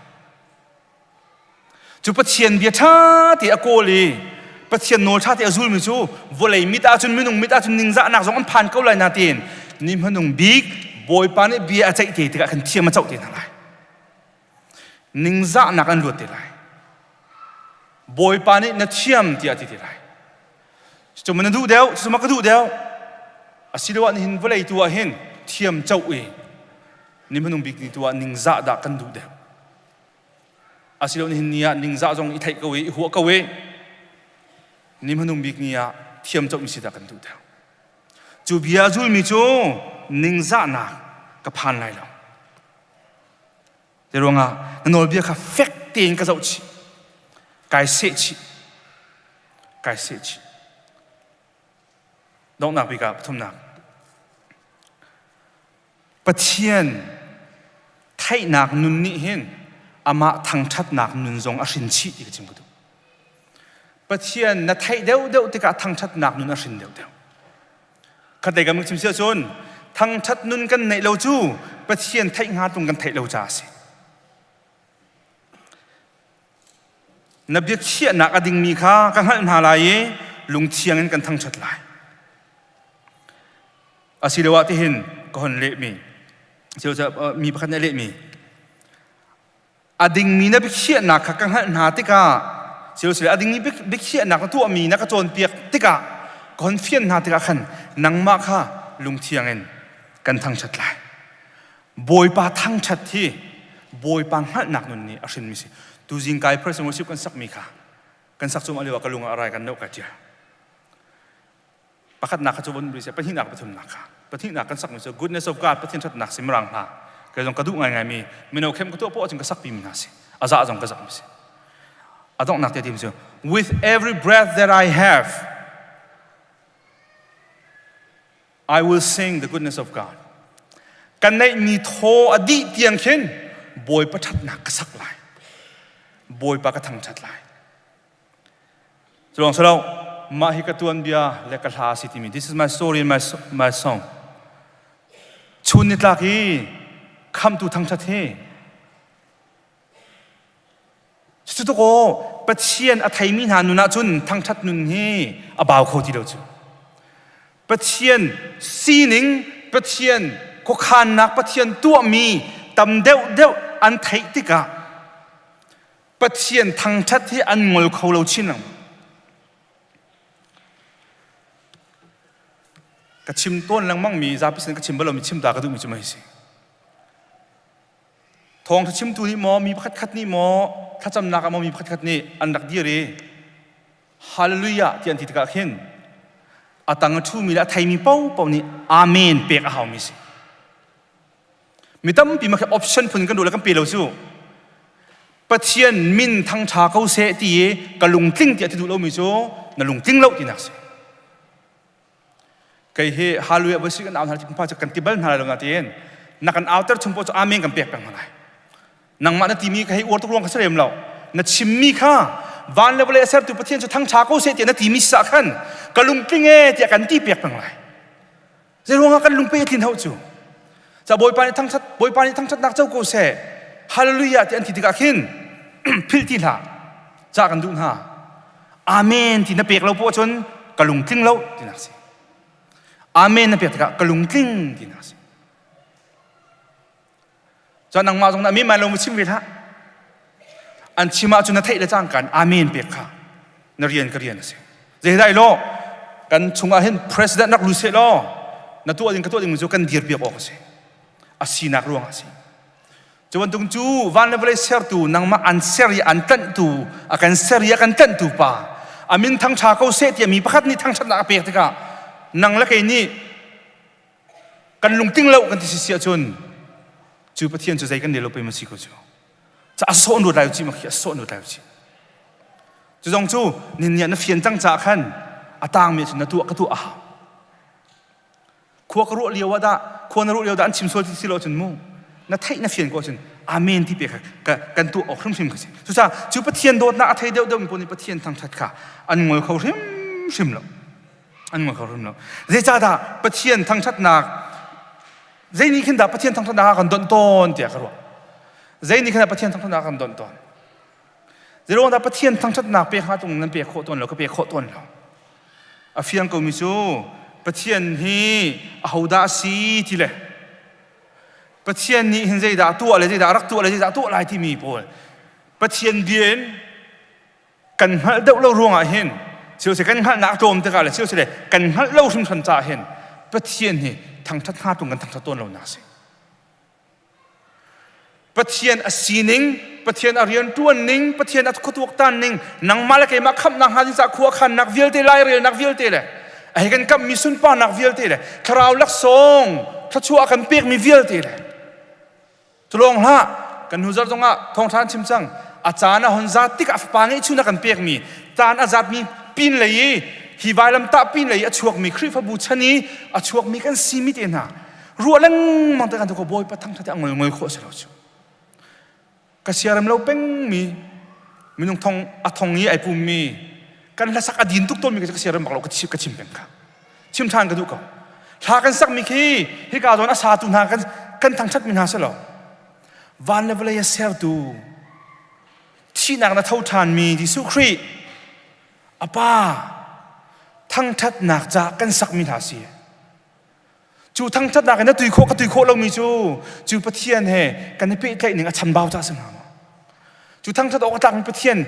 Cu Pathian bia ṭha te a kawl i Pathian nawl ṭha te a zulmi cu vawlei mit ahcun minung mit ahcun ningzahnak zong an phan ko lai nain ni hmanung bik Bawipa nih bia a ceih te tikah khan thiam a coh te hna lai. Ningzahnak an luat te lai. Bawipa nih na thiam tiah a ti te lai. Cu na duh deuh, cu ma ka duh deuh. Asiloah nihin vawlei tu ah hin thiam coh i ni hmanung bik ni tu ah ningzah dah kan duh deuh. Asilo nihin ni ah ningzah zong i theih ko i i huah ko i ni hmanung bik ni ah thiam cohmi si dah kan duh deuh. Cu bia zulmi cu ningzahnak ka phan lai lo. Te ruangah na nawlbia kha fek tein ka zoh chih. Kai seh chih. Kai seh chih. Donghnak bik ah pathumnak. Pathian theihnak nun nih hin amah thangṭhatnak nun zong a hrin chih ti ka chim ka duh. Pathian na theih deuhdeuh tikah thangṭhatnak nun a hrin deuhdeuh. Khatlei kan chim si ahcun thangṭhat nun kan neih lo cu Pathian theih hnga tung kan theih lo caah a si. Na biakhiahnak a dingmi kha ka hngalh hna lai i lungthiang in kan thangṭhat lai. Asiloah tihin ka hon lehmi mi pakhat nih a lehmi a dingmi na biakhiahnak kha ka hngalh hna tikah silosile a dingmi biakhiahnak na tuahmi na ka cawnpiak tikah ka hon fian hna tikah khan nangmah kha lungthiang in kan thangṭhat lai. Bawipa thangṭhat hi Bawipa hngalhnak nun nih a hrinmi si. Tuzing kai person worship kan sakmi kha kan sak cuma lio ah ka lung ah a rai kan noh ka tia. Pakhatnak kha cu von seh pahnihnak pathumnak kha pahnihnak kan sakmi cu goodness of God Pathian ṭhatnak si mirang hna kei zong ka duh ngaingai mi mino khem ka tuah poah cun ka sakpi mi hna si a za zong ka zak mi si a donghnak te tim cu with every breath that I have I will sing the goodness of God kan neihmi thaw a dih tiang khin Bawipa ṭhatnak ka sak lai Bawipa ka thangṭhat lai Cu silo mah hi ka tuanbia le ka hla si timi this is my story and my, my song chun nitlak hi khamtu thangthat hi cu tuk aw Pathian a theimi hna nun ahcun thangthat nun hi a bau kho ti lo cu Pathian sining Pathian khuakhannak Pathian tuahmi tam deuh deuh an theih tikah Pathian thangṭhat hi an ngol kho lo chin lengmang. Ka chim tawn lengmang mi zapi sin ka chim bal lomi chim ta ka duhmi cu mei si. Thawngṭha chimtu nih maw mi pakhat khat nih maw thlacamnak ah maw mi pakhat khat nih an rak dir i Hallelujah ti an ti tikah khin a tang a ṭhumi le a theimi paohpaoh nih Amen pek a haumi si. Mi tampi mah khi option phun kan duh le kan pe lo cu. Pathian min thangṭha ko seh ti i ka lungtling tiah ti duh lomi cu na lungtling lo tinak si. Kei hi hallelujah voi si kan au hna ti pa cu kan ti bal hna lai lo na tiin na kan auter chung poh cu amen kan pek peng hna lai. Nangmah na timi ka hei uar tuk ruang kha si lem lo. Na chimmi kha van le vawlei a sertu Pathian cu thangṭha ko seh tiah na timi sa khan ka lungtling e tiah kan ti pek peng lai. Zeiruangah kan lungpe a tlin hau cu? Ca Bawipa nih thangṭhat Bawipa nih thangṭhatnak co ko seh. Hallelujah ti an ti tikah khin philh ti hlah. Ca kan duh hna. Amen ti na pek lo poah cun ka lungtling lo tinak si. Amen na pek tikah ka lungtling tinak si. Cun nangmah zong na amen mai lo mu chim ve hlah. An chim ahcun na theih le cangka in amen pek kha na rian ka rian a si. Zeidai law kan chungah hin president rak lu seh law na tuah ding ka tuah ding cu kan dir piak awk a si. A sinak ruang a si. Cu bantuk cu van le vawlei sertu nangmah an ser i an tlanhtu a kan ser i a kan tlanhtu pa a min thangṭha ko seh tiah mi pakhat nih thangṭhatnak a pek tikah nang le kei nih kan lungtling lo kan ti si si ahcun cu Pathian cu zei kan rel lo pei ma si ko cu ca a sawh nuat lai ci ma khi a sawh nuat lai ci cu zong cu nin nih na fian cang caah khan a tangmi cu na tuah ka tuah a hau khua ka ruah lio ah dah khua na ruah lio dah an chim sual ti si lo cun mu na theih na fian ko cun amen ti pe kha kan tuah awk hrimhrim ka si cucaah cu Pathian dawtnak a thei deuh deuh mi pawl nih Pathian thangṭhat kha an ngol kho hrimhrim lo an ngol kho hrim lo zeicahdah Pathian thangṭhatnak zei nih khin dah Pathian thangṭhatnak a kan donh tawn tiah ka ruah zei nih khin dah Pathian thangṭhatnak a kan donh tawn zeiruang dah Pathian thangṭhatnak pek hnga tung nan pek khawh tawn lo ka pek khawh tawn lo a fiang komi cu Pathian hi ahodah a si ti le Pathian nih hin zeidah tuah le zeidah rak tuah le zeidah tuah lai timi pawl Pathian bia in kan hngalh deuh lo ruangah hin thil kan hngalhnak a tlawm tikah le thil le kan hngalh lo hringhran caah hin Pathian hi thangṭhat hnga tung kan thangṭhat tawn lonak a si. Pathian a sining, Pathian a rian ṭuan ning, Pathian a khuatuaktan ning, nangmah le keimah khamhnak hnga ding caah khua khannak vialte, lairelnak vialte le a hei kan kamhmi sunparnak vialte le thlarau laksawng thluachuah a kan pekmi vialte le Culawng hlah, kan hnu zarh zongah thawngṭha an chim cang. A caan a hon zat tikah fapa ngeihchun a kan pekmi, caan a zatmi pin lei i hi vailamtah pin lei i a chuakmi Khrihfabu chan i a chuakmi kan simi te hna ruah lengmang te kan ko Bawipa thangṭhat hi a ngolngol khawh si lo cu. Ka siarem lo pengmi minung thong a thong i ai pummi kan hlasak a din tuk tawnmi ka siarem bak lo ka chim peng kha. Chim ṭhan ka duh ko. Hla kan sakmi khi hika zawn a satu hna kan kan thangṭhatmi hna si lo. Van le vawlei a sertu thihnak na tho ṭhanmi Jesuh Khrih a Pa thangṭhatnak ca kan sakmi hna si. Cu thangṭhatnak in na tui khawh ka tui khawh lomi cu cu Pathian he kan i pehtlaih ning a chambau ca si hnga maw? Cu thangṭhat awk a tlakmi Pathian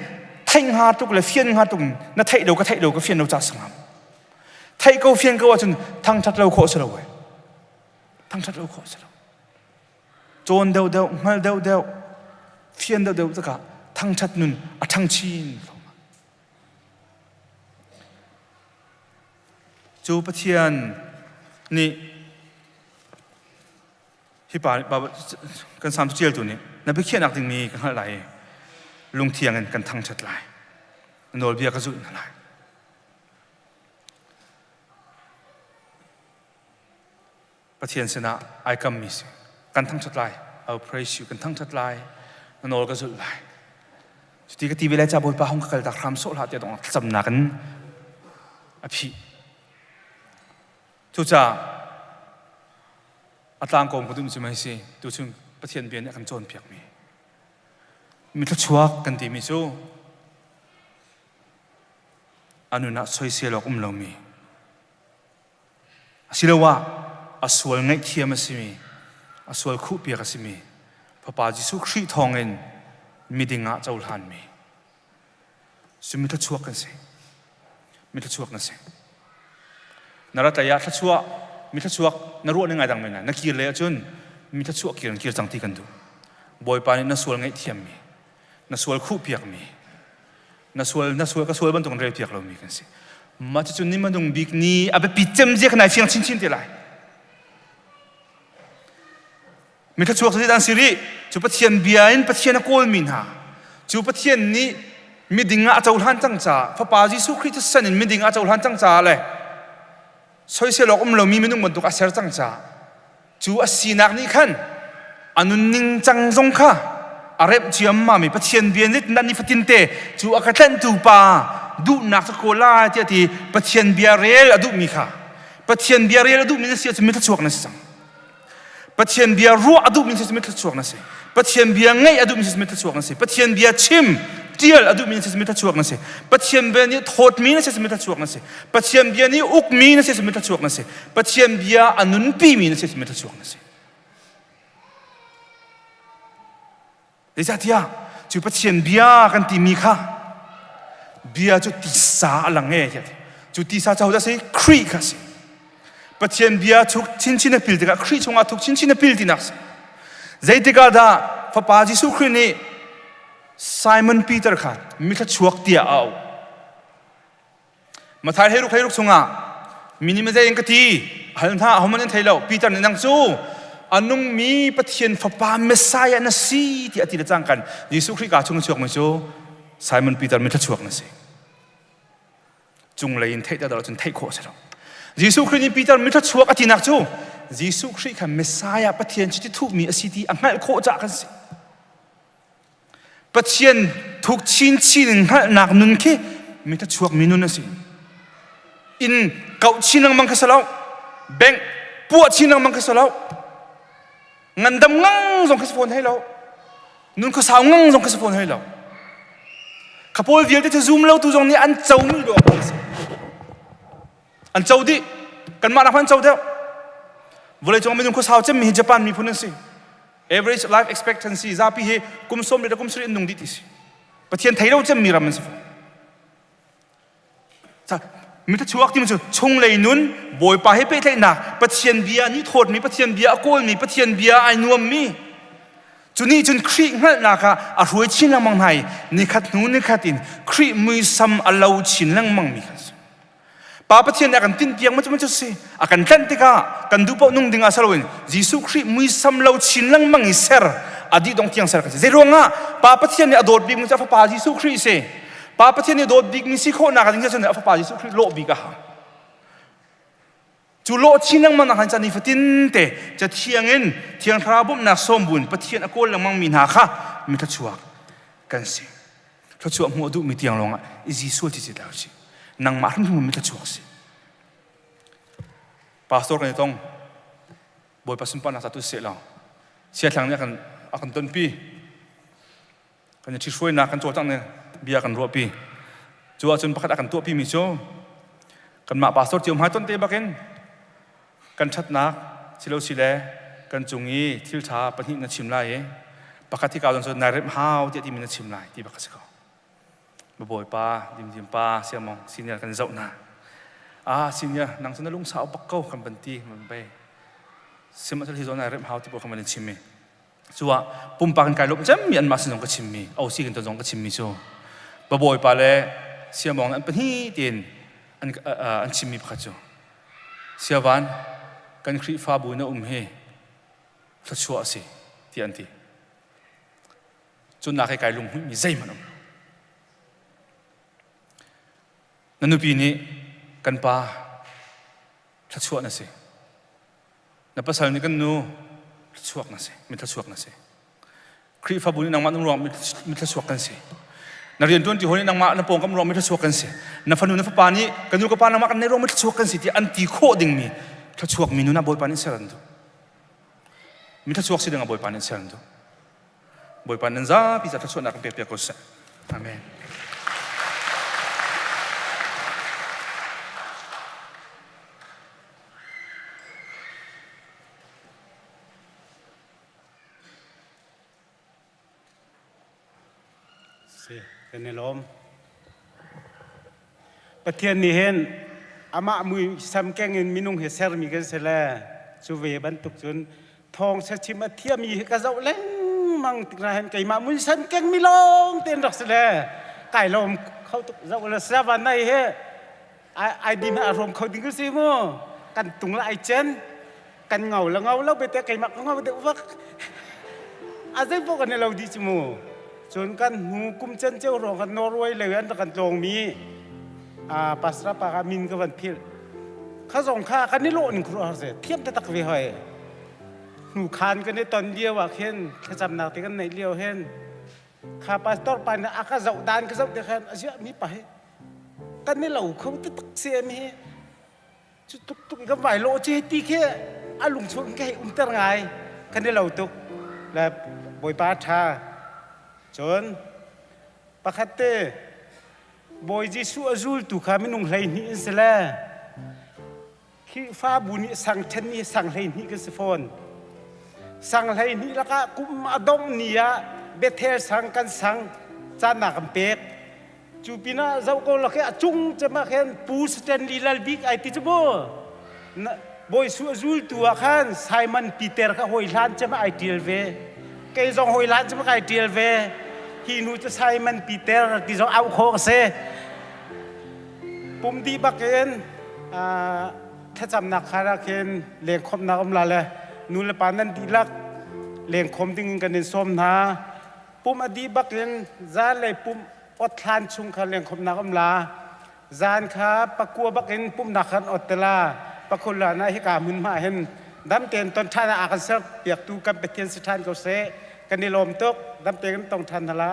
theih hnga tuk le fian hnga tuk na theih lo ka theih lo ka fian lo ca si hnga maw? Theih ko fian ko ahcun thangṭhat lo khawh si lo wei. Thangṭhat lo khawh si lo. Cawn deuhdeuh, hngal deuhdeuh, fian deuhdeuh tikah thangṭhat nun a ṭhang chin thluahmah. Cu Pathian nih hi pa kan sam ṭialtu nih na biakhiahnak dingmi ka hngalh lai i lungthiang in kan thangṭhat lai. Na nawlbia ka zulh hna lai. Pathian sinah ai kammi si. Kan thangṭhat lai. I will praise you. Kan thangṭhat lai. Na nawl ka zulh lai. Cuti ka ti ve lai ca Bawipa hung ka kal tak hram sawh hlah tiah dong thlacamnak in a phih. Cucaah a tlangkawm ka duh cu mei si tuchun Pathian bia nih a kan cawnpiakmi. Mi thluachuak kan timi cu a nun ah soisel awk um lomi asiloah a sual ngaihthiam a simi a sual khuhpiak a simi Fapa Jesuh Khrih thawngin miding ah cohlanmi cu mi thluachuak kan si mi thluachuak na si na rat lei ah thluachuah. Mi thluachuak na ruah ning ai dang men lai. Na kir le ahcun mi thluachuah kir in kir cang ti kan duh. Bawipa nih na sual ngaihthiammi, na sual khuhpiakmi, na sual na sual ka sual bantuk in rel piak lomi kan si. Mah cucu ni hmanung bik ni a biapi cem zia kha nai fiang chinchin te lai. Mi thluachuak cu an si rih. Cu Pathian bia in Pathian a kawlmi hna. Cu Pathian nih miding ah a cohlan cang caah Fapa Jesuh Khrih thisen in miding ah a cohlan cang caah le soisel awk um lomi minung bantuk a ser cang caah cu a sinak nih khan a nunning cang zong kha a remh ciammam i Pathian bia nih nan nifatin te cu a ka tlanhtu pa duhnak cu kawl lai tiah ti Pathian bia rel a duhmi kha Pathian bia rel a duhmi na si ahcun mi thluachuak na si cang. Pathian bia ruah a duhmi si thluachuak na si. Pathian bia ngaih a duhmi si thluachuak na si. Pathian bia chim tial a duhmi si thluachuak na si. Pathian bia nih thawtmi na si thluachuak na si. Pathian bia nih ukmi na si thluachuak na si. Pathian bia a nunpimi na si thluachuak na si. Zeicahtiah cu Pathian bia kan timi kha bia cu tisa a lang e tiah cu tisa cu hodah si Khrih kha si. Pathian bia thuk chinchin a pil tikah Khrih chungah thuk chinchin a pil tinak si. Zeitikah dah Fapa Jesuh Khrih nih Simon Peter kha mithla tiah a auh. Mathai heiruk heiruk chungah mi nih mazei in ka ti hal hna ahohmanh an thei lo Peter nih nang cu a nungmi Pathian fapa Messiah na si tiah a ti le cang kan Jesuh Khrih ka chung chuak mi cu Simon Peter mi thluachuak na si cunglei in theih dah cun theih khawh a si lo Jesuh Khrih nih Peter mi thluachuak a tinak cu Jesuh Khrih kha Messiah Pathian chiti thuhmi a si ti a hngalh khawh caah kan si Pathian thuk chinchin in hngalhnak nun khi mi thluachuakmi nun a si. Inn kauh chin lengmang kha si lo. Bank puah chin lengmang kha si lo. Ngandam ngang zong kha si fawn hei lo. Nun khuasau ngang zong kha si fawn hei lo. Kha pawl vialte cu zum lo tu zong nih an comi dawh a si. An co dih. Kanmah nak hmanh an co deuh. Vawleicung minung khuasau cemmi hi Japan miphun an si. Average life expectancy zapi hi kum sawm le kum sarih an nung dih ti si. Pathian thei lo cemmi ram an si fawn. Mithachuak timi cu chunglei nun Bawipa he pehtlaihnak Pathian bia nih thawtmi Pathian bia a kawlmi Pathian bia ai nuammi cu nih cun Khrih hngalhnak ah a hruai chin lengmang hna i nikhat hnu nikhat in Khrih muisam a lo chin lengmang mi kha si. Pa Pathian nih a kan tinhpiak maw cu si a kan tlanh tikah kan duh paoh nung ding ah si loin Jesuh Khrih muisam lo chin lengmang i ser a dih dong tiang ser kan si. Zei ruangah Pa Pathian nih a dawt bik mi cu a fapa Jesuh Khrih si. Pa Pathian nih dawt bik mi si khawhnak ding cun a fapa Jesuh Khrih lawh bik a hau. Cu lawh chin lengmang nak han caan nifatin te cathiang in Thiang Thlarau bawmhnak sawm buin Pathian a kawl lengmang mi hna kha mi thluachuak kan si. Thluachuah hmuh a duhmi tiang lawngah i Jesuh ti ci dah si. Nangmah hrimhrim mi thluachuak si. Pastor kan i tong. Bawipa sunparnak ca tu seh law. Siathlang nih a kan a kan tonpi. Kan i ṭhihruainak kan cawlcangh nih bia kan ruahpi. Cu ahcun pakhat a kan tuahpi mi cu kanmah pastor cio hmai ton te bakin kan ṭhatnak silosile kan cung i thil ṭha pahnih na chim lai i pakhat hi ka cun nai remh hau tiah timi na chim lai ti bak a si ko. Bawipa, dimdim pa, siamong, senior kan zoh hna. Ah, senior, nang cu na lungsau bak ko kan van ti, man bei. Sihmanhsehlaw hi zawn nai remh hau ti pawl kan van in chim i. Cuah pumpak in kai lawmh cemmi anmah sin zong ka chimmi, OC kan ton zong ka chimmi cu Bawipa le siamong an pahnih tein an, an chimmi pakhat cu Siavan, kan Khrihfabu na um hi thluachuah a si tiah an ti. Cun nak he kai lunghmuihmi zeihmanh um lo. Na nupi nih kan pa thluachuah na si. Na pasal nih kan nu thluachuak na si, mi thluachuak na si. Khrihfabu nih nangmah ruang mi thluachuak kan si. Na rian ṭuan ti hawi nih nangmah na pawngkam ruang mi thluachuak kan si. Na fanu na fapa nih ka nu ka pa nangmah kan nei ruang mi thluachuak kan si ti an ti khawh dingmi thluachuak mi nun ah Bawipa nih ser an duh. Mi thluachuak si ding ah Bawipa nih ser an duh. Bawipa nan zapi ca thluachuahnak kan pek piak ko seh. Amen. Si, kan i lawm. Pathian nih hin Amah mui sam keng in minung hi sermi kan si le cu ve bantuk cun thawng sa chim a thiami hi ka zoh lengmang tik na hin keimah muisan keng mi lawng tein rak si le kai lawm kho tuk zoh le savan nai he ai dim a rom kho ding si mu kan tung la ai chen kan ngau la ngau lo bete keimah ka ngau deuh vak a zei pok an lo di chu mu cun kan hnu kum chan cheu rong kan Norway le an kan tlong mi a pastor pa ka min ka van phil kha zong kha kan i lawh ning khru har se thiam taktak ve hoi hnu khan kan i ton lio ah khin thlacamnak te kan neih lio hin kha pastor pa nih a ka zoh dan ka zoh te khan a ziah mi pa hi kan i lo kho taktak si em hi Cu tuk tuk i kan vai lawh ci ti khi a lung chung ka hei umter ngai. Kan i lo tuk. Le Bawipa ṭha. Cun pakhat te Bawi Jesuh a zultu kha minung 12 in si le Khrihfabu nih sang ṭhen ni sang 12 kan si fawn. Sang 12 lakah kum a dongh ni ah Bethel sang kan sang caan na kan pek. Cu pinah zoh ko la khi a cung cem ah khin Pu Stanley Lalbik ai ti cu mu. Bawi Su a zultu ah khan Simon Peter kha hawi hlan cem ah ai ṭial ve. Kei zong hawi hlan cem ah kai ṭial ve. Hi nu cu Simon Peter ti zong auh khawh a si. Pum dih bak in thlacamnak kha ah khin lengkhawmnak um la le nu le pa nan dihlak lengkhawm ding in kan in sawm hna. Pum a dih bak in zanlei pumh ot thlan chung kha lengkhawmnak um la. Zan kha pakua bak in pumhnak khan ot te la. Pakhul la na hika hmun hma hin dam tein ton ṭhan ah a kan ser piaktu kan Pathian si ṭhan ko seh. Kan i lawm tuk. Dam tein kan tong ṭhan hna la.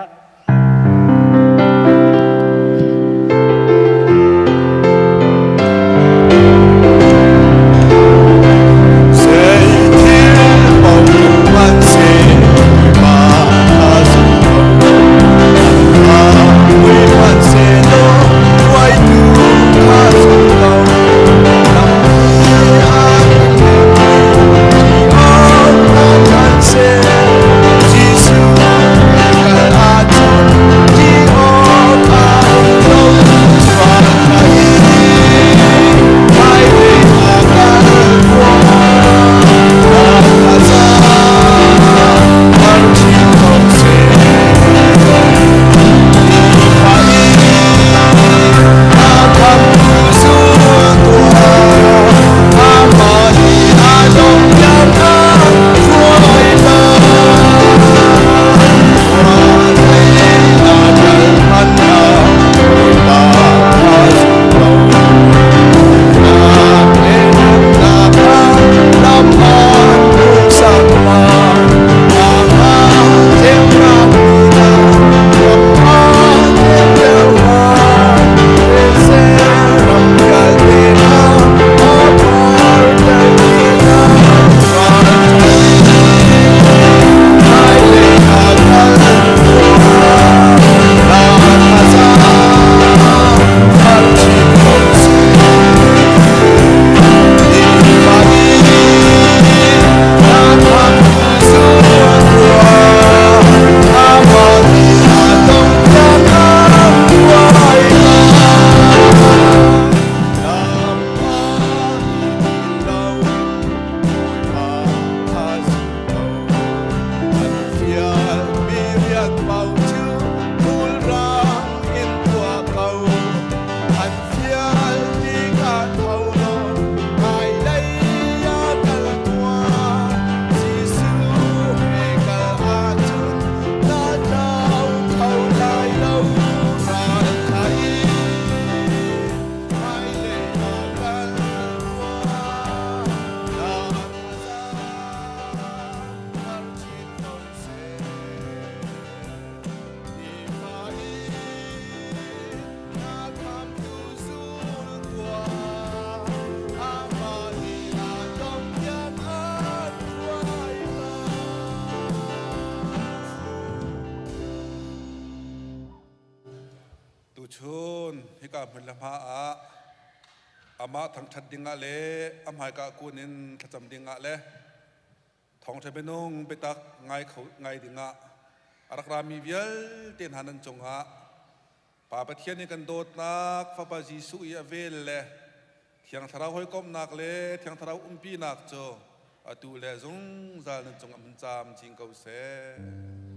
Tuchun hika hmun le hma ah amah thangṭhat dingah le a hmaika kun in thlacam dingah le thawngṭha minung biatak ngai kho ngai dingah a rak rami vialte hna nan cungah Pa Pathian i kan dawtnak Fapa Jesuh i a vel le Thiang Thlarau hawikomhnak le Thiang Thlarau umpinak cu atu le zungzal nan cung ah hmun camcin ko seh.